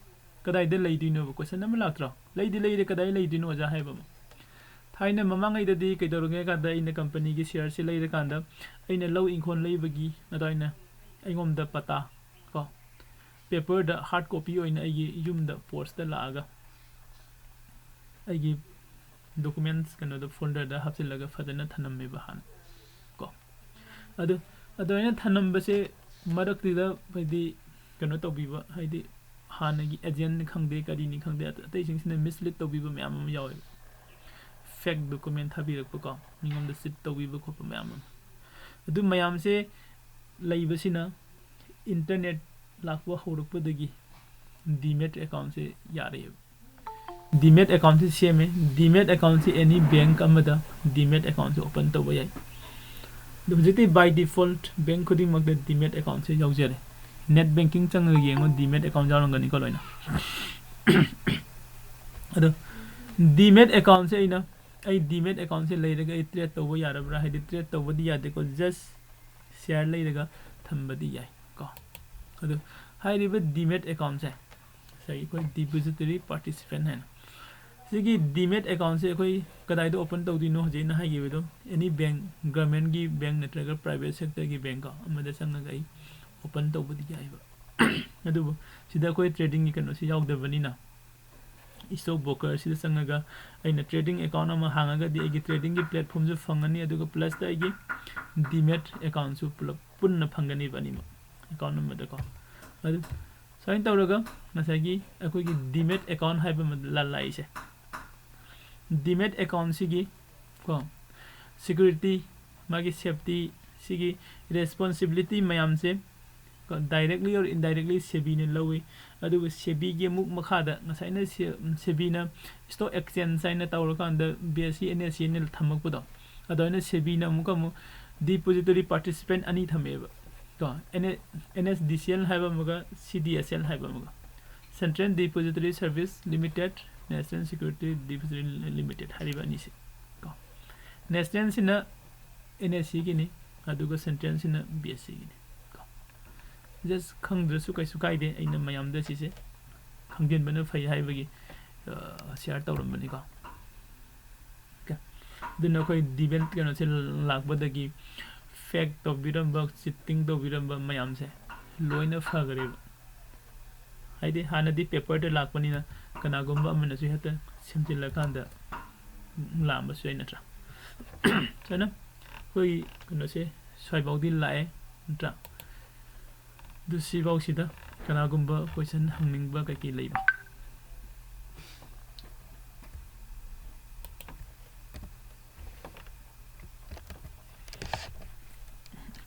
ꯀꯗꯥꯏꯗ ꯂꯩꯗꯣꯏꯅꯣꯕ? ꯀꯣꯏꯁꯟ ꯑꯃ ꯂꯥꯛꯇ꯭ꯔꯣ? ꯂꯩꯗꯤ ꯂꯩꯔꯦ, ꯀꯗꯥꯏ ꯂꯩꯗꯣꯏꯅꯣ ꯑꯣꯖꯥ ꯍꯥꯏꯕ ꯑꯃ꯫ ꯊꯥꯏꯅ ꯃꯃꯥꯡꯉꯩꯗꯗꯤ ꯀꯩꯗꯧꯔꯒꯦ ꯍꯥꯏ ꯀꯥꯟꯗ, ꯑꯩꯅ ꯀꯝꯄꯅꯤꯒꯤ ꯁꯤꯌꯥꯔꯁꯦ ꯂꯩꯔꯀꯥꯟꯗ ꯑꯩꯅ ꯂꯧ ꯏꯪꯈꯣꯜ ꯂꯩꯕꯒꯤ ꯑꯗꯨꯃꯥꯏꯅ ꯑꯩꯉꯣꯟꯗ ꯄꯇꯥ ꯀꯣ, ꯄꯦꯄꯔꯗ ꯍꯥꯔꯗ ꯀꯣꯄꯤ ꯑꯣꯏꯅ ꯑꯩꯒꯤ ꯌꯨꯝꯗ ꯄꯣꯁꯇ ꯂꯥꯛꯑꯒ ꯑꯩꯒꯤ ꯗꯣꯀꯨꯃꯦꯟꯁ ꯀꯩꯅꯣꯗ ꯐꯣꯜꯗꯔꯗ ꯍꯥꯞꯆꯤꯜꯂꯒ ꯐꯖꯅ ꯊꯝꯂꯝꯃꯦꯕ ꯍꯥꯟꯅ ꯀꯣ꯫ ꯑꯗꯨ ꯑꯗꯨꯃꯥꯏꯅ ꯊꯝꯂꯝꯕꯁꯦ ꯃꯔꯛꯇꯨꯗ ꯍꯥꯏꯗꯤ ꯀꯩꯅꯣ ꯇꯧꯕꯤꯕ, ꯍꯥꯏꯗꯤ ꯍꯥꯟꯅꯒꯤ ꯑꯦꯖꯦꯟꯅꯤ ꯈꯪꯗꯦ ꯀꯔꯤꯅꯤ ꯈꯪꯗꯦ ꯑꯇꯩꯁꯤꯡꯁꯤꯅ ꯃꯤꯁꯂꯤꯠ ꯇꯧꯕꯤꯕ ꯃꯌꯥꯝ ꯑꯃ ꯌꯥꯎꯋꯦꯕ꯫ ꯐꯦꯛ ꯗꯣꯀꯨꯃꯦꯟ ꯊꯥꯕꯤꯔꯛꯄꯀꯣ, ꯃꯤꯉꯣꯟꯗ ꯆꯤꯠ ꯇꯧꯕꯤꯕ ꯈꯣꯠꯄ ꯃꯌꯥꯝ ꯑꯃ꯫ ꯑꯗꯨ ꯃꯌꯥꯝꯁꯦ ꯂꯩꯕꯁꯤꯅ ꯏꯟꯇꯔꯅꯦꯠ ꯂꯥꯛꯄ ꯍꯧꯔꯛꯄꯗꯒꯤ ꯗꯤꯃꯦꯠ ꯑꯦꯀꯥꯎꯟꯁꯦ ꯌꯥꯔꯛꯑꯦꯕ꯫ ꯗꯤꯃꯦꯠ ꯑꯦꯀꯥꯎꯟꯁꯦ ꯁꯦꯝꯃꯦ꯫ ꯗꯤꯃꯦꯠ ꯑꯦꯀꯥꯎꯟꯁꯦ ꯑꯦꯅꯤ ꯕꯦꯡꯛ ꯑꯃꯗ ꯗꯤꯃꯦꯠ ꯑꯦꯀꯥꯎꯟꯁꯦ ꯑꯣꯄꯟ ꯇꯧꯕ ꯌꯥꯏ꯫ ꯑꯗꯣ ꯍꯧꯖꯤꯛꯇꯤ by default ꯕꯦꯡꯛ ꯈꯨꯗꯤꯡꯃꯛꯇ ꯗꯤꯃꯦꯠ ꯑꯦꯀꯥꯎꯟꯁꯦ ꯌꯥꯎꯖꯔꯦ꯫ ꯅꯦꯠ ꯕꯦꯡꯀꯤꯡ ꯆꯪꯉꯒ ꯌꯦꯡꯉꯣ, ꯗꯤꯃꯦꯠ ꯑꯦꯀꯥꯎꯟ ꯌꯥꯎꯔꯝꯒꯅꯤꯀꯣ ꯂꯣꯏꯅ꯫ ꯑꯗꯣ ꯗꯤꯃꯦꯠ ꯑꯦꯀꯥꯎꯟꯁꯦ ꯑꯩꯅ, ꯑꯩ ꯗꯤꯃꯦꯠ ꯑꯦꯀꯥꯎꯟꯁꯦ ꯂꯩꯔꯒ ꯑꯩ ꯇ꯭ꯔꯦꯠ ꯇꯧꯕ ꯌꯥꯔꯕ꯭ꯔꯥ? ꯍꯥꯏꯗꯤ ꯇ꯭ꯔꯦꯠ ꯇꯧꯕꯗꯤ ꯌꯥꯗꯦꯀꯣ, ꯖꯁ ꯁꯤꯌꯥꯔ ꯂꯩꯔꯒ ꯊꯝꯕꯗꯤ ꯌꯥꯏ ꯀꯣ꯫ ꯑꯗꯣ ꯍꯥꯏꯔꯤꯕ ꯗꯤꯃꯦꯠ ꯑꯦꯀꯥꯎꯟꯁꯦ ꯉꯁꯥꯏꯒꯤ ꯑꯩꯈꯣꯏ ꯗꯤꯄꯣꯖꯤꯇꯣꯔꯤ ꯄꯥꯔꯇꯤꯁꯤꯄꯦꯟ ꯍꯥꯏꯅ, ꯁꯤꯒꯤ ꯗꯤꯃꯦꯠ ꯑꯦꯀꯥꯎꯟꯁꯦ ꯑꯩꯈꯣꯏ ꯀꯗꯥꯏꯗ ꯑꯣꯄꯟ ꯇꯧꯗꯣꯏꯅꯣ? ꯍꯧꯖꯤꯛ ꯑꯩꯅ ꯍꯥꯏꯈꯤꯕꯗꯣ ꯑꯦꯅꯤ ꯕꯦꯡꯛ, ꯒꯔꯃꯦꯟꯒꯤ ꯕꯦꯡꯛ ꯅꯠꯇ꯭ꯔꯒ ꯄ꯭ꯔꯥꯏꯚꯦꯠ ꯁꯦꯛꯇꯔꯒꯤ ꯕꯦꯡꯛ ꯀꯣ ꯑꯃꯗ ꯆꯪꯉꯒ ꯑꯩ ꯑꯣꯄꯟ ꯇꯧꯕꯗꯤ ꯌꯥꯏꯕ꯫ ꯑꯗꯨꯕꯨ ꯁꯤꯗ ꯑꯩꯈꯣꯏ ꯇ꯭ꯔꯦꯗꯤꯡꯒꯤ ꯀꯩꯅꯣꯁꯤ ꯌꯥꯎꯗꯕꯅꯤꯅ ꯏꯁꯇꯣꯛ ꯕ꯭ꯔꯣꯀꯔꯁꯤꯗ ꯆꯪꯉꯒ ꯑꯩꯅ ꯇ꯭ꯔꯦꯗꯤꯡ ꯑꯦꯀꯥꯎꯟ ꯑꯃ ꯍꯥꯡꯉꯒꯗꯤ ꯑꯩꯒꯤ ꯇ꯭ꯔꯦꯗꯤꯡꯒꯤ ꯄ꯭ꯂꯦꯠꯐꯣꯝꯁꯨ ꯐꯪꯉꯅꯤ, ꯑꯗꯨꯒ ꯄ꯭ꯂꯁꯇ ꯑꯩꯒꯤ ꯗꯤꯃꯦꯠ ꯑꯦꯀꯥꯎꯟꯁꯨ ꯄꯨꯂꯞ ꯄꯨꯟꯅ ꯐꯪꯒꯅꯤꯕ ꯑꯅꯤꯃꯛ ꯑꯦꯀꯥꯎꯟ ꯑꯃꯗꯀꯣ꯫ ꯑꯗꯨ ꯁꯨꯃꯥꯏꯅ ꯇꯧꯔꯒ ꯉꯁꯥꯏꯒꯤ ꯑꯩꯈꯣꯏꯒꯤ ꯗꯤꯃꯦꯠ ꯑꯦꯀꯥꯎꯟ ꯍꯥꯏꯕ ꯑꯃ ꯂ-, ꯂꯥꯛꯏꯁꯦ, ꯗꯤꯃꯦꯠ ꯑꯦꯀꯥꯎꯟꯁꯤꯒꯤ ꯀꯣ ꯁꯦꯀ꯭ꯌꯨꯔꯤꯇꯤ, ꯃꯥꯒꯤ ꯁꯦꯐꯇꯤ, ꯁꯤꯒꯤ ꯔꯦꯁꯄꯣꯟꯁꯤꯕꯤꯂꯤꯇꯤ ꯃꯌꯥꯝꯁꯦ ꯀꯣ directly or indirectly ꯁꯦꯕꯤꯅ ꯂꯧꯏ꯫ ꯑꯗꯨꯒ ꯁꯦꯕꯤꯒꯤ ꯑꯃꯨꯛ ꯃꯈꯥꯗ ꯉꯁꯥꯏꯅ ꯁꯦ-, ꯁꯦꯕꯤꯅ ꯏꯁꯇꯣꯛ ꯑꯦꯛꯁꯆꯦꯟꯖ ꯍꯥꯏꯅ ꯇꯧꯔꯀꯥꯟꯗ B S C, and S C ꯍꯥꯏꯅ ꯊꯝꯃꯛꯄꯗꯣ, ꯑꯗꯨꯃꯥꯏꯅ ꯁꯦꯕꯤꯅ ꯑꯃꯨꯛꯀ ꯑꯃꯨꯛ ꯗꯤꯄꯣꯖꯤꯇꯣꯔꯤ ꯄꯥꯔꯇꯤꯁꯤꯄꯦꯟ ꯑꯅꯤ ꯊꯝꯃꯛꯑꯦꯕ ꯀꯣ, and S D C L ꯍꯥꯏꯕ ꯑꯃꯒ ꯁꯤ ꯗꯤ ꯑꯦꯁ ꯑꯦꯜ ꯍꯥꯏꯕ ꯑꯃꯒ, Central Depository Service Limited, National Security Depository Limited ꯍꯥꯏꯔꯤꯕ ꯑꯅꯤꯁꯦ ꯀꯣ꯫ ꯅꯦꯁꯅꯦꯜꯁꯤꯅ ꯑꯦꯟ ꯑꯦꯁ ꯁꯤꯒꯤꯅꯤ, ꯑꯗꯨꯒ ꯁꯦꯟꯇ꯭ꯔꯦꯜꯁꯤꯅ ꯕꯤ ꯑꯦꯁ ꯁꯤꯒꯤꯅꯤ ꯀꯣ꯫ ꯖꯁ ꯈꯪꯗ꯭ꯔꯁꯨ ꯀꯩꯁꯨ ꯀꯥꯏꯗꯦ, ꯑꯩꯅ ꯃꯌꯥꯝꯗ ꯁꯤꯁꯦ ꯈꯪꯖꯤꯟꯕꯅ ꯐꯩ ꯍꯥꯏꯕꯒꯤ ꯁꯤꯌꯥꯔ ꯇꯧꯔꯝꯕꯅꯤꯀꯣ꯫ ꯑꯣꯀꯦ, ꯑꯗꯨꯅ ꯑꯩꯈꯣꯏ ꯗꯤꯃꯦꯠ ꯀꯩꯅꯣꯁꯦ ꯂꯥꯛꯄꯗꯒꯤ ꯐꯦꯛ ꯇꯧꯕꯤꯔꯝꯕ, ꯆꯤꯠꯇꯤꯡ ꯇꯧꯕꯤꯔꯝꯕ ꯃꯌꯥꯝꯁꯦ ꯂꯣꯏꯅ ꯐꯈ꯭ꯔꯦꯕ꯫ ꯍꯥꯏꯗꯤ ꯍꯥꯟꯅꯗꯤ ꯄꯦꯄꯔꯗ ꯂꯥꯛꯄꯅꯤꯅ ꯀꯅꯥꯒꯨꯝꯕ ꯑꯃꯅꯁꯨ ꯍꯦꯛꯇ ꯁꯦꯝꯖꯤꯜꯂꯀꯥꯟꯗ ꯂꯥꯛꯑꯝꯕꯁꯨ ꯌꯥꯏ ꯅꯠꯇ꯭ꯔꯥ? ꯁꯨꯃꯥꯏꯅ ꯑꯩꯈꯣꯏꯒꯤ ꯀꯩꯅꯣꯁꯦ ꯁ꯭ꯋꯥꯏꯐꯥꯎꯗꯤ ꯂꯥꯛꯑꯦ ꯅꯠꯇ꯭ꯔꯥ? ꯑꯗꯨ ꯁꯤꯐꯥꯎꯁꯤꯗ ꯀꯅꯥꯒꯨꯝꯕ question ꯍꯪꯅꯤꯡꯕ ꯀꯩꯀꯩ ꯂꯩꯕ?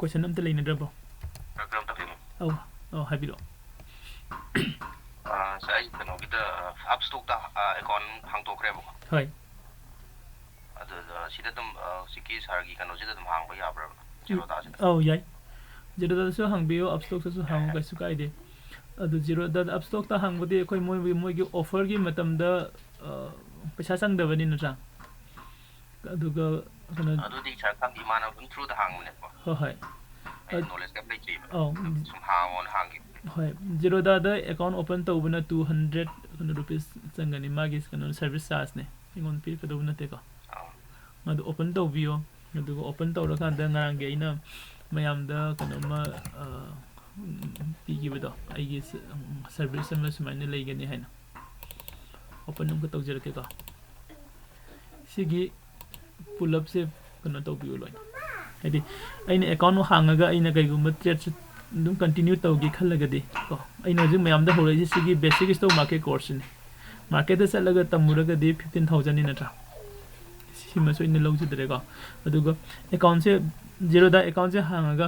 Question ꯑꯝꯇ ꯂꯩꯅꯗ꯭ꯔꯕꯣ? ꯗꯣꯛꯇꯔ ꯑꯝꯇ ꯍꯪꯒꯦ꯫ ꯑꯧ, ꯑꯧ, ꯍꯥꯏꯕꯤꯔꯛꯑꯣ꯫ ꯑꯥ, ꯁꯥꯔ, ꯑꯩ ꯀꯩꯅꯣꯒꯤꯗ, ꯑꯥ, ꯑꯞꯁ꯭ꯇꯣꯛꯇ, ꯑꯥ, ꯑꯦꯀꯥꯎꯟ ꯍꯥꯡꯗꯣꯛꯈ꯭ꯔꯦꯕꯀꯣ꯫ ꯍꯣꯏ꯫ ꯑꯗꯨꯗ ꯁꯤꯗ ꯑꯗꯨꯝ, ꯑꯥ, ꯍꯧꯖꯤꯛꯀꯤ ꯁꯥꯔꯒꯤ ꯀꯩꯅꯣꯁꯤꯗ ꯑꯗꯨꯝ ꯍꯥꯡꯕ ꯌꯥꯕ꯭ꯔꯥ? ꯖꯤꯔꯣꯗꯥꯁꯤꯗ? ꯑꯧ, ꯌꯥꯏ꯫ ꯖꯤꯔꯣꯗꯥꯁꯨ ꯍꯥꯡꯕꯤꯌꯨ, ꯑꯞꯁ꯭ꯇꯣꯛꯇꯁꯨ ꯍꯥꯡꯉꯨ, ꯀꯩꯁꯨ ꯀꯥꯏꯗꯦ꯫ ꯑꯗꯨ ꯖꯤꯔꯣꯗ, ꯑꯞꯁ꯭ꯇꯣꯛꯇ ꯍꯥꯡꯕꯗꯤ ꯑꯩꯈꯣꯏ ꯃꯣꯏꯒꯤ, ꯃꯣꯏꯒꯤ offerꯒꯤ ꯃꯇꯝꯗ, ꯑꯥ, ꯄꯩꯁꯥ ꯆꯪꯗꯕꯅꯤ ꯅꯠꯇ꯭ꯔꯥ? ꯑꯗꯨꯒ ꯀꯩꯅꯣ ꯑꯗꯨꯗꯤ ꯁꯥꯔ ꯈꯪꯗꯦ, ꯏꯃꯥꯟꯅꯕ ꯑꯗꯨꯝ throughꯗ ꯍꯥꯡꯕꯅꯦꯕꯀꯣ꯫ ꯍꯣꯏ, ꯍꯣꯏ꯫ ꯑꯩ ꯑ-, knowledge ꯀꯩꯝ ꯂꯩꯇ꯭ꯔꯤꯕ꯫ ꯑꯧ꯫ ꯑꯗꯨꯝ ꯁꯨꯝ ꯍꯥꯡꯉꯣꯅ ꯍꯥꯡꯈꯤꯕ꯫ ꯍꯣꯏ, ꯖꯤꯔꯣꯗꯥꯗ ꯑꯦꯀꯥꯎꯟ open ꯇꯧꯕꯅ two hundred ꯀꯩꯅꯣ rupees ꯆꯪꯒꯅꯤ, ꯃꯥꯒꯤ ꯀꯩꯅꯣ service chargeꯅꯦ, ꯑꯩꯉꯣꯟꯗ ꯄꯤꯔꯛꯀꯗꯧꯕ ꯅꯠꯇꯦꯀꯣ꯫ ꯑꯥ꯫ ꯑꯗꯨ open ꯇꯧꯕꯤꯌꯣ, ꯑꯗꯨꯒ open ꯇꯧꯔꯀꯥꯟꯗ ꯉꯔꯥꯡꯒꯤ ꯑꯩꯅ ꯃꯌꯥꯝꯗ ꯀꯩꯅꯣꯝꯃ, ꯑ, ꯎꯝ, ꯄꯤꯈꯤꯕꯗꯣ, ꯑꯩꯒꯤ ꯁ-, ꯎꯝ, service ꯑꯃ ꯁꯨꯃꯥꯏꯅ ꯂꯩꯒꯅꯤ ꯍꯥꯏꯅ open ꯑꯃꯨꯛꯀ ꯇꯧꯖꯔꯛꯀꯦꯀꯣ꯫ ꯁꯤꯒꯤ ꯄꯨꯂꯞꯁꯦ ꯀꯩꯅꯣ ꯇꯧꯕꯤꯌꯨ ꯂꯣꯏꯅ꯫ ꯍꯥꯏꯗꯤ ꯑꯩꯅ ꯑꯦꯀꯥꯎꯟ ꯍꯥꯡꯉꯒ ꯑꯩꯅ ꯀꯩꯒꯨꯝꯕ tradeꯁꯦ ꯑꯗꯨꯝ continue ꯇꯧꯒꯦ ꯈꯜꯂꯒꯗꯤ ꯀꯣ, ꯑꯩꯅ ꯍꯧꯖꯤꯛ ꯃꯌꯥꯝꯗ ꯍꯧꯔꯛꯏꯁꯦ ꯁꯤꯒꯤ basic stock market courseꯁꯤꯅꯤ꯫ Marketꯇ ꯆꯠꯂꯒ ꯇꯝꯃꯨꯔꯒꯗꯤ fifteen thousandꯅꯤ ꯅꯠꯇ꯭ꯔꯥ? ꯁꯤꯃꯁꯨ ꯑꯩꯅ ꯂꯧꯖꯗ꯭ꯔꯦꯀꯣ꯫ ꯑꯗꯨꯒ ꯑꯦꯀꯥꯎꯟꯁꯦ, ꯖꯤꯔꯣꯗꯥ ꯑꯦꯀꯥꯎꯟꯁꯦ ꯍꯥꯡꯉꯒ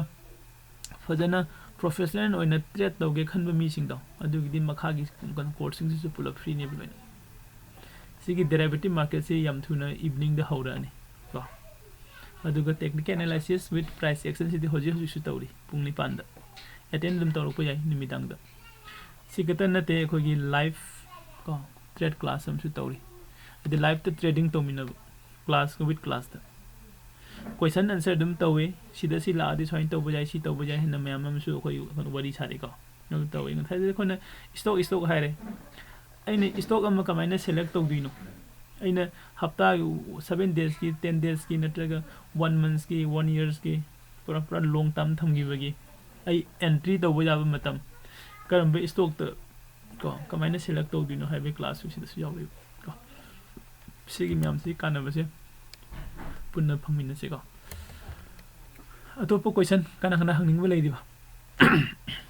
ꯐꯖꯅ professional ꯑꯣꯏꯅ trade ꯇꯧꯒꯦ ꯈꯟꯕ ꯃꯤꯁꯤꯡꯗꯣ, ꯑꯗꯨꯒꯤꯗꯤ ꯃꯈꯥꯒꯤ ꯀꯩꯅꯣ courseꯁꯤꯡꯁꯤꯁꯨ ꯄꯨꯂꯞ freeꯅꯦꯕ ꯂꯣꯏꯅ꯫ ꯁꯤꯒꯤ derivative marketꯁꯤ ꯌꯥꯝ ꯊꯨꯅ eveningꯗ ꯍꯧꯔꯛꯑꯅꯤ ꯀꯣ꯫ ꯑꯗꯨꯒ technical analysis with price actionꯁꯤꯗꯤ ꯍꯧꯖꯤꯛ ꯍꯧꯖꯤꯛꯁꯨ ꯇꯧꯔꯤ, ꯄꯨꯡ ꯅꯤꯄꯥꯟꯗ꯫ Attend ꯑꯗꯨꯝ ꯇꯧꯔꯛꯄ ꯌꯥꯏ ꯅꯨꯃꯤꯗꯥꯡꯗ꯫ ꯁꯤ ꯈꯛꯇ ꯅꯠꯇꯦ, ꯑꯩꯈꯣꯏꯒꯤ live ꯀꯣ, trade class ꯑꯃꯁꯨ ꯇꯧꯔꯤ꯫ ꯍꯥꯏꯗꯤ liveꯇ trading ꯇꯧꯃꯤꯟꯅꯕ, class with classꯇ꯫ Question answer ꯑꯗꯨꯝ ꯇꯧꯏ꯫ ꯁꯤꯗ ꯁꯤ ꯂꯥꯛꯑꯗꯤ ꯁꯨꯃꯥꯏꯅ ꯇꯧꯕ ꯌꯥꯏ, ꯁꯤ ꯇꯧꯕ ꯌꯥꯏ ꯍꯥꯏꯅ ꯃꯌꯥꯝ ꯑꯃꯁꯨ ꯑꯩꯈꯣꯏ ꯋꯥꯔꯤ ꯁꯥꯔꯤꯀꯣ꯫ ꯑꯗꯨ ꯇꯧꯋꯤ꯫ ꯉꯁꯥꯏꯗꯤ ꯑꯩꯈꯣꯏꯅ stock, stock ꯍꯥꯏꯔꯦ꯫ ꯑꯩꯅ stock ꯑꯃ ꯀꯃꯥꯏꯅ select ꯇꯧꯗꯣꯏꯅꯣ? ꯑꯩꯅ ꯍꯞꯇꯥꯒꯤ, seven daysꯀꯤ, ten daysꯀꯤ ꯅꯠꯇ꯭ꯔꯒ one monthꯀꯤ, one yearsꯀꯤ ꯄꯨꯔꯥ, ꯄꯨꯔꯥ long term ꯊꯝꯈꯤꯕꯒꯤ ꯑꯩ entry ꯇꯧꯕ ꯌꯥꯕ ꯃꯇꯝ, ꯀꯔꯝꯕ stockꯇ ꯀꯣ, ꯀꯃꯥꯏꯅ select ꯇꯧꯗꯣꯏꯅꯣ ꯍꯥꯏꯕꯒꯤ classꯁꯨ ꯁꯤꯗꯁꯨ ꯌꯥꯎꯔꯤꯕ ꯀꯣ꯫ ꯁꯤꯒꯤ ꯃꯌꯥꯝꯁꯤ ꯀꯥꯟꯅꯕꯁꯦ ꯄꯨꯟꯅ ꯐꯪꯃꯤꯟꯅꯁꯤꯀꯣ꯫ ꯑꯇꯣꯞꯄ question ꯀꯅꯥ ꯀꯅꯥ ꯍꯪꯅꯤꯡꯕ ꯂꯩꯔꯤꯕ?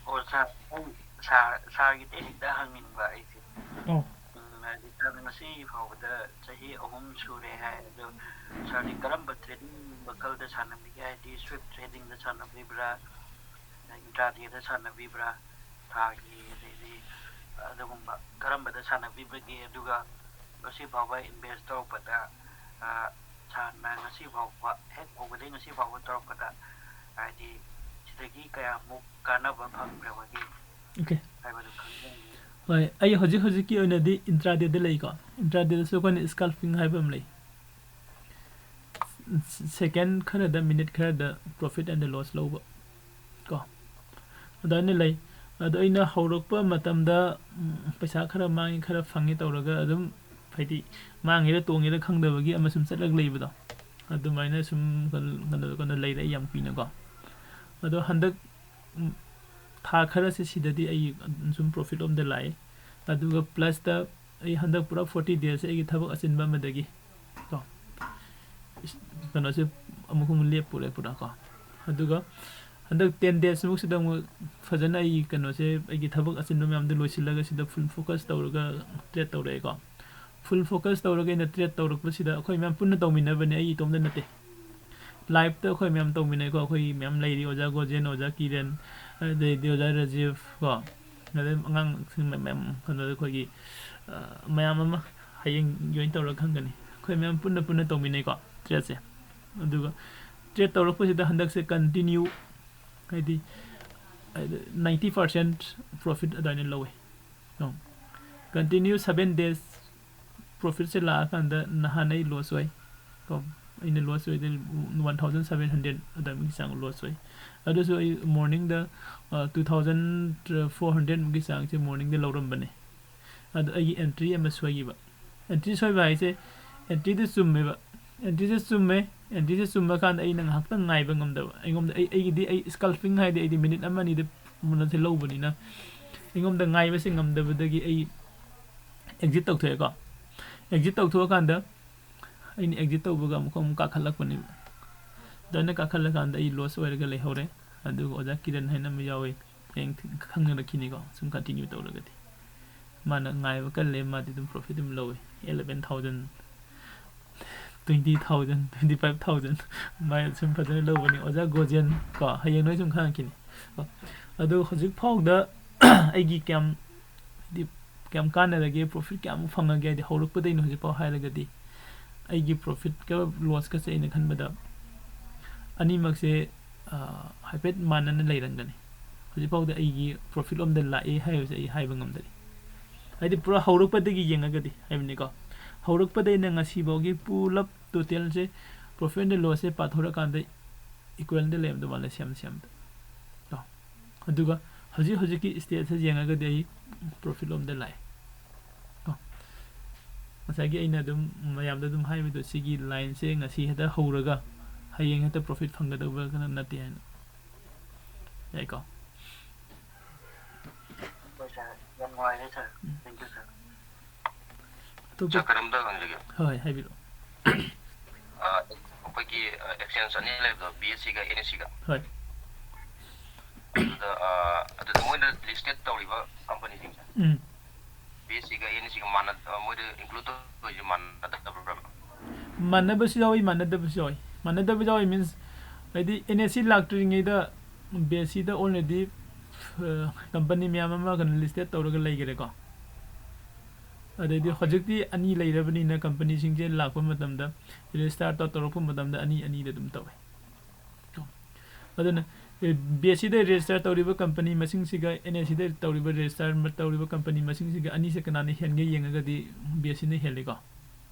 ꯑꯣ ꯁꯥꯔ, ꯑꯩ ꯁꯥꯔ ꯁꯥꯔꯒꯤꯗꯤ ꯍꯦꯛꯇ ꯍꯪꯅꯤꯡꯕ ꯑꯩꯁꯦ꯫ ꯑꯣ ꯎꯝ, ꯍꯥꯏꯗꯤ ꯁꯥꯔꯅ ꯉꯁꯤ ꯐꯥꯎꯕꯗ ꯆꯍꯤ ꯑꯍꯨꯝ ꯁꯨꯔꯦ ꯍꯥꯏ, ꯑꯗꯣ ꯁꯥꯔꯗꯤ ꯀꯔꯝꯕ trading ꯃꯈꯜꯗ ꯁꯥꯟꯅꯕꯤꯒꯦ? ꯍꯥꯏꯗꯤ swing tradingꯗ ꯁꯥꯟꯅꯕꯤꯕ꯭ꯔꯥ, intradayꯗ ꯁꯥꯟꯅꯕꯤꯕ꯭ꯔꯥ, ꯊꯥꯒꯤ ꯑꯗꯩꯗꯤ ꯑꯗꯨꯒꯨꯝꯕ ꯀꯔꯝꯕꯗ ꯁꯥꯟꯅꯕꯤꯕꯒꯦ? ꯑꯗꯨꯒ ꯉꯁꯤ ꯐꯥꯎꯕ invest ꯇꯧꯔꯛꯄꯗ, ꯑ, ꯁꯥꯔꯅ ꯉꯁꯤ ꯐꯥꯎꯕ, ꯍꯦꯛ ꯍꯧꯕꯗꯒꯤ ꯉꯁꯤ ꯐꯥꯎꯕ ꯇꯧꯔꯛꯄꯗ, ꯍꯥꯏꯗꯤ ꯁꯤꯗꯒꯤ ꯀꯌꯥꯃꯨꯛ ꯀꯥꯟꯅꯕ ꯐꯪꯈ꯭ꯔꯕꯒꯦ okay ꯍꯥꯏꯕꯗꯨ ꯈꯪꯖꯅꯤꯡꯉꯤ꯫ ꯍꯣꯏ, ꯑꯩ ꯍꯧꯖꯤꯛ ꯍꯧꯖꯤꯛꯀꯤ ꯑꯣꯏꯅꯗꯤ intradayꯗ ꯂꯩꯀꯣ꯫ Intradayꯗꯁꯨ ꯑꯩꯈꯣꯏꯅ scalping ꯍꯥꯏꯕ ꯑꯃ ꯂꯩ꯫ Second ꯈꯔꯗ, minute ꯈꯔꯗ profit and loss ꯂꯧꯕ ꯀꯣ, ꯑꯗꯨꯃꯥꯏꯅ ꯂꯩ꯫ ꯑꯗꯣ ꯑꯩꯅ ꯍꯧꯔꯛꯄ ꯃꯇꯝꯗ, ꯎꯝ, ꯄꯩꯁꯥ ꯈꯔ ꯃꯥꯡꯉꯤ, ꯈꯔ ꯐꯪꯉꯤ ꯇꯧꯔꯒ ꯑꯗꯨꯝ, ꯍꯥꯏꯗꯤ, ꯃꯥꯡꯉꯤꯔ ꯇꯣꯡꯉꯤꯔ ꯈꯪꯗꯕꯒꯤ ꯑꯃ ꯁꯨꯝ ꯆꯠꯂꯒ ꯂꯩꯕꯗꯣ, ꯑꯗꯨꯃꯥꯏꯅ ꯁꯨꯝ ꯀꯩꯅꯣ, ꯀꯩꯅꯣ ꯂꯩꯔꯦ ꯑꯩ ꯌꯥꯝ ꯀꯨꯏꯅꯀꯣ꯫ ꯑꯗꯣ ꯍꯟꯗꯛ, ꯎꯝ, ꯊꯥ ꯈꯔꯁꯦ ꯁꯤꯗꯗꯤ ꯑꯩ ꯁꯨꯝ profit ꯑꯝꯗ ꯂꯥꯛꯏ꯫ ꯑꯗꯨꯒ plusꯇ ꯑꯩ ꯍꯟꯗꯛ ꯄꯨꯔꯥ forty daysꯁꯦ ꯑꯩꯒꯤ ꯊꯕꯛ ꯑꯆꯤꯟꯕ ꯑꯃꯗꯒꯤ ꯀꯣ, ꯏꯁ-, ꯀꯩꯅꯣꯁꯦ ꯑꯃꯨꯛ ꯑꯃꯨꯛ ꯂꯦꯞꯄꯨꯔꯦ ꯄꯨꯔꯥ ꯀꯣ꯫ ꯑꯗꯨꯒ ꯍꯟꯗꯛ ten daysꯃꯨꯛꯁꯤꯗ ꯑꯃꯨꯛ ꯐꯖꯅ ꯑꯩ ꯀꯩꯅꯣꯁꯦ, ꯑꯩꯒꯤ ꯊꯕꯛ ꯑꯆꯤꯟꯕ ꯃꯌꯥꯝꯗꯣ ꯂꯣꯏꯁꯤꯜꯂꯒ ꯁꯤꯗ full focus ꯇꯧꯔꯒ trade ꯇꯧꯔꯛꯑꯦꯀꯣ꯫ Full focus ꯇꯧꯔꯒ ꯑꯩꯅ trade ꯇꯧꯔꯛꯄꯁꯤꯗ ꯑꯩꯈꯣꯏ ꯃꯌꯥꯝ ꯄꯨꯟꯅ ꯇꯧꯃꯤꯟꯅꯕꯅꯦ, ꯑꯩ ꯏꯇꯣꯝꯇ ꯅꯠꯇꯦ꯫ Liveꯇ ꯑꯩꯈꯣꯏ ꯃꯌꯥꯝ ꯇꯧꯃꯤꯟꯅꯩꯀꯣ꯫ ꯑꯩꯈꯣꯏ ꯃꯌꯥꯝ ꯂꯩꯔꯤ, ꯑꯣꯖꯥ ꯒꯣꯖꯦꯟ, ꯑꯣꯖꯥ ꯀꯤꯔꯟ, ꯑꯗꯩꯗꯤ ꯑꯣꯖꯥ ꯔꯥꯖꯤꯕ ꯀꯣ, ꯑꯗꯩ ꯑꯉꯥꯡꯁꯤꯡ ꯃꯌꯥꯝ, ꯀꯩꯅꯣꯗ ꯑꯩꯈꯣꯏꯒꯤ, ꯑ, ꯃꯌꯥꯝ ꯑꯃ ꯍꯌꯦꯡ join ꯇꯧꯔꯒ ꯈꯪꯒꯅꯤ꯫ ꯑꯩꯈꯣꯏ ꯃꯌꯥꯝ ꯄꯨꯟꯅ ꯄꯨꯟꯅ ꯇꯧꯃꯤꯟꯅꯩꯀꯣ tradeꯁꯦ꯫ ꯑꯗꯨꯒ trade ꯇꯧꯔꯛꯄꯁꯤꯗ ꯍꯟꯗꯛꯁꯦ continue, ꯍꯥꯏꯗꯤ, ninety percent profit ꯑꯗꯨꯃꯥꯏꯅ ꯂꯧꯋꯦ꯫ Continue seven days profitꯁꯦ ꯂꯥꯛꯑꯀꯥꯟꯗ ꯅꯍꯥꯟ ꯑꯩ loss ꯑꯣꯏ ꯀꯣ꯫ ꯑꯩꯅ loss ꯑꯣꯏꯗ one thousand seven hundred ꯑꯗꯨꯃꯨꯛꯀꯤ ꯆꯥꯡ loss ꯑꯣꯏ꯫ ꯑꯗꯨꯁꯨ ꯑꯩ morningꯗ, ꯑ, two thousand four hundredꯃꯨꯛꯀꯤ ꯆꯥꯡꯁꯦ morningꯗ ꯂꯧꯔꯝꯕꯅꯦ꯫ ꯑꯗꯣ ꯑꯩꯒꯤ entry ꯑꯃ ꯁꯣꯏꯈꯤꯕ꯫ Entry ꯁꯣꯏꯕ ꯍꯥꯏꯁꯦ, entryꯗꯨ ꯆꯨꯝꯃꯦꯕ꯫ Entryꯁꯦ ꯆꯨꯝꯃꯦ꯫ Entryꯁꯦ ꯆꯨꯝꯕ ꯀꯥꯟꯗ ꯑꯩꯅ ꯉꯥꯏꯍꯥꯛꯇꯪ ꯉꯥꯏꯕ ꯉꯝꯗꯕ꯫ ꯑꯩꯉꯣꯟꯗ, ꯑꯩ, ꯑꯩꯒꯤꯗꯤ, ꯑꯩ scalping ꯍꯥꯏꯗꯤ ꯑꯩꯗꯤ minute ꯑꯃ ꯑꯅꯤꯗ ꯃꯨꯟꯅꯁꯦ ꯂꯧꯕꯅꯤꯅ ꯑꯩꯉꯣꯟꯗ ꯉꯥꯏꯕꯁꯦ ꯉꯝꯗꯕꯗꯒꯤ ꯑꯩ exit ꯇꯧꯊꯣꯛꯑꯦꯀꯣ꯫ ꯑꯦꯛꯖꯤꯠ ꯇꯧꯊꯣꯛꯑꯀꯥꯟꯗ ꯑꯩꯅ ꯑꯦꯛꯖꯤꯠ ꯇꯧꯕꯒ ꯑꯃꯨꯛꯀ ꯑꯃꯨꯛ ꯀꯥꯈꯠꯂꯛꯄꯅꯦꯕ꯫ ꯑꯗꯨꯃꯥꯏꯅ ꯀꯥꯈꯠꯂꯀꯥꯟꯗ ꯑꯩ ꯂꯣꯁ ꯑꯣꯏꯔꯒ ꯂꯩꯍꯧꯔꯦ꯫ ꯑꯗꯨꯒ ꯑꯣꯖꯥ ꯀꯤꯔꯟ ꯍꯥꯏꯅ ꯑꯃ ꯌꯥꯎꯋꯦ, ꯍꯌꯦꯡ ꯈꯪꯅꯔꯛꯈꯤꯅꯤꯀꯣ, ꯁꯨꯝ ꯀꯟꯇꯤꯅ꯭ꯌꯨ ꯇꯧꯔꯒꯗꯤ꯫ ꯃꯥꯅ ꯉꯥꯏꯕ ꯀꯜꯂꯦ, ꯃꯥꯗꯤ ꯑꯗꯨꯝ ꯄ꯭ꯔꯣꯐꯤꯠ ꯑꯗꯨꯝ ꯂꯧꯋꯦ, eleven thousand, twenty thousand, twenty five thousand꯫ ꯃꯥꯏ ꯁꯨꯝ ꯐꯖꯅ ꯂꯧꯕꯅꯤ ꯑꯣꯖꯥ ꯒꯣꯖꯦꯟ ꯀꯣ, ꯍꯌꯦꯡ ꯅꯣꯏ ꯁꯨꯝ ꯈꯪꯉꯛꯈꯤꯅꯤ꯫ ꯑꯗꯣ ꯍꯧꯖꯤꯛ ꯐꯥꯎꯗ ꯑꯩꯒꯤ ꯀꯌꯥꯝ, ꯍꯥꯏꯗꯤ ꯀꯌꯥꯝ ꯀꯥꯟꯅꯔꯒꯦ, ꯄ꯭ꯔꯣꯐꯤꯠ ꯀꯌꯥꯃꯨꯛ ꯐꯪꯉꯒꯦ, ꯍꯥꯏꯗꯤ ꯍꯧꯔꯛꯄꯗꯩꯅ ꯍꯧꯖꯤꯛꯐꯥꯎ ꯍꯥꯏꯔꯒꯗꯤ ꯑꯩꯒꯤ ꯄ꯭ꯔꯣꯐꯤꯠꯀ ꯂꯣꯁꯀꯁꯦ ꯑꯩꯅ ꯈꯟꯕꯗ ꯑꯅꯤꯃꯛꯁꯦ, ꯑ, ꯍꯥꯏꯐꯦꯠ ꯃꯥꯟꯅꯅ ꯂꯩꯔꯝꯒꯅꯤ꯫ ꯍꯧꯖꯤꯛꯐꯥꯎꯗ ꯑꯩꯒꯤ ꯄ꯭ꯔꯣꯐꯤꯠ ꯂꯣꯝꯗ ꯂꯥꯛꯑꯦ ꯍꯥꯏꯕꯁꯦ ꯑꯩ ꯍꯥꯏꯕ ꯉꯝꯗꯔꯤ꯫ ꯍꯥꯏꯗꯤ ꯄꯨꯔꯥ ꯍꯧꯔꯛꯄꯗꯒꯤ ꯌꯦꯡꯉꯒꯗꯤ ꯍꯥꯏꯕꯅꯤꯀꯣ, ꯍꯧꯔꯛꯄꯗꯩꯅ ꯉꯁꯤꯐꯥꯎꯒꯤ ꯄꯨꯂꯞ ꯇꯣꯇꯦꯜꯁꯦ, ꯄ꯭ꯔꯣꯐꯤꯠ ꯑꯦꯟ ꯂꯣꯁꯁꯦ ꯄꯥꯊꯣꯔꯛꯀꯥꯟꯗ ꯏꯀ꯭ꯋꯦꯜꯗ ꯂꯩꯔꯝꯗꯧ ꯃꯥꯜꯂꯦ, ꯁꯦꯝ ꯁꯦꯝꯗ ꯀꯣ꯫ ꯑꯗꯨꯒ ꯍꯧꯖꯤꯛ ꯍꯧꯖꯤꯛꯀꯤ ꯁ꯭ꯇꯦꯠꯁꯦ ꯌꯦꯡꯉꯒꯗꯤ ꯑꯩ ꯄ꯭ꯔꯣꯐꯤꯠ ꯂꯣꯝꯗ ꯂꯥꯛꯑꯦ ꯀꯣ꯫ ꯉꯁꯥꯏꯒꯤ ꯑꯩꯅ ꯑꯗꯨꯝ ꯃꯌꯥꯝꯗ ꯑꯗꯨꯝ ꯍꯥꯏꯕꯗꯣ, ꯁꯤꯒꯤ ꯂꯥꯏꯟꯁꯦ ꯉꯁꯤ ꯍꯦꯛꯇ ꯍꯧꯔꯒ ꯍꯌꯦꯡ ꯍꯦꯛꯇ ꯄ꯭ꯔꯣꯐꯤꯠ ꯐꯪꯒꯗꯧꯕ ꯅꯠꯇꯦ ꯍꯥꯏꯅ꯫ ꯌꯥꯏꯀꯣ? ꯍꯣꯏ ꯁꯥꯔ, ꯌꯥꯝ ꯅꯨꯡꯉꯥꯏꯔꯦ ꯁꯥꯔ꯫ ꯎꯝ꯫ Thank you ꯁꯥꯔ꯫ ꯑꯇꯣꯞꯄ ꯁꯥꯔ, ꯀꯩꯅꯣꯝꯇ ꯍꯪꯖꯒꯦ꯫ ꯍꯣꯏ, ꯍꯥꯏꯕꯤꯔꯛꯑꯣ꯫ ꯑ, ꯑꯩꯈꯣꯏꯒꯤ, ꯑ, ꯑꯦꯛꯁꯆꯦꯟꯖ ꯑꯅꯤ ꯂꯩꯕꯗꯣ, ꯕꯤ ꯑꯦꯁ ꯁꯤꯒ ꯑꯦꯟ ꯑꯦꯁ ꯁꯤꯒ꯫ ꯍꯣꯏ꯫ ꯑꯗꯨꯗ, ꯑ, ꯑꯗꯨꯗ ꯃꯣꯏꯅ ꯂꯤꯁꯇꯦꯠ ꯇꯧꯔꯤꯕ ꯀꯝꯄꯅꯤꯁꯤꯡꯁꯦ, ꯎꯝ꯫ ꯕꯤ ꯑꯦꯁ ꯁꯤꯒ ꯑꯦꯟ ꯑꯦꯁ ꯁꯤꯒ ꯃꯥꯟꯅ-, ꯑ, ꯃꯣꯏꯗ ꯏꯟꯀ꯭ꯂꯨꯗ ꯇꯧꯔꯤꯁꯦ ꯃꯥꯟꯅꯗꯕ꯭ꯔꯥ? ꯃꯥꯟꯅꯕꯁꯨ ꯌꯥꯎꯏ, ꯃꯥꯟꯅꯗꯕꯁꯨ ꯌꯥꯎꯏ꯫ ꯃꯥꯟꯅꯗꯕ ꯌꯥꯎꯏ means, ꯍꯥꯏꯗꯤ ꯑꯦꯟ ꯑꯦꯁ ꯁꯤ ꯂꯥꯛꯇ꯭ꯔꯤꯉꯩꯗ ꯕꯤ ꯑꯦꯁ ꯁꯤꯗ already, ꯑ, ꯀꯝꯄꯅꯤ ꯃꯌꯥꯝ ꯑꯃ ꯀꯩꯅꯣ ꯂꯤꯁꯇꯦꯠ ꯇꯧꯔꯒ ꯂꯩꯈꯔꯦꯀꯣ꯫ ꯑꯗꯩꯗꯤ ꯍꯧꯖꯤꯛꯇꯤ ꯑꯅꯤ ꯂꯩꯔꯕꯅꯤꯅ ꯀꯝꯄꯅꯤꯁꯤꯡꯁꯦ ꯂꯥꯛꯄ ꯃꯇꯝꯗ, ꯔꯦꯖꯤꯁꯇꯥꯔ ꯇꯧ-, ꯇꯧꯔꯛꯄ ꯃꯇꯝꯗ ꯑꯅꯤ ꯑꯅꯤꯗ ꯑꯗꯨꯝ ꯇꯧꯋꯦ꯫ ꯑꯗꯨꯅ, ꯑꯦ, ꯕꯤ ꯑꯦꯁ ꯁꯤꯗ ꯔꯦꯖꯤꯁꯇꯥꯔ ꯇꯧꯔꯤꯕ ꯀꯝꯄꯅꯤ ꯃꯁꯤꯡꯁꯤꯒ ꯑꯦꯟ ꯑꯦꯁ ꯁꯤꯗ ꯇꯧꯔꯤꯕ, ꯔꯦꯖꯤꯁꯇꯥꯔ ꯇꯧꯔꯤꯕ ꯀꯝꯄꯅꯤ ꯃꯁꯤꯡꯁꯤꯒ ꯑꯅꯤꯁꯦ ꯀꯅꯥꯅ ꯍꯦꯟꯒꯦ ꯌꯦꯡꯉꯒꯗꯤ ꯕꯤ ꯑꯦꯁ ꯁꯤꯅ ꯍꯦꯜꯂꯤꯀꯣ꯫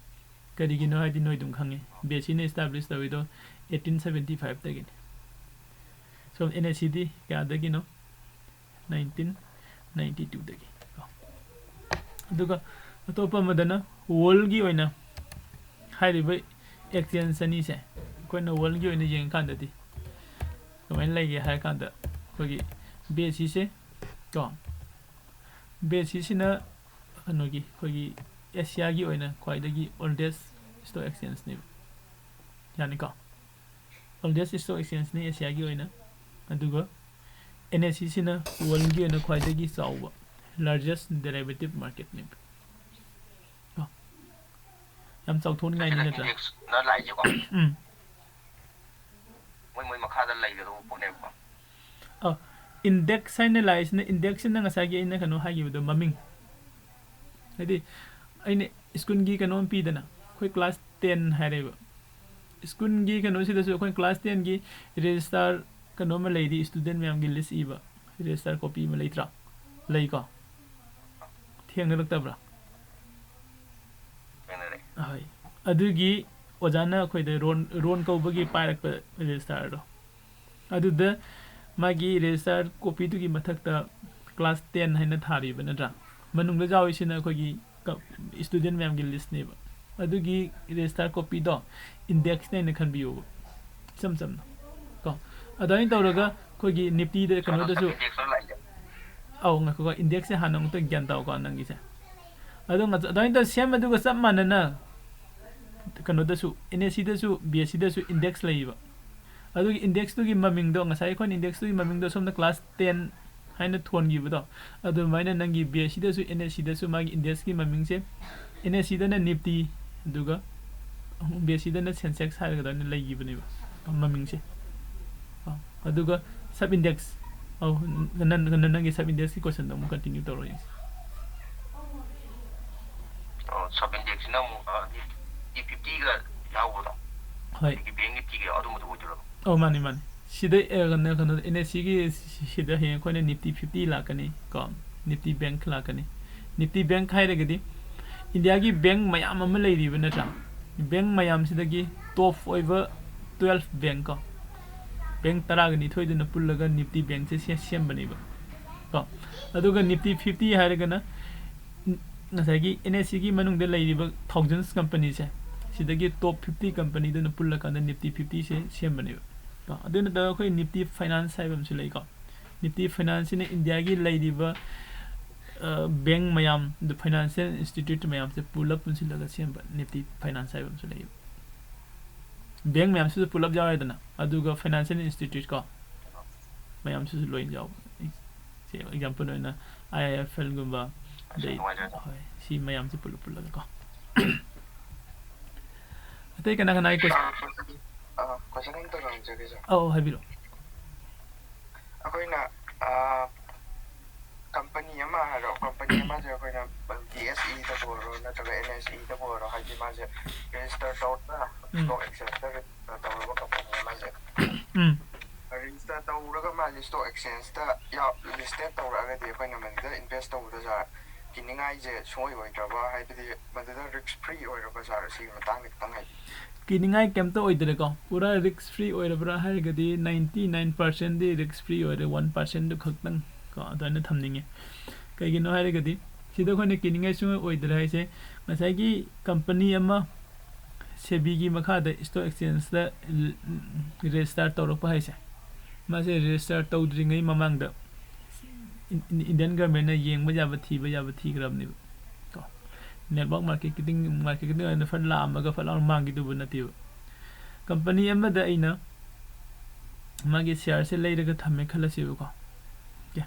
ꯀꯔꯤꯒꯤꯅꯣ ꯍꯥꯏꯗꯤ ꯅꯣꯏ ꯑꯗꯨꯝ ꯈꯪꯉꯤ, ꯕꯤ ꯑꯦꯁ ꯁꯤꯅ establish ꯇꯧꯔꯤꯗꯣ eighteen seventy five ꯇꯒꯤꯅꯤ꯫ ꯁꯣꯝ ꯑꯦꯟ ꯑꯦꯁ ꯁꯤꯗꯤ ꯀꯌꯥꯗꯒꯤꯅꯣ? Nineteen ninety two ꯗꯒꯤ ꯀꯣ꯫ ꯑꯗꯨꯒ ꯑꯇꯣꯞꯄ ꯑꯃꯗꯅ world ꯒꯤ ꯑꯣꯏꯅ ꯍꯥꯏꯔꯤꯕ exchange ꯑꯅꯤꯁꯦ ꯑꯩꯈꯣꯏꯅ world ꯒꯤ ꯑꯣꯏꯅ ꯌꯦꯡꯉꯀꯥꯟꯗꯗꯤ ꯀꯃꯥꯏꯅ ꯂꯩꯒꯦ ꯍꯥꯏꯔ ꯀꯥꯟꯗ, ꯑꯩꯈꯣꯏꯒꯤ ꯕꯤ ꯑꯦꯁ ꯁꯤꯁꯦ ꯀꯣ, ꯕꯤ ꯑꯦꯁ ꯁꯤꯁꯤꯅ ꯀꯩꯅꯣꯒꯤ, ꯑꯩꯈꯣꯏꯒꯤ ꯑꯦꯁꯤꯌꯥꯒꯤ ꯑꯣꯏꯅ ꯈ꯭ꯋꯥꯏꯗꯒꯤ oldest stock exchangeꯅꯦꯕ꯫ ꯌꯥꯅꯤꯀꯣ? Oldest stock exchangeꯅꯤ ꯑꯦꯁꯤꯌꯥꯒꯤ ꯑꯣꯏꯅ꯫ ꯑꯗꯨꯒ ꯑꯦꯟ ꯑꯦꯁ ꯁꯤꯁꯤꯅ worldꯒꯤ ꯑꯣꯏꯅ ꯈ꯭ꯋꯥꯏꯗꯒꯤ ꯆꯥꯎꯕ largest derivative marketꯅꯦꯕ꯫ ꯀꯣ? ꯌꯥꯝ ꯆꯥꯎꯊꯣꯛꯅꯤꯡꯉꯥꯏꯅꯤ ꯅꯠꯇ꯭ꯔꯥ? Indexꯅ ꯂꯥꯛꯏꯁꯦꯀꯣ꯫ ꯎꯝ꯫ ꯃꯣꯏ ꯃꯣꯏ ꯃꯈꯥꯗ ꯂꯩꯒꯗꯧꯕ ꯄꯣꯠꯅꯦꯕꯀꯣ꯫ ꯑ, index ꯍꯥꯏꯅ ꯂꯥꯛꯏꯁꯤꯅ, indexꯁꯤꯅ ꯉꯁꯥꯏꯒꯤ ꯑꯩꯅ ꯀꯩꯅꯣ ꯍꯥꯏꯈꯤꯕꯗꯣ, ꯃꯃꯤꯡ꯫ ꯍꯥꯏꯗꯤ ꯑꯩꯅ ꯁ꯭ꯀꯨꯜꯒꯤ ꯀꯩꯅꯣꯝ ꯄꯤꯗꯅ, ꯑꯩꯈꯣꯏ class ten ꯍꯥꯏꯔꯦꯕ꯫ ꯁ꯭ꯀꯨꯜꯒꯤ ꯀꯩꯅꯣꯁꯤꯗꯁꯨ ꯑꯩꯈꯣꯏ class tenꯒꯤ register ꯀꯩꯅꯣꯝꯃ ꯂꯩꯔꯤ, student ꯃꯌꯥꯝꯒꯤ list ꯏꯕ, register copy ꯑꯃ ꯂꯩꯇ꯭ꯔꯥ? ꯂꯩꯀꯣ? ꯊꯦꯡꯅꯔꯛꯇꯕ꯭ꯔꯥ? ꯊꯦꯡꯅꯔꯦ꯫ ꯍꯣꯏ꯫ ꯑꯗꯨꯒꯤ ꯑꯣꯖꯥꯅ ꯑꯩꯈꯣꯏꯗ roll, roll ꯀꯧꯕꯒꯤ ꯄꯥꯏꯔꯛꯄ registerꯗꯣ꯫ ꯑꯗꯨꯗ ꯃꯥꯒꯤ register copyꯗꯨꯒꯤ ꯃꯊꯛꯇ class ten ꯍꯥꯏꯅ ꯊꯥꯔꯤꯕ ꯅꯠꯇ꯭ꯔꯥ? ꯃꯅꯨꯡꯗ ꯌꯥꯎꯔꯤꯁꯤꯅ ꯑꯩꯈꯣꯏꯒꯤ ꯀ-, student ꯃꯌꯥꯝꯒꯤ listꯅꯦꯕ꯫ ꯑꯗꯨꯒꯤ register copyꯗꯣ indexꯅꯦ ꯍꯥꯏꯅ ꯈꯟꯕꯤꯌꯣꯕ꯫ ꯏꯆꯝ ꯆꯝꯅ꯫ ꯀꯣ? ꯑꯗꯨꯃꯥꯏꯅ ꯇꯧꯔꯒ ꯑꯩꯈꯣꯏꯒꯤ Niftyꯗ ꯀꯩꯅꯣꯗꯁꯨ Indexꯅ ꯂꯥꯛꯏꯁꯦ꯫ ꯑꯧ, ꯉꯥꯏꯈꯣꯀꯣ, indexꯁꯦ ꯍꯥꯟꯅ ꯑꯃꯨꯛꯇ ꯒ꯭ꯌꯥꯟ ꯇꯥꯎꯀꯣ ꯅꯪꯒꯤꯁꯦ꯫ ꯑꯗꯣ ꯉ-, ꯑꯗꯨꯃꯥꯏꯅ ꯇꯧꯔ ꯁꯦꯝ, ꯑꯗꯨꯒ ꯆꯞ ꯃꯥꯟꯅꯅ ꯀꯩꯅꯣꯗꯁꯨ, ꯑꯦꯟ ꯑꯦꯁ ꯁꯤꯗꯁꯨ, ꯕꯤ ꯑꯦꯁ ꯁꯤꯗꯁꯨ index ꯂꯩꯌꯦꯕ꯫ ꯑꯗꯨꯒꯤ indexꯇꯨꯒꯤ ꯃꯃꯤꯡꯗꯣ, ꯉꯁꯥꯏ ꯑꯩꯈꯣꯏꯅ indexꯇꯨꯒꯤ ꯃꯃꯤꯡꯗꯣ ꯁꯣꯝꯗ class ten ꯍꯥꯏꯅ ꯊꯣꯟꯈꯤꯕꯗꯣ, ꯑꯗꯨꯃꯥꯏꯅ ꯅꯪꯒꯤ ꯕꯤ ꯑꯦꯁ ꯁꯤꯗꯁꯨ, ꯑꯦꯟ ꯑꯦꯁ ꯁꯤꯗꯁꯨ ꯃꯥꯒꯤ indexꯀꯤ ꯃꯃꯤꯡꯁꯦ, ꯑꯦꯟ ꯑꯦꯁ ꯁꯤꯗꯅ Nifty, ꯑꯗꯨꯒ ꯕꯤ ꯑꯦꯁ ꯁꯤꯗꯅ Sensex ꯍꯥꯏꯔꯒ ꯑꯗꯨꯃꯥꯏꯅ ꯂꯩꯈꯤꯕꯅꯦꯕ ꯃꯃꯤꯡꯁꯦ꯫ ꯑ, ꯑꯗꯨꯒ sub index, ꯑꯧ, ꯅ-, ꯅ-, ꯅꯪꯒꯤ sub indexꯀꯤ questionꯗꯣ ꯑꯃꯨꯛ continue ꯇꯧꯔꯣ ꯌꯦꯡꯁꯤ꯫ ꯑꯣ, sub indexꯁꯤꯅ ꯑꯃꯨꯛ, ꯑ, Nifty fiftyꯒ ꯌꯥꯎꯕꯗꯣ? ꯍꯣꯏ꯫ ꯑꯗꯒꯤ Bank Niftyꯒ ꯑꯗꯨꯝꯕꯗꯣ ꯑꯣꯏꯗꯣꯏꯔꯣ? ꯑꯧ, ꯃꯥꯅꯤ, ꯃꯥꯅꯤ꯫ ꯁꯤꯗ, ꯑ, ꯀꯩꯅꯣ, ꯀꯩꯅꯣ, ꯑꯦꯟ ꯑꯦꯁ ꯁꯤꯒꯤ ꯁꯤꯗ ꯍꯌꯦꯡ ꯑꯩꯈꯣꯏꯅ Nifty fifty ꯂꯥꯛꯀꯅꯤ, ꯀꯣ, Nifty Bank ꯂꯥꯛꯀꯅꯤ꯫ Nifty Bank ꯍꯥꯏꯔꯒꯗꯤ ꯏꯟꯗꯤꯌꯥꯒꯤ bank ꯃꯌꯥꯝ ꯑꯃ ꯂꯩꯔꯤꯕ ꯅꯠꯇ꯭ꯔꯥ? Bank ꯃꯌꯥꯝꯁꯤꯗꯒꯤ top ꯑꯣꯏꯕ twelve bank ꯀꯣ, bank ꯇꯔꯥꯒ ꯅꯤꯊꯣꯏꯗꯨꯅ ꯄꯨꯜꯂꯒ Nifty Bankꯁꯦ ꯁꯦ-, ꯁꯦꯝꯕꯅꯦꯕ, ꯀꯣ꯫ ꯑꯗꯨꯒ Nifty fifty ꯍꯥꯏꯔꯒꯅ ꯉꯁꯥꯏꯒꯤ ꯑꯦꯟ ꯑꯦꯁ ꯁꯤꯒꯤ ꯃꯅꯨꯡꯗ ꯂꯩꯔꯤꯕ thousands companyꯁꯦ, ꯁꯤꯗꯒꯤ top fifty companyꯗꯨꯅ ꯄꯨꯜꯂꯀꯥꯟꯗ Nifty fiftyꯁꯦ ꯁꯦꯝꯕꯅꯦꯕ꯫ ꯀꯣ, ꯑꯗꯨ ꯅꯠꯇꯕ ꯑꯩꯈꯣꯏ Nifty Finance ꯍꯥꯏꯕ ꯑꯃꯁꯨ ꯂꯩꯀꯣ꯫ Nifty Financeꯁꯤꯅ ꯏꯟꯗꯤꯌꯥꯒꯤ ꯂꯩꯔꯤꯕ, ꯕꯦꯡ ꯃꯌꯥꯝ, financial institute ꯃꯌꯥꯝꯁꯦ ꯄꯨꯂꯞ ꯄꯨꯟꯁꯤꯜꯂꯒ ꯁꯦꯝꯕ ꯅꯤꯐꯇꯤ ꯐꯥꯏꯅꯥꯟꯁ ꯍꯥꯏꯕ ꯑꯃꯁꯨ ꯂꯩꯌꯦꯕ꯫ ꯕꯦꯡ ꯃꯌꯥꯝꯁꯤꯁꯨ ꯄꯨꯂꯞ ꯌꯥꯎꯔꯦꯗꯅ, ꯑꯗꯨꯒ financial institute ꯀꯣ, ꯃꯌꯥꯝꯁꯤꯁꯨ ꯂꯣꯏꯅ ꯌꯥꯎꯕ꯫ ꯁꯦ ꯑꯦꯛꯖꯥꯝꯄꯜ ꯑꯣꯏꯅ ꯑꯥꯏ ꯑꯥꯏ ꯑꯦꯐ ꯑꯦꯜꯒꯨꯝꯕ, ꯑꯗꯩ, ꯅꯨꯡꯉꯥꯏꯖꯔꯦ꯫ ꯍꯣꯏ, ꯁꯤ ꯃꯌꯥꯝꯁꯦ ꯄꯨꯂꯞ ꯄꯨꯜꯂꯒꯀꯣ꯫ ꯑꯇꯩ ꯀꯅꯥ ꯀꯅꯥꯒꯤ ꯀꯣꯏꯁꯟ? ꯑꯥ, ꯀꯣꯏꯁꯟ ꯑꯝꯇ ꯍꯪꯖꯒꯦ, ꯁꯥꯔ꯫ ꯑꯧ, ꯍꯥꯏꯕꯤꯔꯛꯑꯣ꯫ ꯑꯩꯈꯣꯏꯅ, ꯑꯥ, ꯀꯝꯄꯅꯤ ꯑꯃ ꯍꯥꯏꯔꯣ, ꯀꯝꯄꯅꯤ ꯑꯃꯁꯦ ꯑꯩꯈꯣꯏꯅ ꯕꯤ ꯑꯦꯁ ꯏꯗꯕꯨ ꯑꯣꯏꯔꯣ ꯅꯠꯇ꯭ꯔꯒ ꯑꯦꯟ ꯑꯦꯁ ꯏꯗꯕꯨ ꯑꯣꯏꯔꯣ, ꯍꯥꯏꯗꯤ ꯃꯥꯁꯦ ꯔꯦꯖꯤꯁꯇꯔ ꯇꯧꯔꯒ, ꯎꯝ꯫ ꯁ꯭ꯇꯣꯛ ꯑꯦꯛꯁꯆꯦꯟꯖꯇ ꯔꯦꯖꯤꯁꯇꯔ ꯇꯧꯔꯕ ꯀꯝꯄꯅꯤ ꯑꯃꯁꯦ, ꯎꯝ꯫ ꯔꯦꯖꯤꯁꯇꯔ ꯇꯧꯔꯒ ꯃꯥꯁꯦ ꯁ꯭ꯇꯣꯛ ꯑꯦꯛꯁꯆꯦꯟꯖꯇ ꯌꯥꯎ-, ꯂꯤꯁꯇꯦꯠ ꯇꯧꯔꯛꯑꯒꯗꯤ ꯑꯩꯈꯣꯏꯅ ꯃꯗꯨꯗ ꯏꯟꯚꯦꯁ ꯇꯧꯕꯗ, ꯁꯥꯔ, ꯀꯤꯅꯤꯡꯉꯥꯏꯁꯦ ꯁꯨꯡꯑꯣꯏ ꯑꯣꯏꯗ꯭ꯔꯕ, ꯍꯥꯏꯕꯗꯤ ꯃꯗꯨꯗ ꯔꯤꯁꯛ ꯐ꯭ꯔꯤ ꯑꯣꯏꯔꯕ, ꯁꯥꯔ? ꯁꯤꯒꯤ ꯃꯇꯥꯡꯗ ꯈꯤꯇꯪ ꯍꯥꯏꯕꯤꯌꯨ꯫ ꯀꯤꯅꯤꯡꯉꯥꯏ ꯀꯩꯝꯇ ꯑꯣꯏꯗ꯭ꯔꯦꯀꯣ꯫ ꯄꯨꯔꯥ ꯔꯤꯁꯛ ꯐ꯭ꯔꯤ ꯑꯣꯏꯔꯕ꯭ꯔꯥ ꯍꯥꯏꯔꯒꯗꯤ ninety nine percentꯗꯤ ꯔꯤꯁꯛ ꯐ꯭ꯔꯤ ꯑꯣꯏꯔꯦ, one percentꯗꯨ ꯈꯛꯇꯪ ꯀꯣ ꯑꯗꯨꯃꯥꯏꯅ ꯊꯝꯅꯤꯡꯉꯦ꯫ ꯀꯩꯒꯤꯅꯣ ꯍꯥꯏꯔꯒꯗꯤ ꯁꯤꯗ ꯑꯩꯈꯣꯏꯅ ꯀꯤꯅꯤꯡꯉꯥꯏ ꯁꯨꯡꯑꯣꯏ ꯑꯣꯏꯗ꯭ꯔꯦ ꯍꯥꯏꯁꯦ, ꯉꯁꯥꯏꯒꯤ ꯀꯝꯄꯅꯤ ꯑꯃ ꯁꯦꯕꯤꯒꯤ ꯃꯈꯥꯗ ꯁ꯭ꯇꯣꯛ ꯑꯦꯛꯁꯆꯦꯟꯖꯇ ꯔꯦꯖꯤꯁꯇꯥꯔ ꯇꯧꯔꯛꯄ ꯍꯥꯏꯁꯦ, ꯃꯥꯁꯦ ꯔꯦꯖꯤꯁꯇꯥꯔ ꯇꯧꯗ꯭ꯔꯤꯉꯩ ꯃꯃꯥꯡꯗ ꯏꯟ-, ꯏꯟ-, ꯏꯟꯗꯤꯌꯟ ꯒꯚꯔꯟꯃꯦꯟꯅ ꯌꯦꯡꯕ ꯌꯥꯕ, ꯊꯤꯕ ꯌꯥꯕ ꯊꯤꯈ꯭ꯔꯕꯅꯦꯕ ꯀꯣ꯫ ꯅꯦꯠꯋꯥꯔꯛ ꯃꯥꯔꯀꯦꯇꯤꯡ, ꯃꯥꯔꯀꯦꯇꯤꯡ ꯑꯣꯏꯅ ꯐꯠ ꯂꯥꯛꯑꯝꯃꯒ ꯐꯠ ꯂꯥꯎꯅ ꯃꯥꯡꯈꯤꯗꯧꯕ ꯅꯠꯇꯦꯕ꯫ ꯀꯝꯄꯅꯤ ꯑꯃꯗ ꯑꯩꯅ ꯃꯥꯒꯤ ꯁꯤꯌꯥꯔꯁꯦ ꯂꯩꯔꯒ ꯊꯝꯃꯦ ꯈꯜꯂꯁꯦꯕꯀꯣ꯫ ꯑꯣꯀꯦ꯫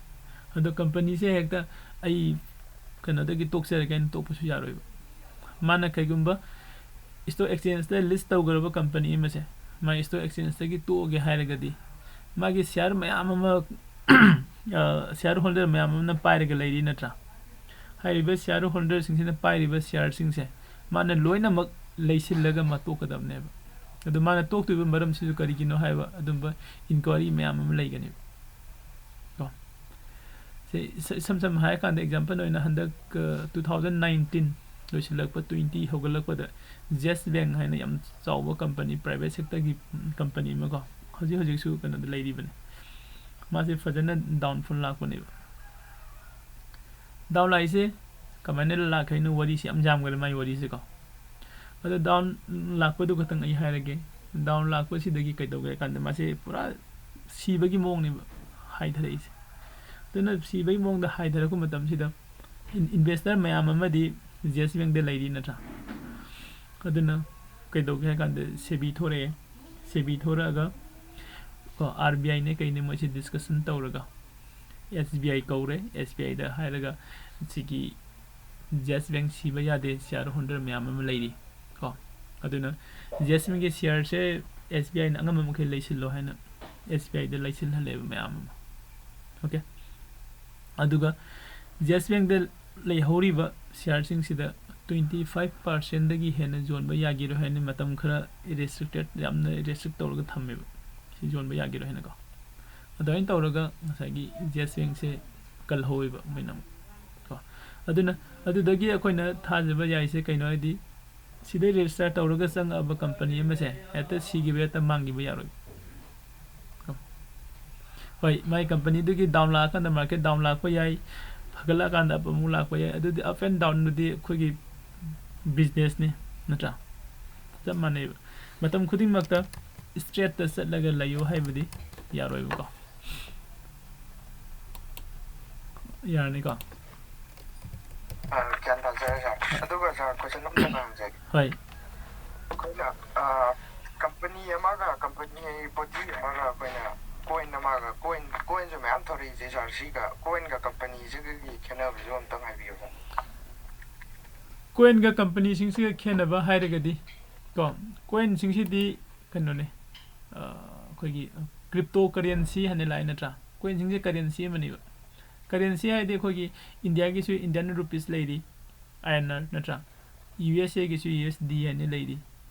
ꯑꯗꯣ ꯀꯝꯄꯅꯤꯁꯦ ꯍꯦꯛꯇ ꯑꯩ ꯀꯩꯅꯣꯗꯒꯤ ꯇꯣꯛꯆꯔꯒꯦ ꯍꯥꯏꯅ ꯇꯣꯛꯄꯁꯨ ꯌꯥꯔꯣꯏꯕ꯫ ꯃꯥꯅ ꯀꯩꯒꯨꯝꯕ ꯁ꯭ꯇꯣꯛ ꯑꯦꯛꯁꯆꯦꯟꯖꯇ ꯂꯤꯁ ꯇꯧꯈ꯭ꯔꯕ ꯀꯝꯄꯅꯤ ꯑꯃꯁꯦ, ꯃꯥꯒꯤ ꯁ꯭ꯇꯣꯛ ꯑꯦꯛꯁꯆꯦꯟꯖꯇꯒꯤ ꯇꯣꯛꯑꯒꯦ ꯍꯥꯏꯔꯒꯗꯤ, ꯃꯥꯒꯤ ꯁꯤꯌꯥꯔ ꯃꯌꯥꯝ ꯑꯃ, ꯑ, ꯁꯤꯌꯥꯔ ꯍꯣꯜꯗꯔ ꯃꯌꯥꯝ ꯑꯃꯅ ꯄꯥꯏꯔꯒ ꯂꯩꯔꯤ ꯅꯠꯇ꯭ꯔꯥ? ꯍꯥꯏꯔꯤꯕ ꯁꯤꯌꯥꯔ ꯍꯣꯜꯗꯔꯁꯤꯡꯁꯤꯅ ꯄꯥꯏꯔꯤꯕ ꯁꯤꯌꯥꯔꯁꯤꯡꯁꯦ ꯃꯥꯅ ꯂꯣꯏꯅꯃꯛ ꯂꯩꯁꯤꯜꯂꯒ ꯃꯥ ꯇꯣꯛꯀꯗꯕꯅꯦꯕ꯫ ꯑꯗꯨ ꯃꯥꯅ ꯇꯣꯛꯇꯣꯏꯕ ꯃꯔꯝꯁꯤꯁꯨ ꯀꯔꯤꯒꯤꯅꯣ ꯍꯥꯏꯕ ꯑꯗꯨꯝꯕ ꯏꯟꯀ꯭ꯋꯥꯏꯔꯤ ꯃꯌꯥꯝ ꯑꯃ ꯂꯩꯒꯅꯦꯕ ꯀꯣ꯫ ꯁꯦ, ꯏꯁ-, ꯏꯁꯝ ꯁꯝꯅ ꯍꯥꯏꯔꯀꯥꯟꯗ, ꯑꯦꯛꯖꯥꯝꯄꯜ ꯑꯣꯏꯅ ꯍꯟꯗꯛ, ꯑ, two thousand nineteen ꯂꯣꯏꯁꯤꯜꯂꯛꯄ, twenty ꯍꯧꯒꯠꯂꯛꯄꯗ ꯖꯦꯁ ꯕꯦꯡ ꯍꯥꯏꯅ ꯌꯥꯝ ꯆꯥꯎꯕ ꯀꯝꯄꯅꯤ, ꯄ꯭ꯔꯥꯏꯚꯦꯠ ꯁꯦꯛꯇꯔꯒꯤ ꯀꯝꯄꯅꯤ ꯑꯃ ꯀꯣ, ꯍꯧꯖꯤꯛ ꯍꯧꯖꯤꯛꯁꯨ ꯀꯩꯅꯣꯗ ꯂꯩꯔꯤꯕꯅꯤ꯫ ꯃꯥꯁꯦ ꯐꯖꯅ ꯗꯥꯎꯟꯐꯣꯜ ꯂꯥꯛꯄꯅꯦꯕ꯫ ꯗꯥꯎꯟ ꯂꯥꯛꯏꯁꯦ ꯀꯃꯥꯏꯅ ꯂꯥꯛꯈ꯭ꯔꯤꯅꯣ? ꯋꯥꯔꯤꯁꯦ ꯌꯥꯝ ꯌꯥꯝꯈ꯭ꯔꯦ ꯃꯥꯒꯤ ꯋꯥꯔꯤꯁꯦꯀꯣ꯫ ꯑꯗꯣ ꯗꯥꯎꯟ ꯂꯥꯛꯄꯗꯨ ꯈꯛꯇꯪ ꯑꯩ ꯍꯥꯏꯔꯒꯦ꯫ ꯗꯥꯎꯟ ꯂꯥꯛꯄꯁꯤꯗꯒꯤ ꯀꯩꯗꯧꯒꯦ ꯍꯥꯏ ꯀꯥꯟꯗ ꯃꯥꯁꯦ ꯄꯨꯔꯥ ꯁꯤꯕꯒꯤ ꯃꯑꯣꯡꯅꯦꯕ ꯍꯥꯏꯊꯔꯛꯏꯁꯦ꯫ ꯑꯗꯨꯅ ꯁꯤꯕꯒꯤ ꯃꯑꯣꯡꯗ ꯍꯥꯏꯊꯔꯛꯄ ꯃꯇꯝꯁꯤꯗ ꯏꯟꯚꯦꯁꯇꯔ ꯃꯌꯥꯝ ꯑꯃꯗꯤ ꯖꯦꯁ ꯕꯦꯡꯗ ꯂꯩꯔꯤ ꯅꯠꯇ꯭ꯔꯥ? ꯑꯗꯨꯅ ꯀꯩꯗꯧꯒꯦ ꯍꯥꯏ ꯀꯥꯟꯗ ꯁꯦꯕꯤ ꯊꯣꯔꯛꯑꯦ꯫ ꯁꯦꯕꯤ ꯊꯣꯔꯛꯑꯒ ꯀꯣ, ꯑꯥꯔ ꯕꯤ ꯑꯥꯏꯅꯦ ꯀꯩꯅꯦ ꯃꯣꯏꯁꯦ ꯗꯤꯁꯀꯁꯟ ꯇꯧꯔꯒ ꯑꯦꯁ ꯕꯤ ꯑꯥꯏ ꯀꯧꯔꯦ꯫ ꯑꯦꯁ ꯕꯤ ꯑꯥꯏꯗ ꯍꯥꯏꯔꯒ ꯁꯤꯒꯤ ꯖꯦꯁ ꯕꯦꯡ ꯁꯤꯕ ꯌꯥꯗꯦ, ꯁꯤꯌꯥꯔ ꯍꯣꯜꯗꯔ ꯃꯌꯥꯝ ꯑꯃ ꯂꯩꯔꯤ ꯀꯣ꯫ ꯑꯗꯨꯅ ꯖꯦꯁ ꯕꯦꯡꯒꯤ ꯁꯤꯌꯥꯔꯁꯦ ꯑꯦꯁ ꯕꯤ ꯑꯥꯏꯅ ꯑꯉꯝꯕ ꯃꯈꯩ ꯂꯩꯁꯤꯜꯂꯣ ꯍꯥꯏꯅ ꯑꯦꯁ ꯕꯤ ꯑꯥꯏꯗ ꯂꯩꯁꯤꯜꯍꯜꯂꯦꯕ ꯃꯌꯥꯝ ꯑꯃ꯫ ꯑꯣꯀꯦ, ꯑꯗꯨꯒ ꯖꯦꯁ ꯕꯦꯡꯗ ꯂꯩꯍꯧꯔꯤꯕ ꯁꯤꯌꯥꯔꯁꯤꯡꯁꯤꯗ ꯇ꯭ꯋꯦꯟꯇꯤ ꯐꯥꯏꯚ ꯄꯥꯔꯁꯦꯟꯗꯒꯤ ꯍꯦꯟꯅ ꯌꯣꯟꯕ ꯌꯥꯈꯤꯔꯣꯏ ꯍꯥꯏꯅ ꯃꯇꯝ ꯈꯔ ꯔꯦꯁꯇ꯭ꯔꯤꯛꯇꯦꯠ, ꯌꯥꯝꯅ ꯔꯦꯁꯇ꯭ꯔꯤꯛ ꯇꯧꯔꯒ ꯊꯝꯃꯦꯕ꯫ ꯁꯤ ꯌꯣꯟꯕ ꯌꯥꯈꯤꯔꯣꯏ ꯍꯥꯏꯅꯀꯣ꯫ ꯑꯗꯨꯃꯥꯏꯅ ꯇꯧꯔꯒ ꯉꯁꯥꯏꯒꯤ ꯖꯦꯁ ꯕꯦꯡꯁꯦ ꯀꯜꯍꯧꯋꯦꯕ ꯃꯣꯏꯅ ꯑꯃꯨꯛ ꯀꯣ꯫ ꯑꯗꯨꯅ ꯑꯗꯨꯗꯒꯤ ꯑꯩꯈꯣꯏꯅ ꯊꯥꯖꯕ ꯌꯥꯏꯁꯦ ꯀꯩꯅꯣ ꯍꯥꯏꯗꯤ, ꯁꯤꯗꯩ ꯔꯦꯖꯤꯁꯇꯔ ꯇꯧꯔꯒ ꯆꯪꯉꯛꯑꯕ ꯀꯝꯄꯅꯤ ꯑꯃꯁꯦ ꯍꯦꯛꯇ ꯁꯤꯈꯤꯕ, ꯍꯦꯛꯇ ꯃꯥꯡꯈꯤꯕ ꯌꯥꯔꯣꯏ꯫ ꯍꯣꯏ, ꯃꯥꯏ ꯀꯝꯄꯅꯤꯗꯨꯒꯤ ꯗꯥꯎꯟ ꯂꯥꯛꯑꯀꯥꯟꯗ ꯃꯥꯔꯀꯦꯠ ꯗꯥꯎꯟ ꯂꯥꯛꯄ ꯌꯥꯏ, ꯐꯒꯠꯂꯛꯑꯀꯥꯟꯗ ꯑꯞ ꯑꯃꯨꯛ ꯂꯥꯛꯄ ꯌꯥꯏ꯫ ꯑꯗꯨꯗꯤ ꯑꯞ ꯑꯦꯟ ꯗꯥꯎꯟꯗꯨꯗꯤ ꯑꯩꯈꯣꯏꯒꯤ ꯕꯤꯖꯤꯅꯦꯁꯅꯤ ꯅꯠꯇ꯭ꯔꯥ? ꯆꯞ ꯃꯥꯟꯅꯩꯕ꯫ ꯃꯇꯝ ꯈꯨꯗꯤꯡꯃꯛꯇ ꯏꯁꯇ꯭ꯔꯦꯠꯇ ꯆꯠꯂꯒ ꯂꯩꯌꯨ ꯍꯥꯏꯕꯗꯤ ꯌꯥꯔꯣꯏꯕꯀꯣ꯫ ꯌꯥꯔꯅꯤꯀꯣ? ꯑ, ꯒ꯭ꯌꯥꯟ ꯇꯥꯖꯔꯦ, ꯁꯥꯔ꯫ ꯑꯗꯨꯒ, ꯁꯥꯔ, ꯀꯣꯏꯁꯟ ꯑꯃꯇꯪꯒ ꯍꯪꯖꯒꯦ꯫ ꯍꯣꯏ꯫ ꯑꯩꯈꯣꯏꯅ, ꯑ, ꯀꯝꯄꯅꯤ ꯑꯃꯒ, ꯀꯝꯄꯅꯤ ꯕꯣꯗꯤ ꯑꯃꯒ ꯑꯩꯈꯣꯏꯅ ꯀꯣꯏꯟ ꯑꯃꯒ, ꯀꯣꯏꯟ, ꯀꯣꯏꯟꯁꯨ ꯃꯌꯥꯝ ꯊꯣꯔꯛꯏꯁꯦ, ꯁꯥꯔ, ꯁꯤꯒ ꯀꯣꯏꯟꯒ ꯀꯝꯄꯅꯤꯁꯤꯒꯒꯤ ꯈꯦꯠꯅꯕꯁꯨ ꯑꯝꯇꯪ ꯍꯥꯏꯕꯤꯌꯨ, ꯁꯥꯔ꯫ ꯀꯣꯏꯟꯒ ꯀꯝꯄꯅꯤꯁꯤꯡꯁꯤꯒ ꯈꯦꯠꯅꯕ ꯍꯥꯏꯔꯒꯗꯤ ꯀꯣ, ꯀꯣꯏꯟꯁꯤꯡꯁꯤꯗꯤ ꯀꯩꯅꯣꯅꯦ, ꯑ, ꯑꯩꯈꯣꯏꯒꯤ ꯀ꯭ꯔꯤꯞꯇꯣ ꯀꯔꯦꯟꯁꯤ ꯍꯥꯏꯅ ꯂꯥꯛꯑꯦ ꯅꯠꯇ꯭ꯔꯥ? ꯀꯣꯏꯟꯁꯤꯡꯁꯦ ꯀꯔꯦꯟꯁꯤ ꯑꯃꯅꯦꯕ꯫ ꯀꯔꯦꯟꯁꯤ ꯍꯥꯏꯗꯤ ꯑꯩꯈꯣꯏꯒꯤ ꯏꯟꯗꯤꯌꯥꯒꯤꯁꯨ ꯏꯟꯗꯤꯌꯥꯟ ꯔꯨꯄꯤꯁ ꯂꯩꯔꯤ, ꯑꯥꯏ ꯑꯦꯟ ꯑꯥꯔ ꯅꯠꯇ꯭ꯔꯥ? ꯌꯨ ꯑꯦꯁ ꯑꯦꯒꯤꯁꯨ ꯌꯨ ꯑꯦꯁ ꯗꯤ ꯍꯥꯏꯅ ꯂꯩꯔꯤ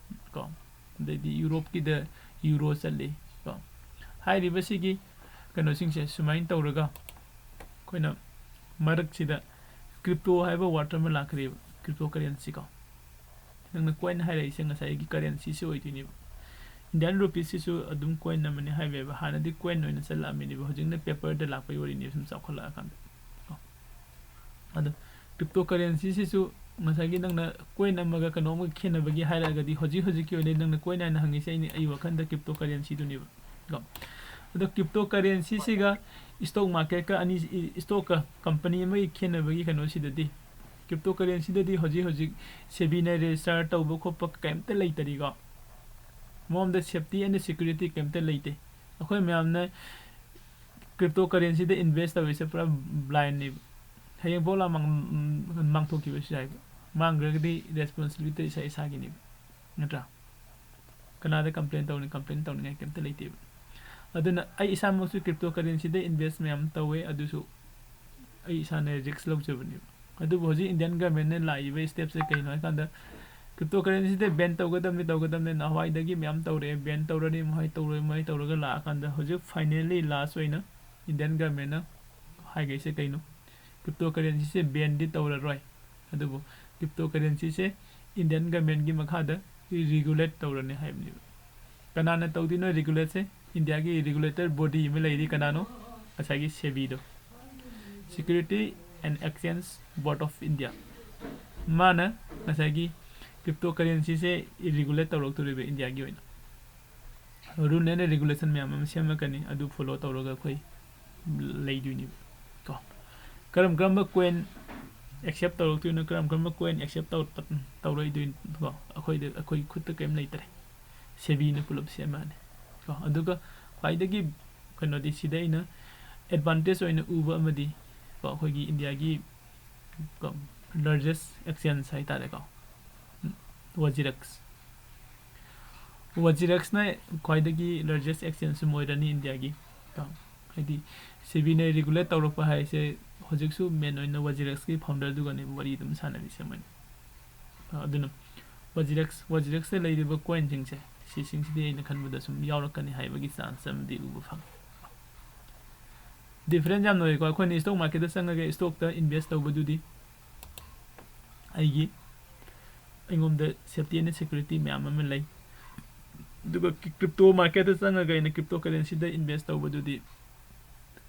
ꯀꯣ꯫ ꯑꯗꯩꯗꯤ ꯌꯨꯔꯣꯞꯀꯤꯗ ꯌꯨꯔꯣ ꯆꯠꯂꯤ ꯀꯣ꯫ ꯍꯥꯏꯔꯤꯕꯁꯤꯒꯤ ꯀꯩꯅꯣꯁꯤꯡꯁꯦ ꯁꯨꯃꯥꯏꯅ ꯇꯧꯔꯒ ꯑꯩꯈꯣꯏꯅ ꯃꯔꯛꯁꯤꯗ ꯀ꯭ꯔꯤꯞꯇꯣ ꯍꯥꯏꯕ ꯋꯥꯔꯗ ꯑꯃ ꯂꯥꯛꯀꯅꯦꯕ, ꯀ꯭ꯔꯤꯞꯇꯣ ꯀꯔꯦꯟꯁꯤ ꯀꯣ꯫ ꯅꯪꯅ ꯀꯣꯏꯟ ꯍꯥꯏꯔꯛꯏꯁꯦ ꯉꯁꯥꯏꯒꯤ ꯀꯔꯦꯟꯁꯤꯁꯦ ꯑꯣꯏꯗꯣꯏꯅꯦꯕ꯫ ꯏꯟꯗꯤꯌꯥꯟ ꯔꯨꯄꯤꯁꯁꯤꯁꯨ ꯑꯗꯨꯝ ꯀꯣꯏꯟ ꯑꯃꯅꯤ ꯍꯥꯏꯕ ꯌꯥꯏꯕ꯫ ꯍꯥꯟꯅꯗꯤ ꯀꯣꯏꯟ ꯑꯣꯏꯅ ꯆꯠꯂꯛꯑꯝꯃꯤꯅꯦꯕ, ꯍꯧꯖꯤꯛꯅ ꯄꯦꯄꯔꯗ ꯂꯥꯛꯄꯒꯤ ꯋꯥꯔꯤꯅꯦꯕ, ꯁꯨꯝ ꯆꯥꯎꯈꯠꯂꯛꯑꯀꯥꯟꯗ ꯀꯣ꯫ ꯑꯗꯣ ꯀ꯭ꯔꯤꯞꯇꯣ ꯀꯔꯦꯟꯁꯤꯁꯤꯁꯨ ꯉꯁꯥꯏꯒꯤ ꯅꯪꯅ ꯀꯣꯏꯟ ꯑꯃꯒ ꯀꯩꯅꯣ ꯑꯃꯒ ꯈꯦꯠꯅꯕꯒꯤ ꯍꯥꯏꯔꯒꯗꯤ ꯍꯧꯖꯤꯛ ꯍꯧꯖꯤꯛꯀꯤ ꯑꯣꯏꯅ ꯅꯪꯅ ꯀꯣꯏꯟ ꯍꯥꯏꯅ ꯍꯪꯉꯤꯁꯦ ꯑꯩꯅ, ꯑꯩ ꯋꯥꯈꯜꯗ ꯀ꯭ꯔꯤꯞꯇꯣ ꯀꯔꯦꯟꯁꯤꯗꯨꯅꯦꯕ ꯀꯣ꯫ ꯑꯗꯣ ꯀ꯭ꯔꯤꯞꯇꯣ ꯀꯔꯦꯟꯁꯤꯁꯤꯒ ꯏꯁꯇꯣꯛ ꯃꯥꯔꯀꯦꯠꯀ ꯑꯅꯤ, ꯏꯁꯇꯣꯛꯀ ꯀꯝꯄꯅꯤ ꯑꯃꯒꯤ ꯈꯦꯠꯅꯕꯒꯤ ꯀꯩꯅꯣꯁꯤꯗꯗꯤ, ꯀ꯭ꯔꯤꯞꯇꯣ ꯀꯔꯦꯟꯁꯤꯗꯗꯤ ꯍꯧꯖꯤꯛ ꯍꯧꯖꯤꯛ ꯁꯦꯕꯤꯅ ꯔꯦꯖꯤꯁꯇꯥꯔ ꯇꯧꯕ ꯈꯣꯠꯄ ꯀꯩꯝꯇ ꯂꯩꯇꯔꯤꯀꯣ꯫ ꯃꯉꯣꯟꯗ ꯁꯦꯐꯇꯤ ꯑꯦꯟ ꯁꯦꯀ꯭ꯌꯨꯔꯤꯇꯤ ꯀꯩꯝꯇ ꯂꯩꯇꯦ꯫ ꯑꯩꯈꯣꯏ ꯃꯌꯥꯝꯅ ꯀ꯭ꯔꯤꯞꯇꯣ ꯀꯔꯦꯟꯁꯤꯗ ꯏꯟꯚꯦꯁ ꯇꯧꯔꯤꯁꯦ ꯄꯨꯔꯥ ꯕ꯭ꯂꯥꯏꯟꯅꯦꯕ꯫ ꯍꯌꯦꯡ ꯄꯣꯛꯂꯥ ꯃꯥꯡ-, ꯃꯥꯡꯊꯣꯛꯈꯤꯕꯁꯨ ꯌꯥꯏꯕ꯫ ꯃꯥꯡꯈ꯭ꯔꯒꯗꯤ ꯔꯦꯁꯄꯣꯟꯁꯤꯕꯤꯂꯤꯇꯤ ꯏꯁꯥ ꯏꯁꯥꯒꯤꯅꯦꯕ, ꯅꯠꯇ꯭ꯔꯥ? ꯀꯅꯥꯗ ꯀꯝꯄ꯭ꯂꯦꯟ ꯇꯧꯅꯤ? ꯀꯝꯄ꯭ꯂꯦꯟ ꯇꯧꯅꯤꯡꯉꯥꯏ ꯀꯩꯝꯇ ꯂꯩꯇꯦꯕ꯫ ꯑꯗꯨꯅ ꯑꯩ ꯏꯁꯥꯃꯛꯁꯨ ꯀ꯭ꯔꯤꯞꯇꯣ ꯀꯔꯦꯟꯁꯤꯗ ꯏꯟꯚꯦꯁ ꯃꯌꯥꯝ ꯇꯧꯋꯦ, ꯑꯗꯨꯁꯨ ꯑꯩ ꯏꯁꯥꯅ ꯔꯤꯁꯛ ꯂꯧꯖꯕꯅꯦꯕ꯫ ꯑꯗꯨꯕꯨ ꯍꯧꯖꯤꯛ ꯏꯟꯗꯤꯌꯥꯟ ꯒꯚꯔꯟꯃꯦꯟꯅ ꯂꯥꯛꯏꯕ ꯁ꯭ꯇꯦꯞꯁꯦ ꯀꯩꯅꯣ ꯍꯥꯏꯀꯥꯟꯗ, ꯀ꯭ꯔꯤꯞꯇꯣ ꯀꯔꯦꯟꯁꯤꯗ ꯕꯦꯟ ꯇꯧꯒꯗꯕꯅꯤ, ꯇꯧꯒꯗꯕꯅꯤ, ꯅꯍꯥꯟꯋꯥꯏꯗꯒꯤ ꯃꯌꯥꯝ ꯇꯧꯔꯛꯑꯦ, ꯕꯦꯟ ꯇꯧꯔꯅꯤ, ꯃꯍꯥꯏ ꯇꯧꯔꯣꯏ, ꯃꯍꯥꯏ ꯇꯧꯔꯒ ꯂꯥꯛꯑꯀꯥꯟꯗ ꯍꯧꯖꯤꯛ ꯐꯥꯏꯅꯦꯜꯂꯤ ꯂꯥꯁ ꯑꯣꯏꯅ ꯏꯟꯗꯤꯌꯥꯟ ꯒꯚꯔꯟꯃꯦꯟꯅ ꯍꯥꯏꯒꯩꯁꯦ ꯀꯩꯅꯣ? ꯀ꯭ꯔꯤꯞꯇꯣ ꯀꯔꯦꯟꯁꯤꯁꯦ ꯕꯦꯟꯗꯤ ꯇꯧꯔꯔꯣꯏ, ꯑꯗꯨꯕꯨ ꯀ꯭ꯔꯤꯞꯇꯣ ꯀꯔꯦꯟꯁꯤꯁꯦ ꯏꯟꯗꯤꯌꯥꯟ ꯒꯚꯔꯟꯃꯦꯟꯒꯤ ꯃꯈꯥꯗ ꯔꯤꯒꯨꯂꯦꯠ ꯇꯧꯔꯅꯤ ꯍꯥꯏꯕꯅꯦꯕ꯫ ꯀꯅꯥꯅ ꯇꯧꯗꯣꯏꯅꯣ ꯔꯤꯒꯨꯂꯦꯠꯁꯦ? ꯏꯟꯗꯤꯌꯥꯒꯤ ꯔꯤꯒꯨꯂꯦꯇꯔ ꯕꯣꯗꯤ ꯑꯃ ꯂꯩꯔꯤ, ꯀꯅꯥꯅꯣ? ꯉꯁꯥꯏꯒꯤ ꯁꯦꯕꯤꯗꯣ, Security and Exchange Board of India꯫ ꯃꯥꯅ ꯉꯁꯥꯏꯒꯤ ꯀ꯭ꯔꯤꯞꯇꯣ ꯀꯔꯦꯟꯁꯤꯁꯦ ꯔꯤꯒꯨꯂꯦꯠ ꯇꯧꯔꯛꯇꯣꯔꯤꯕ ꯏꯟꯗꯤꯌꯥꯒꯤ ꯑꯣꯏꯅ꯫ ꯔꯨꯜ ꯑꯦꯟ ꯔꯤꯒꯨꯂꯦꯁꯟ ꯃꯌꯥꯝ ꯑꯃ ꯁꯦꯝꯃꯛꯀꯅꯤ, ꯑꯗꯨ ꯐꯣꯂꯣ ꯇꯧꯔꯒ ꯑꯩꯈꯣꯏ ꯂꯩꯗꯣꯏꯅꯦꯕ ꯀꯣ꯫ ꯀꯔꯝ ꯀꯔꯝꯕ ꯀꯣꯏꯟ ꯑꯦꯛꯁꯦꯞ ꯇꯧꯔꯛꯇꯣꯏꯅꯣ, ꯀꯔꯝ ꯀꯔꯝꯕ ꯀꯣꯏꯟ ꯑꯦꯛꯁꯦꯞ ꯇꯧꯔꯛꯏꯗꯣꯏꯅꯣ ꯀꯣ? ꯑꯩꯈꯣꯏꯗ, ꯑꯩꯈꯣꯏ ꯈꯨꯠꯇ ꯀꯔꯤꯝ ꯂꯩꯇ꯭ꯔꯦ, ꯁꯦꯕꯤꯅ ꯄꯨꯂꯞ ꯁꯦꯝꯃꯛꯑꯅꯤ ꯀꯣ꯫ ꯑꯗꯨꯒ ꯈ꯭ꯋꯥꯏꯗꯒꯤ ꯀꯩꯅꯣꯗꯤ ꯁꯤꯗ ꯑꯩꯅ ꯑꯦꯗꯚꯥꯟꯇꯦꯖ ꯑꯣꯏꯅ ꯎꯕ ꯑꯃꯗꯤ ꯀꯣ, ꯑꯩꯈꯣꯏꯒꯤ ꯏꯟꯗꯤꯌꯥꯒꯤ ꯀꯣ, ꯂꯥꯔꯖꯦꯁ ꯑꯦꯛꯁꯆꯦꯟꯖ ꯍꯥꯏꯇꯥꯔꯦꯀꯣ, ꯋꯥꯖꯤꯔꯛꯁ꯫ ꯋꯥꯖꯤꯔꯛꯁꯅ ꯈ꯭ꯋꯥꯏꯗꯒꯤ ꯂꯥꯔꯖꯦꯁ ꯑꯦꯛꯁꯆꯦꯟꯖ ꯑꯃ ꯑꯣꯏꯔꯅꯤ ꯏꯟꯗꯤꯌꯥꯒꯤ ꯀꯣ꯫ ꯍꯥꯏꯗꯤ ꯁꯦꯕꯤꯅ ꯔꯤꯒꯨꯂꯦꯠ ꯇꯧꯔꯛꯄ ꯍꯥꯏꯁꯦ ꯍꯧꯖꯤꯛꯁꯨ ꯃꯦꯟ ꯑꯣꯏꯅ ꯋꯥꯖꯤꯔꯛꯁꯀꯤ ꯐꯥꯎꯟꯗꯔꯗꯨꯒꯅꯦꯕ ꯋꯥꯔꯤ ꯑꯗꯨꯝ ꯁꯥꯟꯅꯔꯤꯁꯦ ꯃꯣꯏꯅ꯫ ꯑꯗꯨꯅ ꯋꯥꯖꯤꯔꯛꯁ, ꯋꯥꯖꯤꯔꯛꯁꯇ ꯂꯩꯔꯤꯕ ꯀꯣꯏꯟꯁꯤꯡꯁꯦ, ꯁꯤꯁꯤꯡꯁꯤꯗꯤ ꯑꯩꯅ ꯈꯟꯕꯗ ꯁꯨꯝ ꯌꯥꯎꯔꯛꯀꯅꯤ ꯍꯥꯏꯕꯒꯤ ꯆꯥꯟꯁ ꯑꯃꯗꯤ ꯎꯕ ꯐꯪꯉꯤ꯫ ꯗꯤꯐ꯭ꯔꯦꯟꯁ ꯌꯥꯝꯅ ꯂꯩꯀꯣ꯫ ꯑꯩꯈꯣꯏꯅ ꯏꯁꯇꯣꯛ ꯃꯥꯔꯀꯦꯠꯇ ꯆꯪꯉꯒ ꯏꯁꯇꯣꯛꯇ ꯏꯟꯚꯦꯁ ꯇꯧꯕꯗꯨꯗꯤ ꯑꯩꯒꯤ, ꯑꯩꯉꯣꯟꯗ ꯁꯦꯐꯇꯤ ꯑꯦꯟ ꯁꯦꯀ꯭ꯌꯨꯔꯤꯇꯤ ꯃꯌꯥꯝ ꯑꯃ ꯂꯩ꯫ ꯑꯗꯨꯒ ꯀ꯭ꯔꯤꯞꯇꯣ ꯃꯥꯔꯀꯦꯠꯇ ꯆꯪꯉꯒ ꯑꯩꯅ ꯀ꯭ꯔꯤꯞꯇꯣ ꯀꯔꯦꯟꯁꯤꯗ ꯏꯟꯚꯦꯁ ꯇꯧꯕꯗꯨꯗꯤ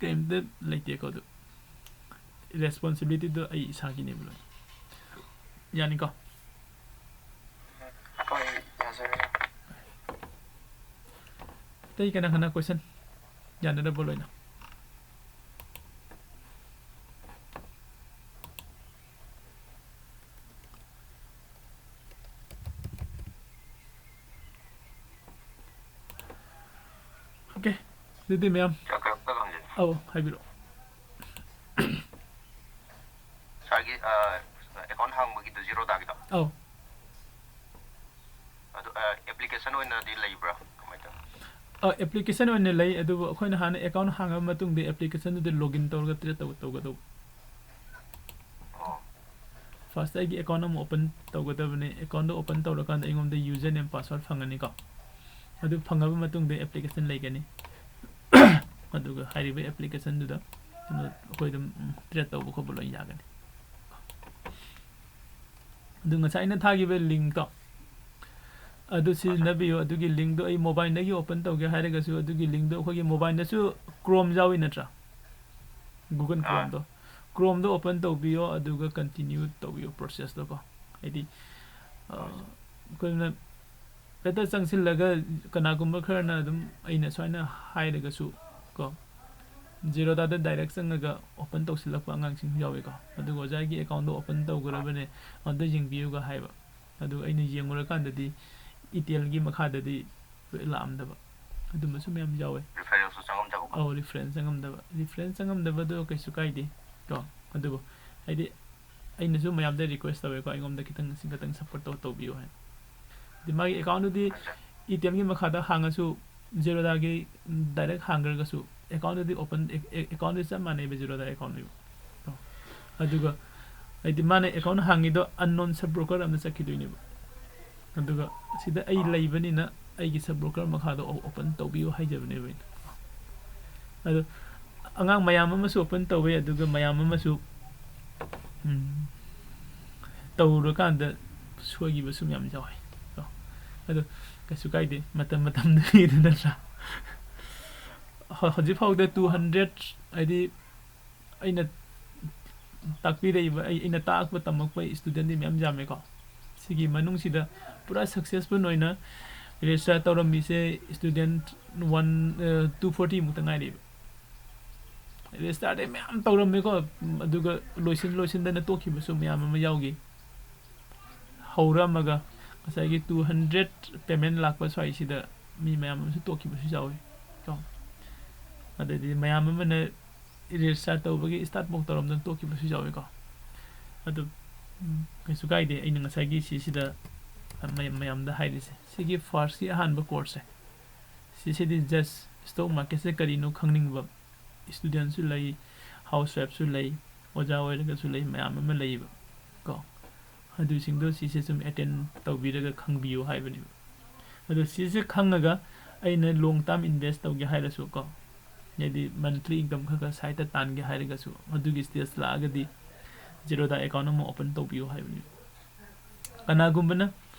ꯀꯔꯤꯝꯇ ꯂꯩꯇꯦꯀꯣ꯫ ꯑꯗꯨ ꯔꯦꯁꯄꯣꯟꯁꯤꯕꯤꯂꯤꯇꯤꯗꯣ ꯑꯩ ꯏꯁꯥꯒꯤꯅꯦꯕ ꯂꯣꯏ꯫ ꯌꯥꯅꯤꯀꯣ? ꯍꯣꯏ, ꯌꯥꯖꯔꯦ꯫ ꯑꯇꯩ ꯀꯅꯥ ꯀꯅꯥ ꯀꯣꯏꯁꯟ? ꯌꯥꯅꯔꯕ ꯂꯣꯏꯅ? ꯑꯣꯀꯦ, ꯑꯗꯨꯗꯤ ꯃꯌꯥꯝ꯫ ꯀꯩꯅꯣꯝꯇ ꯍꯪꯖꯒꯦ꯫ ꯑꯧ, ꯍꯥꯏꯕꯤꯔꯛꯑꯣ꯫ ꯁꯥꯔꯒꯤ, ꯑ, ꯑꯦꯀꯥꯎꯟ ꯍꯥꯡꯕꯒꯤꯗꯣ, ꯖꯤꯔꯣꯗꯥꯒꯤꯗꯣ? ꯑꯧ꯫ ꯑꯗꯨ, ꯑ, ꯑꯦꯄ꯭ꯂꯤꯀꯦꯁꯟ ꯑꯣꯏꯅꯗꯤ ꯂꯩꯕ꯭ꯔꯥ? ꯀꯃꯥꯏꯅ ꯇꯧꯋꯤ? ꯑ, ꯑꯦꯄ꯭ꯂꯤꯀꯦꯁꯟ ꯑꯣꯏꯅ ꯂꯩ, ꯑꯗꯨꯕꯨ ꯑꯩꯈꯣꯏꯅ ꯍꯥꯟꯅ ꯑꯦꯀꯥꯎꯟ ꯍꯥꯡꯉꯕ ꯃꯇꯨꯡꯗ ꯑꯦꯄ꯭ꯂꯤꯀꯦꯁꯟꯗꯨꯗ ꯂꯣꯒꯏꯟ ꯇꯧꯔꯒ ꯇ꯭ꯔꯦꯠ ꯇꯧ-, ꯇꯧꯒꯗꯧꯕ꯫ ꯑꯣ꯫ ꯐꯥꯔꯁꯇ ꯑꯩꯒꯤ ꯑꯦꯀꯥꯎꯟ ꯑꯃ ꯑꯣꯄꯟ ꯇꯧꯒꯗꯕꯅꯤ꯫ ꯑꯦꯀꯥꯎꯟꯗꯣ ꯑꯣꯄꯟ ꯇꯧꯔꯀꯥꯟꯗ ꯑꯩꯉꯣꯟꯗ ꯌꯨꯖꯔ ꯅꯦꯝ ꯄꯥꯁꯋꯥꯔꯗ ꯐꯪꯒꯅꯤꯀꯣ꯫ ꯑꯗꯨ ꯐꯪꯉꯕ ꯃꯇꯨꯡꯗ ꯑꯦꯄ꯭ꯂꯤꯀꯦꯁꯟ ꯂꯩꯒꯅꯤ꯫ ꯑꯗꯨꯒ ꯍꯥꯏꯔꯤꯕ ꯑꯦꯄ꯭ꯂꯤꯀꯦꯁꯟꯗꯨꯗ ꯀꯩꯅꯣ, ꯑꯩꯈꯣꯏ ꯑꯗꯨꯝ, ꯎꯝ, ꯇ꯭ꯔꯦꯠ ꯇꯧꯕ ꯈꯣꯠꯄ ꯂꯣꯏ ꯌꯥꯒꯅꯤ꯫ ꯑꯗꯨ ꯉꯁꯥꯏ ꯑꯩꯅ ꯊꯥꯈꯤꯕ ꯂꯤꯡꯛꯇꯣ, ꯑꯗꯨ ꯁꯤꯖꯤꯟꯅꯕꯤꯌꯨ꯫ ꯑꯗꯨꯒꯤ ꯂꯤꯡꯛꯗꯣ ꯑꯩ ꯃꯣꯕꯥꯏꯜꯗꯒꯤ ꯑꯣꯄꯟ ꯇꯧꯒꯦ ꯍꯥꯏꯔꯒꯁꯨ, ꯑꯗꯨꯒꯤ ꯂꯤꯡꯛꯗꯣ ꯑꯩꯈꯣꯏꯒꯤ ꯃꯣꯕꯥꯏꯜꯗꯁꯨ ꯀ꯭ꯔꯣꯝ ꯌꯥꯎꯏ ꯅꯠꯇ꯭ꯔꯥ? ꯒꯨꯒꯜ ꯑꯥ꯫ ꯀ꯭ꯔꯣꯝꯗꯣ꯫ ꯀ꯭ꯔꯣꯝꯗꯣ ꯑꯣꯄꯟ ꯇꯧꯕꯤꯌꯣ, ꯑꯗꯨꯒ ꯀꯟꯇꯤꯅ꯭ꯌꯨ ꯇꯧꯕꯤꯌꯣ ꯄ꯭ꯔꯣꯁꯦꯁꯇꯣꯀꯣ꯫ ꯍꯥꯏꯗꯤ, ꯑ, ꯍꯣꯏ꯫ ꯑꯩꯈꯣꯏꯅ ꯍꯦꯛꯇ ꯆꯪꯁꯤꯜꯂꯒ ꯀꯅꯥꯒꯨꯝꯕ ꯈꯔꯅ ꯑꯗꯨꯝ ꯑꯩꯅ ꯁꯨꯃꯥꯏꯅ ꯍꯥꯏꯔꯒꯁꯨ ꯀꯣ, ꯖꯤꯔꯣꯗꯥꯗ ꯗꯥꯏꯔꯦꯛ ꯆꯪꯉꯒ ꯑꯣꯄꯟ ꯇꯧꯁꯤꯜꯂꯛꯄ ꯑꯉꯥꯡꯁꯤꯡꯁꯨ ꯌꯥꯎꯋꯤꯀꯣ꯫ ꯑꯗꯨꯒ ꯑꯣꯖꯥꯒꯤ ꯑꯦꯀꯥꯎꯟꯗꯣ ꯑꯣꯄꯟ ꯇꯧꯈ꯭ꯔꯕꯅꯦ, ꯑꯝꯇ ꯌꯦꯡꯕꯤꯌꯨꯒ ꯍꯥꯏꯕ꯫ ꯑꯗꯨ ꯑꯩꯅ ꯌꯦꯡꯉꯨꯔꯀꯥꯟꯗꯗꯤ ꯏꯇꯦꯜꯒꯤ ꯃꯈꯥꯗꯗꯤ ꯂꯣꯏ ꯂꯥꯛꯑꯝꯗꯕ, ꯑꯗꯨꯝꯕꯁꯨ ꯃꯌꯥꯝ ꯌꯥꯎꯋꯦ꯫ ꯔꯤꯐꯔꯦꯟꯁꯁꯨ ꯆꯪꯉꯝꯗꯕꯀꯣ? ꯑꯧ, ꯔꯤꯐꯔꯦꯟꯁ ꯆꯪꯉꯝꯗꯕ꯫ ꯔꯤꯐꯔꯦꯟꯁ ꯆꯪꯉꯝꯗꯕꯗꯣ ꯀꯩꯁꯨ ꯀꯥꯏꯗꯦ ꯀꯣ꯫ ꯑꯗꯨꯕꯨ ꯍꯥꯏꯗꯤ ꯑꯩꯅꯁꯨ ꯃꯌꯥꯝꯗ ꯔꯤꯀ꯭ꯋꯦꯁ ꯇꯧꯋꯦꯀꯣ, ꯑꯩꯉꯣꯟꯗ ꯈꯤꯇꯪ, ꯁꯤ ꯈꯤꯇꯪ ꯁꯞꯄꯣꯔꯠ ꯇꯧ-, ꯇꯧꯕꯤꯌꯨ ꯍꯥꯏꯅ꯫ ꯍꯥꯏꯗꯤ ꯃꯥꯒꯤ ꯑꯦꯀꯥꯎꯟꯗꯨꯗꯤ ꯏꯇꯦꯜꯒꯤ ꯃꯈꯥꯗ ꯍꯥꯡꯉꯁꯨ, ꯖꯤꯔꯣꯗꯥꯒꯤ ꯗꯥꯏꯔꯦꯛ ꯍꯥꯡꯈ꯭ꯔꯒꯁꯨ, ꯑꯦꯀꯥꯎꯟꯗꯨꯗꯤ ꯑꯣꯄꯟ, ꯑꯦ-, ꯑꯦ-, ꯑꯦꯀꯥꯎꯟꯗꯨꯗꯤ ꯆꯞ ꯃꯥꯟꯅꯩꯕ, ꯖꯤꯔꯣꯗꯥ ꯑꯦꯀꯥꯎꯟ ꯑꯣꯏꯕ꯫ ꯑꯗꯨꯒ ꯍꯥꯏꯗꯤ ꯃꯥꯅ ꯑꯦꯀꯥꯎꯟ ꯍꯥꯡꯉꯤꯗꯣ ꯑꯟꯅꯣꯟ ꯁꯕ ꯕ꯭ꯔꯣꯀꯔ ꯑꯃꯗ ꯆꯠꯈꯤꯗꯣꯏꯅꯦꯕ꯫ ꯑꯗꯨꯒ ꯁꯤꯗ ꯑꯩ ꯑꯥ꯫ ꯂꯩꯕꯅꯤꯅ ꯑꯩꯒꯤ ꯁꯕ ꯕ꯭ꯔꯣꯀꯔ ꯃꯈꯥꯗ ꯑꯣ-, ꯑꯣꯄꯟ ꯇꯧꯕꯤꯌꯨ ꯍꯥꯏꯖꯕꯅꯦꯕ ꯑꯩꯅ꯫ ꯑꯗꯣ ꯑꯉꯥꯡ ꯃꯌꯥꯝ ꯑꯃꯁꯨ ꯑꯣꯄꯟ ꯇꯧꯋꯦ, ꯑꯗꯨꯒ ꯃꯌꯥꯝ ꯑꯃꯁꯨ, ꯎꯝ, ꯇꯧꯔꯀꯥꯟꯗ ꯁꯣꯏꯈꯤꯕꯁꯨ ꯃꯌꯥꯝ ꯌꯥꯎꯋꯦ꯫ ꯀꯣ꯫ ꯑꯗꯣ ꯀꯩꯁꯨ ꯀꯥꯏꯗꯦ, ꯃꯇꯝ ꯃꯇꯝꯗꯨꯒꯤꯗꯤ ꯅꯠꯇ꯭ꯔꯥ? ꯍꯧ-, ꯍꯧꯖꯤꯛ ꯐꯥꯎꯗ two hundred, ꯍꯥꯏꯗꯤ ꯑꯩꯅ ꯇꯥꯛꯄꯤꯔꯛꯏꯕ, ꯑꯩ, ꯑꯩꯅ ꯇꯥꯛꯄ ꯇꯝꯃꯛꯄ ꯏꯁꯇꯨꯗꯦꯟꯗꯤ ꯃꯌꯥꯝ ꯌꯥꯝꯃꯦꯀꯣ꯫ ꯁꯤꯒꯤ ꯃꯅꯨꯡꯁꯤꯗ ꯄꯨꯔꯥ ꯁꯛꯁꯦꯁꯐꯨꯜ ꯑꯣꯏꯅ Register ꯇꯧꯔꯝꯃꯤꯁꯦ student one two forty ꯃꯨꯛꯇ ꯉꯥꯏꯔꯤꯕ꯫ Registerꯗꯤ ꯃꯌꯥꯝ ꯇꯧꯔꯝꯃꯦꯀꯣ, ꯑꯗꯨꯒ ꯂꯣꯏꯁꯤꯟ ꯂꯣꯏꯁꯤꯟꯗꯅ ꯇꯣꯛꯈꯤꯕꯁꯨ ꯃꯌꯥꯝ ꯑꯃ ꯌꯥꯎꯈꯤ꯫ ꯍꯧꯔꯝꯃꯒ ꯉꯁꯥꯏꯒꯤ two hundred payment ꯂꯥꯛꯄ ꯁ꯭ꯋꯥꯏꯁꯤꯗ ꯃꯤ ꯃꯌꯥꯝ ꯑꯃꯁꯨ ꯇꯣꯛꯈꯤꯕꯁꯨ ꯌꯥꯎꯏ ꯀꯣ꯫ ꯑꯗꯩꯗꯤ ꯃꯌꯥꯝ ꯑꯃꯅ register ꯇꯧꯕꯒꯤ start ꯐꯥꯎ ꯇꯧꯔꯝꯗꯅ ꯇꯣꯛꯈꯤꯕꯁꯨ ꯌꯥꯎꯏꯀꯣ꯫ ꯑꯗꯨ ꯎꯝ, ꯀꯩꯁꯨ ꯀꯥꯏꯗꯦ꯫ ꯑꯩꯅ ꯉꯁꯥꯏꯒꯤ ꯁꯤꯁꯤꯗ ꯃꯌꯥꯝ, ꯃꯌꯥꯝꯗ ꯍꯥꯏꯔꯤꯁꯦ, ꯁꯤꯒꯤ firstꯀꯤ ꯑꯍꯥꯟꯕ courseꯁꯦ, ꯁꯤꯁꯤꯗꯤ just stock marketꯁꯦ ꯀꯔꯤꯅꯣ ꯈꯪꯅꯤꯡꯕ studentꯁꯨ ꯂꯩ, housewifeꯁꯨ ꯂꯩ, ꯑꯣꯖꯥ ꯑꯣꯏꯔꯒꯁꯨ ꯂꯩ, ꯃꯌꯥꯝ ꯑꯃ ꯂꯩꯌꯦꯕ ꯀꯣ꯫ ꯑꯗꯨꯁꯤꯡꯗꯣ ꯁꯤꯁꯦ ꯁꯨꯝ attend ꯇꯧꯕꯤꯔꯒ ꯈꯪꯕꯤꯌꯨ ꯍꯥꯏꯕꯅꯦꯕ꯫ ꯑꯗꯣ ꯁꯤꯁꯦ ꯈꯪꯉꯒ ꯑꯩꯅ long term invest ꯇꯧꯒꯦ ꯍꯥꯏꯔꯁꯨ ꯀꯣ, ꯍꯥꯏꯗꯤ monthly income ꯈꯔ ꯈꯔ sideꯇ ꯇꯥꯟꯒꯦ ꯍꯥꯏꯔꯒꯁꯨ, ꯑꯗꯨꯒꯤ stage ꯂꯥꯛꯑꯒꯗꯤ Zerodha account ꯑꯃ open ꯇꯧꯕꯤꯌꯨ ꯍꯥꯏꯕꯅꯦꯕ꯫ ꯀꯅꯥꯒꯨꯝꯕꯅ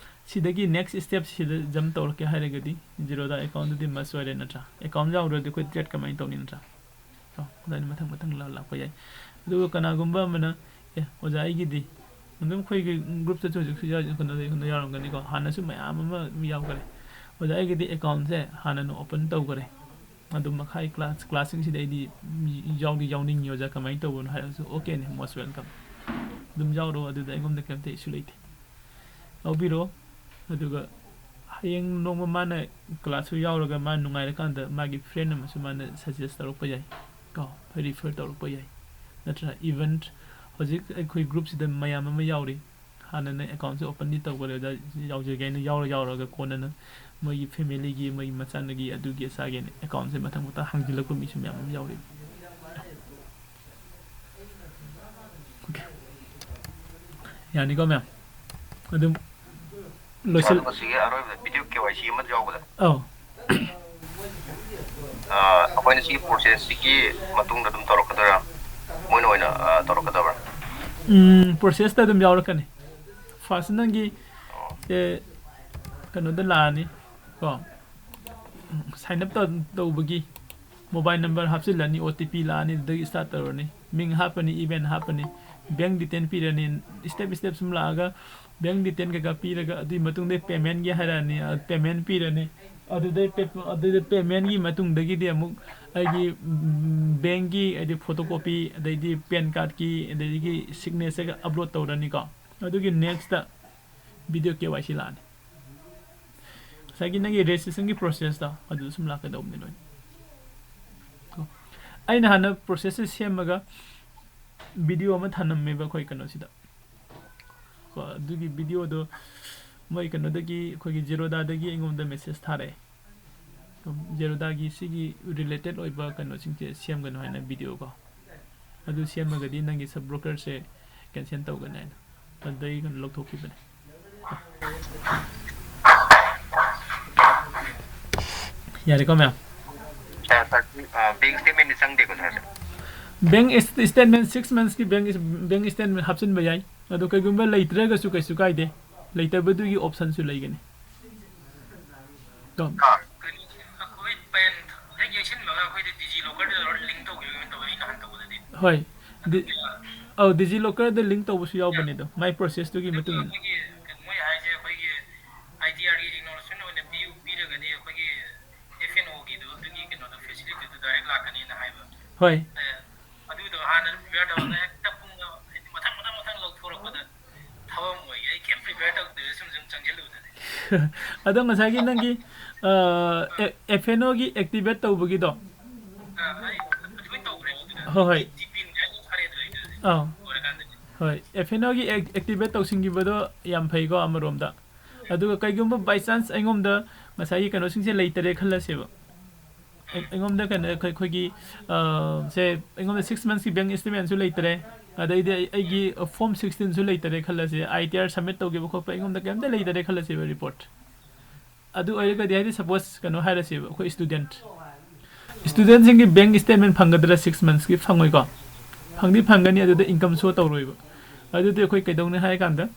ꯁꯤꯗꯒꯤ next step ꯁꯤꯗ jump ꯇꯧꯔꯛꯀꯦ ꯍꯥꯏꯔꯒꯗꯤ Zerodha accountꯗꯨꯗꯤ must ꯑꯣꯏꯔꯦ ꯅꯠꯇ꯭ꯔꯥ? Account ꯌꯥꯎꯗ꯭ꯔꯗꯤ ꯑꯩꯈꯣꯏ trade ꯀꯃꯥꯏꯅ ꯇꯧꯅꯤ ꯅꯠꯇ꯭ꯔꯥ? ꯀꯣ, ꯑꯗꯨꯃꯥꯏꯅ ꯃꯊꯪ ꯃꯊꯪ ꯂꯥ-, ꯂꯥꯛꯄ ꯌꯥꯏ꯫ ꯑꯗꯨꯒ ꯀꯅꯥꯒꯨꯝꯕ ꯑꯃꯅ, "ꯑꯦ, ꯑꯣꯖꯥ, ꯑꯩꯒꯤꯗꯤ"꯫ ꯑꯗꯨꯝ ꯑꯩꯈꯣꯏꯒꯤ groupꯇꯁꯨ ꯍꯧꯖꯤꯛꯁꯨ ꯌꯥꯎ-, ꯀꯩꯅꯣꯗ, ꯀꯩꯅꯣ ꯌꯥꯎꯔꯝꯒꯅꯤꯀꯣ, ꯍꯥꯟꯅꯁꯨ ꯃꯌꯥꯝ ꯑꯃ ꯌꯥꯎꯈ꯭ꯔꯦ꯫ "ꯑꯣꯖꯥ, ꯑꯩꯒꯤꯗꯤ accountꯁꯦ ꯍꯥꯟꯅꯅ open ꯇꯧꯈ꯭ꯔꯦ, ꯑꯗꯨꯝ ꯃꯈꯥꯒꯤ class, classꯁꯤꯡꯁꯤꯗ ꯑꯩꯗꯤ ꯌꯥꯎꯗꯤ ꯌꯥꯎꯅꯤꯡꯉꯤ ꯑꯣꯖꯥ, ꯀꯃꯥꯏꯅ ꯇꯧꯕꯅꯣ?" ꯍꯥꯏꯔꯁꯨ, "Okay ꯅꯦ, most welcome, ꯑꯗꯨꯝ ꯌꯥꯎꯔꯣ, ꯑꯗꯨꯗ ꯑꯩꯉꯣꯟꯗ ꯀꯩꯝꯇ issue ꯂꯩꯇꯦ, ꯌꯥꯎꯕꯤꯔꯣ꯫ ꯑꯗꯨꯒ ꯍꯌꯦꯡ ꯅꯣꯡꯃ ꯃꯥꯅ classꯁꯨ ꯌꯥꯎꯔꯒ ꯃꯥ ꯅꯨꯡꯉꯥꯏꯔꯀꯥꯟꯗ ꯃꯥꯒꯤ friend ꯑꯃꯁꯨ ꯃꯥꯅ suggest ꯇꯧꯔꯛꯄ ꯌꯥꯏ ꯀꯣ, refer ꯇꯧꯔꯛꯄ ꯌꯥꯏ, ꯅꯠꯇ꯭ꯔꯥ? Even ꯍꯧꯖꯤꯛ ꯑꯩꯈꯣꯏ groupꯁꯤꯗ ꯃꯌꯥꯝ ꯑꯃ ꯌꯥꯎꯔꯤ, ꯍꯥꯟꯅꯅ accountꯁꯦ openꯗꯤ ꯇꯧꯈꯔꯦ, ꯑꯣꯖꯥ ꯌꯥꯎꯖꯒꯦ ꯍꯥꯏꯅ ꯌꯥꯎꯔ ꯌꯥꯎꯔꯒ ꯀꯣꯟꯅꯅ ꯃꯣꯏꯒꯤ familyꯒꯤ, ꯃꯣꯏꯒꯤ ꯃꯆꯥꯅꯒꯤ, ꯑꯗꯨꯒꯤ ꯑꯁꯥꯒꯤ ꯍꯥꯏꯅ accountꯁꯦ ꯃꯊꯪ ꯃꯊꯪ ꯍꯥꯡꯖꯤꯜꯂꯛꯄ ꯃꯤꯁꯨ ꯃꯌꯥꯝ ꯑꯃ ꯌꯥꯎꯔꯤ꯫ Okay꯫ ꯌꯥꯅꯤꯀꯣ ꯃꯌꯥꯝ? ꯑꯗꯨꯝ ꯂꯣꯏꯁꯤꯜ- ꯑꯗꯨꯒ ꯁꯤꯒꯤ ꯑꯔꯣꯏꯕꯗ video KYC ꯑꯃ ꯌꯥꯎꯕꯗ꯫ ꯑꯧ꯫ ꯑ, ꯑꯩꯈꯣꯏꯅ ꯁꯤꯒꯤ processꯁꯤꯒꯤ ꯃꯇꯨꯡꯗ ꯑꯗꯨꯝ ꯇꯧꯔꯛꯀꯗꯣꯏꯔꯥ? ꯃꯣꯏꯅ ꯑꯣꯏꯅ, ꯑ, ꯇꯧꯔꯛꯀꯗꯕ꯭ꯔꯥ? ꯎꯝ, processꯇ ꯑꯗꯨꯝ ꯌꯥꯎꯔꯛꯀꯅꯤ꯫ First ꯅꯪꯒꯤ, ꯑꯣ꯫ ꯑꯦ, ꯀꯩꯅꯣꯗ ꯂꯥꯛꯑꯅꯤ ꯀꯣ, sign up ꯇꯧ-, ꯇꯧꯕꯒꯤ mobile number ꯍꯥꯞꯆꯤꯜꯂꯅꯤ, OTP ꯂꯥꯛꯑꯅꯤ, ꯑꯗꯨꯗꯒꯤ start ꯇꯧꯔꯅꯤ, ꯃꯤꯡ ꯍꯥꯞꯄꯅꯤ, email ꯍꯥꯞꯄꯅꯤ, bank detail ꯄꯤꯔꯅꯤ, step step ꯁꯨꯝ ꯂꯥꯛꯑꯒ ꯕꯦꯡ ꯗꯤꯇꯦꯜ ꯀꯩꯀꯥ ꯄꯤꯔꯒ, ꯑꯗꯨꯒꯤ ꯃꯇꯨꯡꯗ ꯄꯦꯃꯦꯟꯒꯤ ꯍꯥꯏꯔꯛꯑꯅꯤ, ꯄꯦꯃꯦꯟ ꯄꯤꯔꯅꯤ꯫ ꯑꯗꯨꯗꯩ ꯄꯦ-, ꯑꯗꯨꯗꯩ ꯄꯦꯃꯦꯟꯒꯤ ꯃꯇꯨꯡꯗꯒꯤꯗꯤ ꯑꯃꯨꯛ ꯑꯩꯒꯤ, ꯎꯝ, ꯕꯦꯡꯒꯤ ꯍꯥꯏꯗꯤ ꯐꯣꯇꯣ ꯀꯣꯄꯤ, ꯑꯗꯩꯗꯤ ꯄꯦꯟ ꯀꯥꯔꯠꯀꯤ, ꯑꯗꯩꯗꯒꯤ ꯁꯤꯒꯅꯦꯆꯔꯒ ꯑꯞꯂꯣꯗ ꯇꯧꯔꯅꯤꯀꯣ꯫ ꯑꯗꯨꯒꯤ ꯅꯦꯛꯁꯇ ꯚꯤꯗꯤꯑꯣ ꯀꯦ ꯋꯥꯏ ꯁꯤ ꯂꯥꯛꯑꯅꯤ꯫ ꯉꯁꯥꯏꯒꯤ ꯅꯪꯒꯤ ꯔꯦꯖꯤꯁꯇ꯭ꯔꯦꯁꯟꯒꯤ ꯄ꯭ꯔꯣꯁꯦꯁꯇꯣ ꯑꯗꯨꯗ ꯁꯨꯝ ꯂꯥꯛꯀꯗꯧꯕꯅꯤ ꯂꯣꯏꯅ꯫ ꯀꯣ꯫ ꯑꯩꯅ ꯍꯥꯟꯅ ꯄ꯭ꯔꯣꯁꯦꯁꯁꯦ ꯁꯦꯝꯃꯒ ꯚꯤꯗꯤꯑꯣ ꯑꯃ ꯊꯝꯂꯝꯃꯦꯕ ꯑꯩꯈꯣꯏ ꯀꯩꯅꯣꯁꯤꯗ꯫ ꯀꯣ, ꯑꯗꯨꯒꯤ ꯚꯤꯗꯤꯑꯣꯗꯣ ꯃꯣꯏ ꯀꯩꯅꯣꯗꯒꯤ, ꯑꯩꯈꯣꯏꯒꯤ ꯖꯦꯔꯣꯗꯥꯗꯒꯤ ꯑꯩꯉꯣꯟꯗ ꯃꯦꯁꯦꯖ ꯊꯥꯔꯛꯑꯦ꯫ ꯖꯦꯔꯣꯗꯥꯒꯤ ꯁꯤꯒꯤ ꯔꯤꯂꯦꯇꯦꯠ ꯑꯣꯏꯕ ꯀꯩꯅꯣꯁꯤꯡꯁꯦ ꯁꯦꯝꯒꯅꯨ ꯍꯥꯏꯅ ꯚꯤꯗꯤꯑꯣ ꯀꯣ꯫ ꯑꯗꯨ ꯁꯦꯝꯃꯒꯗꯤ ꯅꯪꯒꯤ ꯁꯕ ꯕ꯭ꯔꯣꯀꯔꯁꯦ ꯀꯦꯟꯁꯦꯜ ꯇꯧꯒꯅꯤ ꯍꯥꯏꯅ꯫ ꯑꯗꯨꯗꯩ ꯀꯩꯅꯣ ꯂꯧꯊꯣꯛꯈꯤꯕꯅꯦ꯫ ꯌꯥꯔꯦꯀꯣ, ꯃꯌꯥꯝ? ꯁꯥꯔ, ꯁꯥꯔ, ꯑ, ꯕꯦꯡ ꯁ꯭ꯇꯦꯠꯃꯦꯟꯗꯤ ꯆꯪꯗꯦꯀꯣ, ꯁꯥꯔꯁꯦ? ꯕꯦꯡ ꯏꯁ-, ꯁ꯭ꯇꯦꯠꯃꯦꯟ, ꯁꯤꯛꯁ ꯃꯟꯊꯁꯀꯤ ꯕꯦꯡ ꯏꯁ-, ꯕꯦꯡ ꯁ꯭ꯇꯦꯠꯃꯦꯟ ꯍꯥꯞꯆꯤꯟꯕ ꯌꯥꯏ꯫ ꯑꯗꯣ ꯀꯩꯒꯨꯝꯕ ꯂꯩꯇ꯭ꯔꯒꯁꯨ ꯀꯩꯁꯨ ꯀꯥꯏꯗꯦ, ꯂꯩꯇꯕꯗꯨꯒꯤ ꯑꯣꯞꯁꯟꯁꯨ ꯂꯩꯒꯅꯤ꯫ ꯀꯣ꯫ ꯑꯥ꯫ ꯀꯩꯅꯣ, ꯑꯩꯈꯣꯏ ꯄꯦꯟ ꯍꯦꯛ ꯌꯩꯁꯤꯟꯕꯒ ꯑꯩꯈꯣꯏꯗꯤ ꯗꯤꯖꯤ ꯂꯣꯀꯔꯗ ꯂꯤꯡ ꯇꯧꯈꯤꯕꯒꯤ ꯇꯧꯋꯦ ꯑꯩꯅ ꯍꯥꯟꯅ ꯇꯧꯕꯗꯗꯤ꯫ ꯍꯣꯏ꯫ ꯗꯤ-, ꯑꯗꯨꯒ ꯑꯧ, ꯗꯤꯖꯤ ꯂꯣꯀꯔꯗ ꯂꯤꯡ ꯇꯧꯕꯁꯨ ꯌꯥꯎꯕꯅꯦ ꯑꯗꯣ, ꯃꯥꯏ ꯄ꯭ꯔꯣꯁꯦꯁꯇꯨꯒꯤ ꯑꯗꯨꯒ ꯃꯇꯨꯡ ꯏꯟꯅ꯫ ꯑꯩꯈꯣꯏꯒꯤ, ꯃꯣꯏ ꯍꯥꯏꯁꯦ ꯑꯩꯈꯣꯏꯒꯤ ꯑꯥꯏ ꯇꯤ ꯑꯥꯔꯒꯤ ꯑꯦꯛꯅꯣꯂꯦꯖꯃꯦꯟ ꯑꯣꯏꯅ ꯄꯤꯌꯨ, ꯄꯤꯔꯒꯗꯤ ꯑꯩꯈꯣꯏꯒꯤ ꯑꯦꯐ ꯑꯦꯟ ꯑꯣꯒꯤꯗꯨ ꯑꯗꯨꯒꯤ ꯀꯩꯅꯣꯗꯣ ꯐꯦꯁꯤꯂꯤꯇꯤꯗꯨ ꯗꯥꯏꯔꯦꯛ ꯂꯥꯛꯀꯅꯤꯅ ꯍꯥꯏꯕ꯫ ꯍꯣꯏ꯫ ꯑꯦ, ꯑꯗꯨꯗꯣ ꯍꯥꯟꯅ ꯄ꯭ꯔꯤꯄꯦꯌꯔ ꯇꯧꯔꯒ ꯍꯦꯛꯇ ꯄꯨꯡ ꯍꯥꯏꯗꯤ ꯃꯊꯪ, ꯃꯊꯪ, ꯃꯊꯪ ꯂꯧꯊꯣꯔꯛꯄꯗ ꯊꯕꯛ ꯑꯃ ꯑꯣꯏꯒꯦ꯫ ꯑꯩ ꯀꯩꯝ ꯄ꯭ꯔꯤꯄꯦꯌꯔ ꯇꯧꯗꯕꯤꯗ ꯁꯨꯝ, ꯁꯨꯝ ꯆꯪꯁꯤꯜꯂꯨꯕꯗꯗꯤ꯫ ꯑꯗꯣ ꯉꯁꯥꯏꯒꯤ ꯅꯪꯒꯤ, ꯑ, ꯑꯦ-, ꯑꯦꯐ ꯑꯦꯟ ꯑꯣꯒꯤ ꯑꯦꯛꯇꯤꯚꯦꯠ ꯇꯧꯕꯒꯤꯗꯣ? ꯑ, ꯑꯩ ꯑꯗꯨꯃꯥꯏꯅ ꯇꯧꯈ꯭ꯔꯦ ꯑꯗꯨꯗ꯫ ꯍꯣꯏ, ꯍꯣꯏ꯫ ꯑꯩ ꯖꯤ ꯄꯦ ꯍꯥꯏꯅ ꯊꯥꯔꯛꯑꯦꯗꯅ ꯑꯩꯗꯨꯗꯗꯤ꯫ ꯑꯥ꯫ ꯂꯣꯏꯔꯀꯥꯟꯗꯗꯤ꯫ ꯍꯣꯏ, ꯑꯦꯐ ꯑꯦꯟ ꯑꯣꯒꯤ ꯑꯦꯛ-, ꯑꯦꯛꯇꯤꯚꯦꯠ ꯇꯧꯁꯤꯟꯈꯤꯕꯗꯣ ꯌꯥꯝ ꯐꯩꯀꯣ ꯑꯃꯔꯣꯝꯗ꯫ ꯑꯗꯨꯒ ꯀꯩꯒꯨꯝꯕ by chance ꯑꯩꯉꯣꯟꯗ ꯉꯁꯥꯏꯒꯤ ꯀꯩꯅꯣꯁꯤꯡꯁꯦ ꯂꯩꯇꯔꯦ ꯈꯜꯂꯁꯦꯕ꯫ ꯑꯩ-, ꯑꯩꯉꯣꯟꯗ ꯀꯩꯅꯣ, ꯑꯩꯈꯣꯏ, ꯑꯩꯈꯣꯏꯒꯤ, ꯑ, ꯁꯦ, ꯑꯩꯉꯣꯟꯗ ꯁꯤꯛꯁ ꯃꯟꯊꯁꯀꯤ ꯕꯦꯡ ꯁ꯭ꯇꯦꯠꯃꯦꯟꯁꯨ ꯂꯩꯇꯔꯦ, ꯑꯗꯩꯗꯤ ꯑꯩ, ꯑꯩꯒꯤ ꯐꯣꯔꯝ ꯁꯤꯛꯁꯇꯤꯟꯁꯨ ꯂꯩꯇꯔꯦ ꯈꯜꯂꯁꯦ, ꯑꯥꯏ ꯇꯤ ꯑꯥꯔ ꯁꯕꯃꯤꯠ ꯇꯧꯈꯤꯕ ꯈꯣꯠꯄ ꯑꯩꯉꯣꯟꯗ ꯀꯩꯝꯇ ꯂꯩꯇꯔꯦ ꯈꯜꯂꯁꯦꯕ ꯔꯤꯄꯣꯔꯠ꯫ ꯑꯗꯨ ꯑꯣꯏꯔꯒꯗꯤ, ꯍꯥꯏꯗꯤ, ꯁꯄꯣꯁ, ꯀꯩꯅꯣ ꯍꯥꯏꯔꯁꯦꯕ, ꯑꯩꯈꯣꯏ ꯁ꯭ꯇꯨꯗꯦꯟꯠ, ꯁ꯭ꯇꯨꯗꯦꯟꯠꯁꯤꯡꯒꯤ ꯕꯦꯡ ꯁ꯭ꯇꯦꯠꯃꯦꯟ ꯐꯪꯒꯗ꯭ꯔꯥ? ꯁꯤꯛꯁ ꯃꯟꯊꯁꯀꯤ ꯐꯪꯉꯣꯏꯀꯣ? ꯐꯪꯗꯤ ꯐꯪꯒꯅꯤ, ꯑꯗꯨꯗ ꯏꯟꯀꯝ ꯁꯣ ꯇꯧꯔꯣꯏꯕ꯫ ꯑꯗꯨꯗꯤ ꯑꯩꯈꯣꯏ ꯀꯩꯗꯧꯅꯤ ꯍꯥꯏ ꯀꯥꯟꯗ,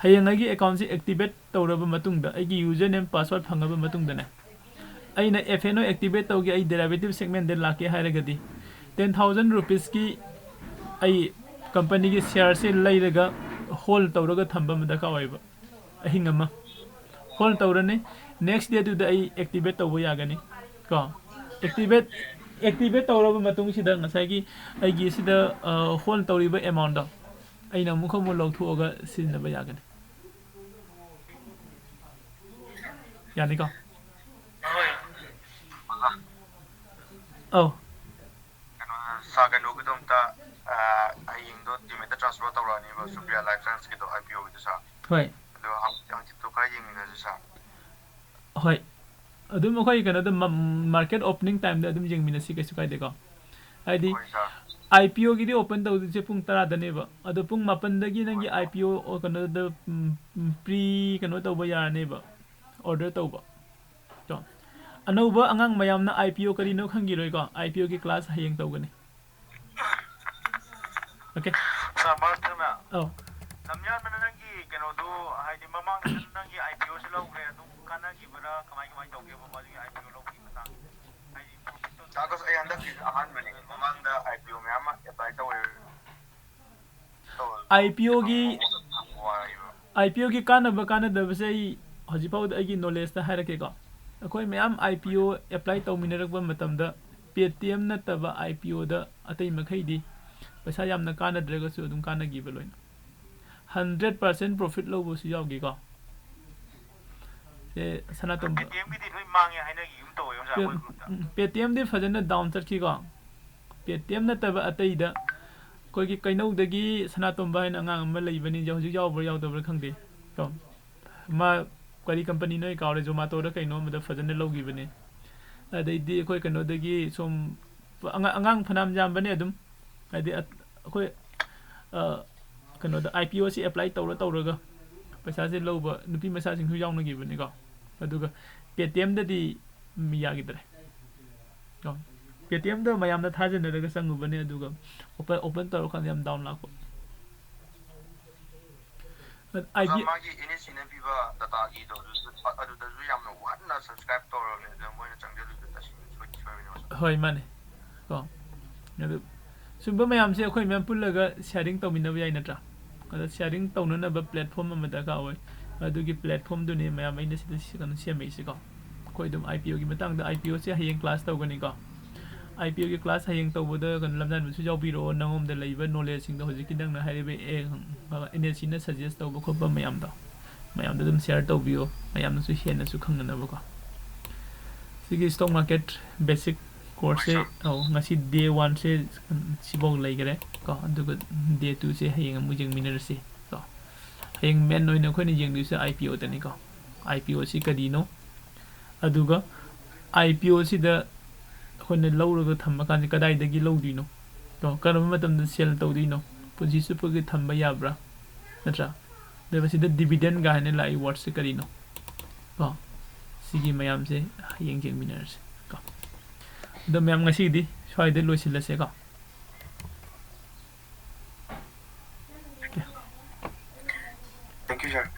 ꯍꯌꯦꯡ ꯑꯩꯒꯤ ꯑꯦꯀꯥꯎꯟꯁꯦ ꯑꯦꯛꯇꯤꯚꯦꯠ ꯇꯧꯔꯕ ꯃꯇꯨꯡꯗ, ꯑꯩꯒꯤ ꯌꯨꯖꯔ ꯅꯦꯝ ꯄꯥꯁꯋꯥꯔꯗ ꯐꯪꯉꯕ ꯃꯇꯨꯡꯗꯅꯦ, ꯑꯩꯅ ꯑꯦꯐ ꯑꯦꯟ ꯑꯣ ꯑꯦꯛꯇꯤꯚꯦꯠ ꯇꯧꯒꯦ, ꯑꯩ ꯗꯦꯔꯥꯏꯚꯦꯇꯤꯚ ꯁꯦꯒꯃꯦꯟꯗ ꯂꯥꯛꯀꯦ ꯍꯥꯏꯔꯒꯗꯤ, ꯇꯦꯟ ꯊꯥꯎꯖꯟ ꯔꯨꯄꯤꯁꯀꯤ ꯑꯩ ꯀꯝꯄꯅꯤꯒꯤ ꯁꯤꯌꯥꯔꯁꯦ ꯂꯩꯔꯒ, ꯍꯣꯜ ꯇꯧꯔꯒ ꯊꯝꯕ ꯑꯃ ꯗꯔꯀꯥꯔ ꯑꯣꯏꯕ꯫ ꯑꯍꯤꯡ ꯑꯃ ꯍꯣꯜ ꯇꯧꯔꯅꯤ꯫ ꯅꯦꯛꯁ ꯗꯦꯗꯨꯗ ꯑꯩ ꯑꯦꯛꯇꯤꯚꯦꯠ ꯇꯧꯕ ꯌꯥꯒꯅꯤ ꯀꯣ꯫ ꯑꯦꯛꯇꯤꯚꯦꯠ ꯑꯦꯛꯇꯤꯚꯦꯠ ꯇꯧꯔꯕ ꯃꯇꯨꯡꯁꯤꯗ ꯉꯁꯥꯏꯒꯤ ꯑꯩꯒꯤ ꯁꯤꯗ ꯍꯣꯜ ꯇꯧꯔꯤꯕ ꯑꯦꯃꯥꯎꯟꯗꯣ ꯑꯩꯅ ꯑꯃꯨꯛ ꯑꯃꯨꯛ ꯂꯧꯊꯣꯛꯑꯒ ꯁꯤꯖꯤꯟꯅꯕ ꯌꯥꯒꯅꯤ꯫ ꯌꯥꯅꯤꯀꯣ? ꯑꯧ꯫ ꯀꯩꯅꯣ, ꯁꯥꯔ, ꯀꯩꯅꯣꯒꯤꯗꯣ ꯑꯝꯇ, ꯑ, ꯍꯌꯦꯡꯗꯣ ꯇꯤꯝꯃꯦꯠꯇ transfer ꯇꯧꯔꯛꯑꯅꯤꯕ, Supriya life ꯁꯥꯏꯟꯁꯀꯤꯗꯣ, I P ꯑꯣꯒꯤꯗꯣ, ꯁꯥꯔ꯫ ꯍꯣꯏ꯫ ꯑꯗꯣ ꯍꯪ-, ꯍꯪꯆꯤꯠꯇꯣ ꯈꯔ ꯌꯦꯡꯃꯤꯟꯅꯁꯤ, ꯁꯥꯔ꯫ ꯍꯣꯏ꯫ ꯑꯗꯨꯝ ꯑꯩꯈꯣꯏ ꯀꯩꯅꯣꯗ, ꯃ-, ꯃꯥꯔꯀꯦꯠ ꯑꯣꯄꯅꯤꯡ ꯇꯥꯏꯝꯗ ꯑꯗꯨꯝ ꯌꯦꯡꯃꯤꯟꯅꯁꯤ, ꯀꯩꯁꯨ ꯀꯥꯏꯗꯦꯀꯣ꯫ ꯍꯥꯏꯗꯤ, ꯍꯣꯏ, ꯁꯥꯔ꯫ ꯑꯥꯏ ꯄꯤ ꯑꯣꯒꯤꯗꯤ ꯑꯣꯄꯟ ꯇꯧꯗꯣꯏꯁꯦ ꯄꯨꯡ ꯇꯔꯥꯗꯅꯦꯕ꯫ ꯑꯗꯣ ꯄꯨꯡ ꯃꯥꯄꯟꯗꯒꯤ ꯅꯪꯒꯤ ꯍꯣꯏ꯫ ꯑꯥꯏ ꯄꯤ ꯑꯣ ꯀꯩꯅꯣꯗ, ꯎꯝ, ꯎꯝ, ꯄ꯭ꯔꯤ ꯀꯩꯅꯣ ꯇꯧꯕ ꯌꯥꯔꯅꯦꯕ, ꯑꯣꯔꯗꯔ ꯇꯧꯕ꯫ ꯀꯣ꯫ ꯑꯅꯧꯕ ꯑꯉꯥꯡ ꯃꯌꯥꯝꯅ ꯑꯥꯏ ꯄꯤ ꯑꯣ ꯀꯔꯤꯅꯣ ꯈꯪꯈꯤꯔꯣꯏꯀꯣ꯫ ꯑꯥꯏ ꯄꯤ ꯑꯣꯒꯤ ꯀ꯭ꯂꯥꯁ ꯍꯌꯦꯡ ꯇꯧꯒꯅꯤ꯫ ꯑꯣꯀꯦ꯫ ꯁꯥꯔ, ꯃꯔꯛ ꯊꯠꯅ ꯑꯧ꯫ ꯂꯝꯌꯥꯟꯕꯅ ꯅꯪꯒꯤ ꯀꯩꯅꯣꯗꯨ, ꯍꯥꯏꯗꯤ ꯃꯃꯥꯡꯗ ꯅꯪꯒꯤ ꯑꯥꯏ ꯄꯤ ꯑꯣꯁꯤ ꯂꯧꯈ꯭ꯔꯦ, ꯑꯗꯨꯝ ꯀꯥꯟꯅꯈꯤꯕ꯭ꯔꯥ, ꯀꯃꯥꯏ ꯀꯃꯥꯏ ꯇꯧꯒꯦꯕ ꯃꯗꯨꯒꯤ ꯑꯥꯏ ꯄꯤ ꯑꯣ ꯂꯧꯕꯒꯤ ꯃꯇꯥꯡ? ꯍꯥꯏꯗꯤ ꯄ꯭ꯔꯣꯐꯤꯠꯇꯣ ꯑꯗꯨꯝ ꯁꯥꯔ, ꯑꯩ ꯍꯟꯗꯛꯀꯤ ꯑꯍꯥꯟꯕꯅꯤ꯫ ꯃꯃꯥꯡꯗ ꯑꯥꯏ ꯄꯤ ꯑꯣ ꯃꯌꯥꯝ ꯑꯃ ꯑꯦꯄ꯭ꯂꯥꯏ ꯇꯧꯔꯦ꯫ ꯑꯥꯏ ꯄꯤ ꯑꯣꯒꯤ, ꯋꯥꯏꯕ꯫ ꯑꯥꯏ ꯄꯤ ꯑꯣꯒꯤ ꯀꯥꯟꯅꯕ ꯀꯥꯟꯅꯗꯕꯁꯦ ꯑꯩ ꯍꯧꯖꯤꯛ ꯐꯥꯎꯗ ꯑꯩꯒꯤ ꯅꯣꯂꯦꯖꯇ ꯍꯥꯏꯔꯛꯀꯦꯀꯣ꯫ ꯑꯩꯈꯣꯏ ꯃꯌꯥꯝ ꯑꯥꯏ ꯄꯤ ꯑꯣ ꯑꯦꯄ꯭ꯂꯥꯏ ꯇꯧꯃꯤꯟꯅꯔꯛꯄ ꯃꯇꯝꯗ, ꯄꯦ ꯇꯤ ꯑꯦꯝ ꯅꯠꯇꯕ ꯑꯥꯏ ꯄꯤ ꯑꯣꯗ ꯑꯇꯩ ꯃꯈꯩꯗꯤ ꯄꯩꯁꯥ ꯌꯥꯝꯅ ꯀꯥꯟꯅꯗ꯭ꯔꯒꯁꯨ ꯑꯗꯨꯝ ꯀꯥꯟꯅꯈꯤꯕ ꯂꯣꯏꯅ꯫ ꯍꯟꯗ꯭ꯔꯦꯠ ꯄꯥꯔꯁꯦꯟ ꯄ꯭ꯔꯣꯐꯤꯠ ꯂꯧꯕꯁꯨ ꯌꯥꯎꯈꯤꯀꯣ꯫ ꯁꯦ, ꯁꯅꯥꯇꯣꯝꯕ꯫ ꯄꯦ ꯇꯤ ꯑꯦꯝꯒꯤꯗꯤ ꯂꯣꯏ ꯃꯥꯡꯉꯦ ꯍꯥꯏꯅꯈꯤꯒꯨꯝ ꯇꯧꯋꯦ, ꯑꯣꯖꯥ, ꯄꯦ-, ꯃꯣꯏ ꯒ꯭ꯔꯨꯞꯇ꯫ ꯎꯝ, ꯄꯦ ꯇꯤ ꯑꯦꯝꯗꯤ ꯐꯖꯅ ꯗꯥꯎꯟ ꯆꯠꯈꯤꯀꯣ꯫ ꯄꯦ ꯇꯤ ꯑꯦꯝ ꯅꯠꯇꯕ ꯑꯇꯩꯗ ꯑꯩꯈꯣꯏꯒꯤ ꯀꯩꯅꯧꯗꯒꯤ ꯁꯅꯥꯇꯣꯝꯕ ꯍꯥꯏꯅ ꯑꯉꯥꯡ ꯑꯃ ꯂꯩꯕꯅꯤ, ꯍꯧꯖꯤꯛ ꯌꯥꯎꯕ꯭ꯔꯥ ꯌꯥꯎꯗꯕ꯭ꯔꯥ ꯈꯪꯗꯦ꯫ ꯀꯣ꯫ ꯃꯥ ꯀꯔꯤ ꯀꯝꯄꯅꯤꯅꯣ ꯑꯩ ꯀꯥꯎꯔꯦ, ꯖꯣꯃꯥꯇꯣꯗ ꯀꯩꯅꯣ ꯑꯃꯗ ꯐꯖꯅ ꯂꯧꯈꯤꯕꯅꯤ꯫ ꯑꯗꯩꯗꯤ ꯑꯩꯈꯣꯏ ꯀꯩꯅꯣꯗꯒꯤ ꯁꯣꯝ ꯑꯉꯥꯡ, ꯑꯉꯥꯡ ꯐꯅꯌꯥꯝ ꯌꯥꯝꯕꯅꯦ ꯑꯗꯨꯝ꯫ ꯍꯥꯏꯗꯤ ꯑꯠ-, ꯑꯩꯈꯣꯏ, ꯑ, ꯀꯩꯅꯣꯗ ꯑꯥꯏ ꯄꯤ ꯑꯣꯁꯤ ꯑꯦꯄ꯭ꯂꯥꯏ ꯇꯧꯔ ꯇꯧꯔꯒ ꯄꯩꯁꯥꯁꯦ ꯂꯧꯕ ꯅꯨꯄꯤ ꯃꯆꯥꯁꯤꯡꯁꯨ ꯌꯥꯎꯅꯈꯤꯕꯅꯤꯀꯣ꯫ ꯑꯗꯨꯒ ꯄꯦ ꯇꯤ ꯑꯦꯝꯗꯗꯤ ꯌꯥꯈꯤꯗ꯭ꯔꯦ꯫ ꯀꯣ꯫ ꯄꯦ ꯇꯤ ꯑꯦꯝꯗ ꯃꯌꯥꯝꯅ ꯊꯥꯖꯅꯔꯒ ꯆꯪꯉꯨꯕꯅꯦ, ꯑꯗꯨꯒ ꯑꯣꯄꯟ, ꯑꯣꯄꯟ ꯇꯧꯔꯀꯥꯟꯗ ꯌꯥꯝ ꯗꯥꯎꯟ ꯂꯥꯛꯄ꯫ ꯑꯣꯖꯥ, ꯑꯥꯏ ꯕꯤ ꯃꯥꯒꯤ ꯑꯦꯟ ꯑꯦꯁ ꯁꯤꯅ ꯄꯤꯕ ꯗꯇꯥꯒꯤꯗꯣ, ꯑꯗꯨꯁꯨ, ꯑꯗꯨꯗꯁꯨ ꯌꯥꯝꯅ ꯋꯥꯅ ꯁꯕꯁꯀ꯭ꯔꯥꯏꯕ ꯇꯧꯔꯕꯅꯦ, ꯑꯗꯨꯗ ꯃꯣꯏꯅ ꯆꯪꯖꯜꯂꯨꯕꯗ ꯁꯣꯏꯗꯤ ꯁꯣꯏꯕꯅꯦ, ꯑꯣꯖꯥ꯫ ꯍꯣꯏ, ꯃꯥꯅꯦ꯫ ꯀꯣ꯫ ꯑꯗꯨ ꯁꯨꯝꯕ ꯃꯌꯥꯝꯁꯦ ꯑꯩꯈꯣꯏ ꯃꯌꯥꯝ ꯄꯨꯜꯂꯒ ꯁꯤꯌꯥꯔꯤꯡ ꯇꯧꯃꯤꯟꯅꯕ ꯌꯥꯏ ꯅꯠꯇ꯭ꯔꯥ? ꯑꯗ sharing ꯇꯧꯅꯅꯕ platform ꯑꯃ ꯗꯔꯀꯥꯔ ꯑꯣꯏ꯫ ꯑꯗꯨꯒꯤ platformꯗꯨꯅꯤ ꯃꯌꯥꯝ ꯑꯩꯅ ꯁꯤꯗ ꯁꯤ-, ꯀꯩꯅꯣ ꯁꯦꯝꯃꯛꯏꯁꯦꯀꯣ꯫ ꯑꯩꯈꯣꯏ ꯑꯗꯨꯝ IPOꯒꯤ ꯃꯇꯥꯡꯗ, IPOꯁꯦ ꯍꯌꯦꯡ class ꯇꯧꯒꯅꯤꯀꯣ꯫ IPOꯒꯤ class ꯍꯌꯦꯡ ꯇꯧꯕꯗ ꯀꯩꯅꯣ ꯂꯝꯖꯥꯟꯕꯁꯨ ꯌꯥꯎꯕꯤꯔꯛꯑꯣ꯫ ꯅꯉꯣꯟꯗ ꯂꯩꯕ knowledgeꯁꯤꯡꯗꯣ ꯍꯧꯖꯤꯛꯀꯤ ꯅꯪꯅ ꯍꯥꯏꯔꯤꯕ, ꯑꯦ, NSEꯅ suggest ꯇꯧꯕ ꯈꯣꯠꯄ ꯃꯌꯥꯝꯗꯣ, ꯃꯌꯥꯝꯗꯣ ꯑꯗꯨꯝ share ꯇꯧꯕꯤꯌꯣ, ꯃꯌꯥꯝꯅꯁꯨ ꯍꯦꯟꯅꯁꯨ ꯈꯪꯅꯅꯕꯀꯣ꯫ ꯁꯤꯒꯤ stock market basic courseꯁꯦ, ꯑꯧ, ꯉꯁꯤ day oneꯁꯦ, ꯎꯝ, ꯁꯤꯐꯧ ꯂꯩꯈꯔꯦ ꯀꯣ꯫ ꯑꯗꯨꯒ day twoꯁꯦ ꯍꯌꯦꯡ ꯑꯃꯨꯛ ꯌꯦꯡꯃꯤꯟꯅꯔꯁꯤ ꯀꯣ꯫ ꯍꯌꯦꯡ main ꯑꯣꯏꯅ ꯑꯩꯈꯣꯏꯅ ꯌꯦꯡꯗꯣꯏꯁꯦ IPOꯗꯅꯤꯀꯣ꯫ IPOꯁꯤ ꯀꯔꯤꯅꯣ? ꯑꯗꯨꯒ IPOꯁꯤꯗ ꯑꯩꯈꯣꯏꯅ ꯂꯧꯔꯒ ꯊꯝꯕ ꯀꯥꯟꯁꯦ ꯀꯗꯥꯏꯗꯒꯤ ꯂꯧꯗꯣꯏꯅꯣ? ꯀꯣ, ꯀꯔꯝꯕ ꯃꯇꯝꯗ sell ꯇꯧꯗꯣꯏꯅꯣ? ꯄꯨꯟꯁꯤ ꯆꯨꯞꯄꯒꯤ ꯊꯝꯕ ꯌꯥꯕ꯭ꯔꯥ? ꯅꯠꯇ꯭ꯔꯥ? ꯑꯗꯨꯒ ꯁꯤꯗ dividend ꯀꯥꯏꯅ ꯂꯥꯛꯏ wordꯁꯦ ꯀꯔꯤꯅꯣ? ꯀꯣ, ꯁꯤꯒꯤ ꯃꯌꯥꯝꯁꯦ ꯍꯌꯦꯡ ꯌꯦꯡꯃꯤꯟꯅꯔꯁꯦ ꯀꯣ꯫ ꯑꯗꯣ ꯃꯌꯥꯝ, ꯉꯁꯤꯒꯤꯗꯤ ꯁ꯭ꯋꯥꯏꯗ ꯂꯣꯏꯁꯤꯜꯂꯁꯦꯀꯣ꯫ Okay. Thank you, sir.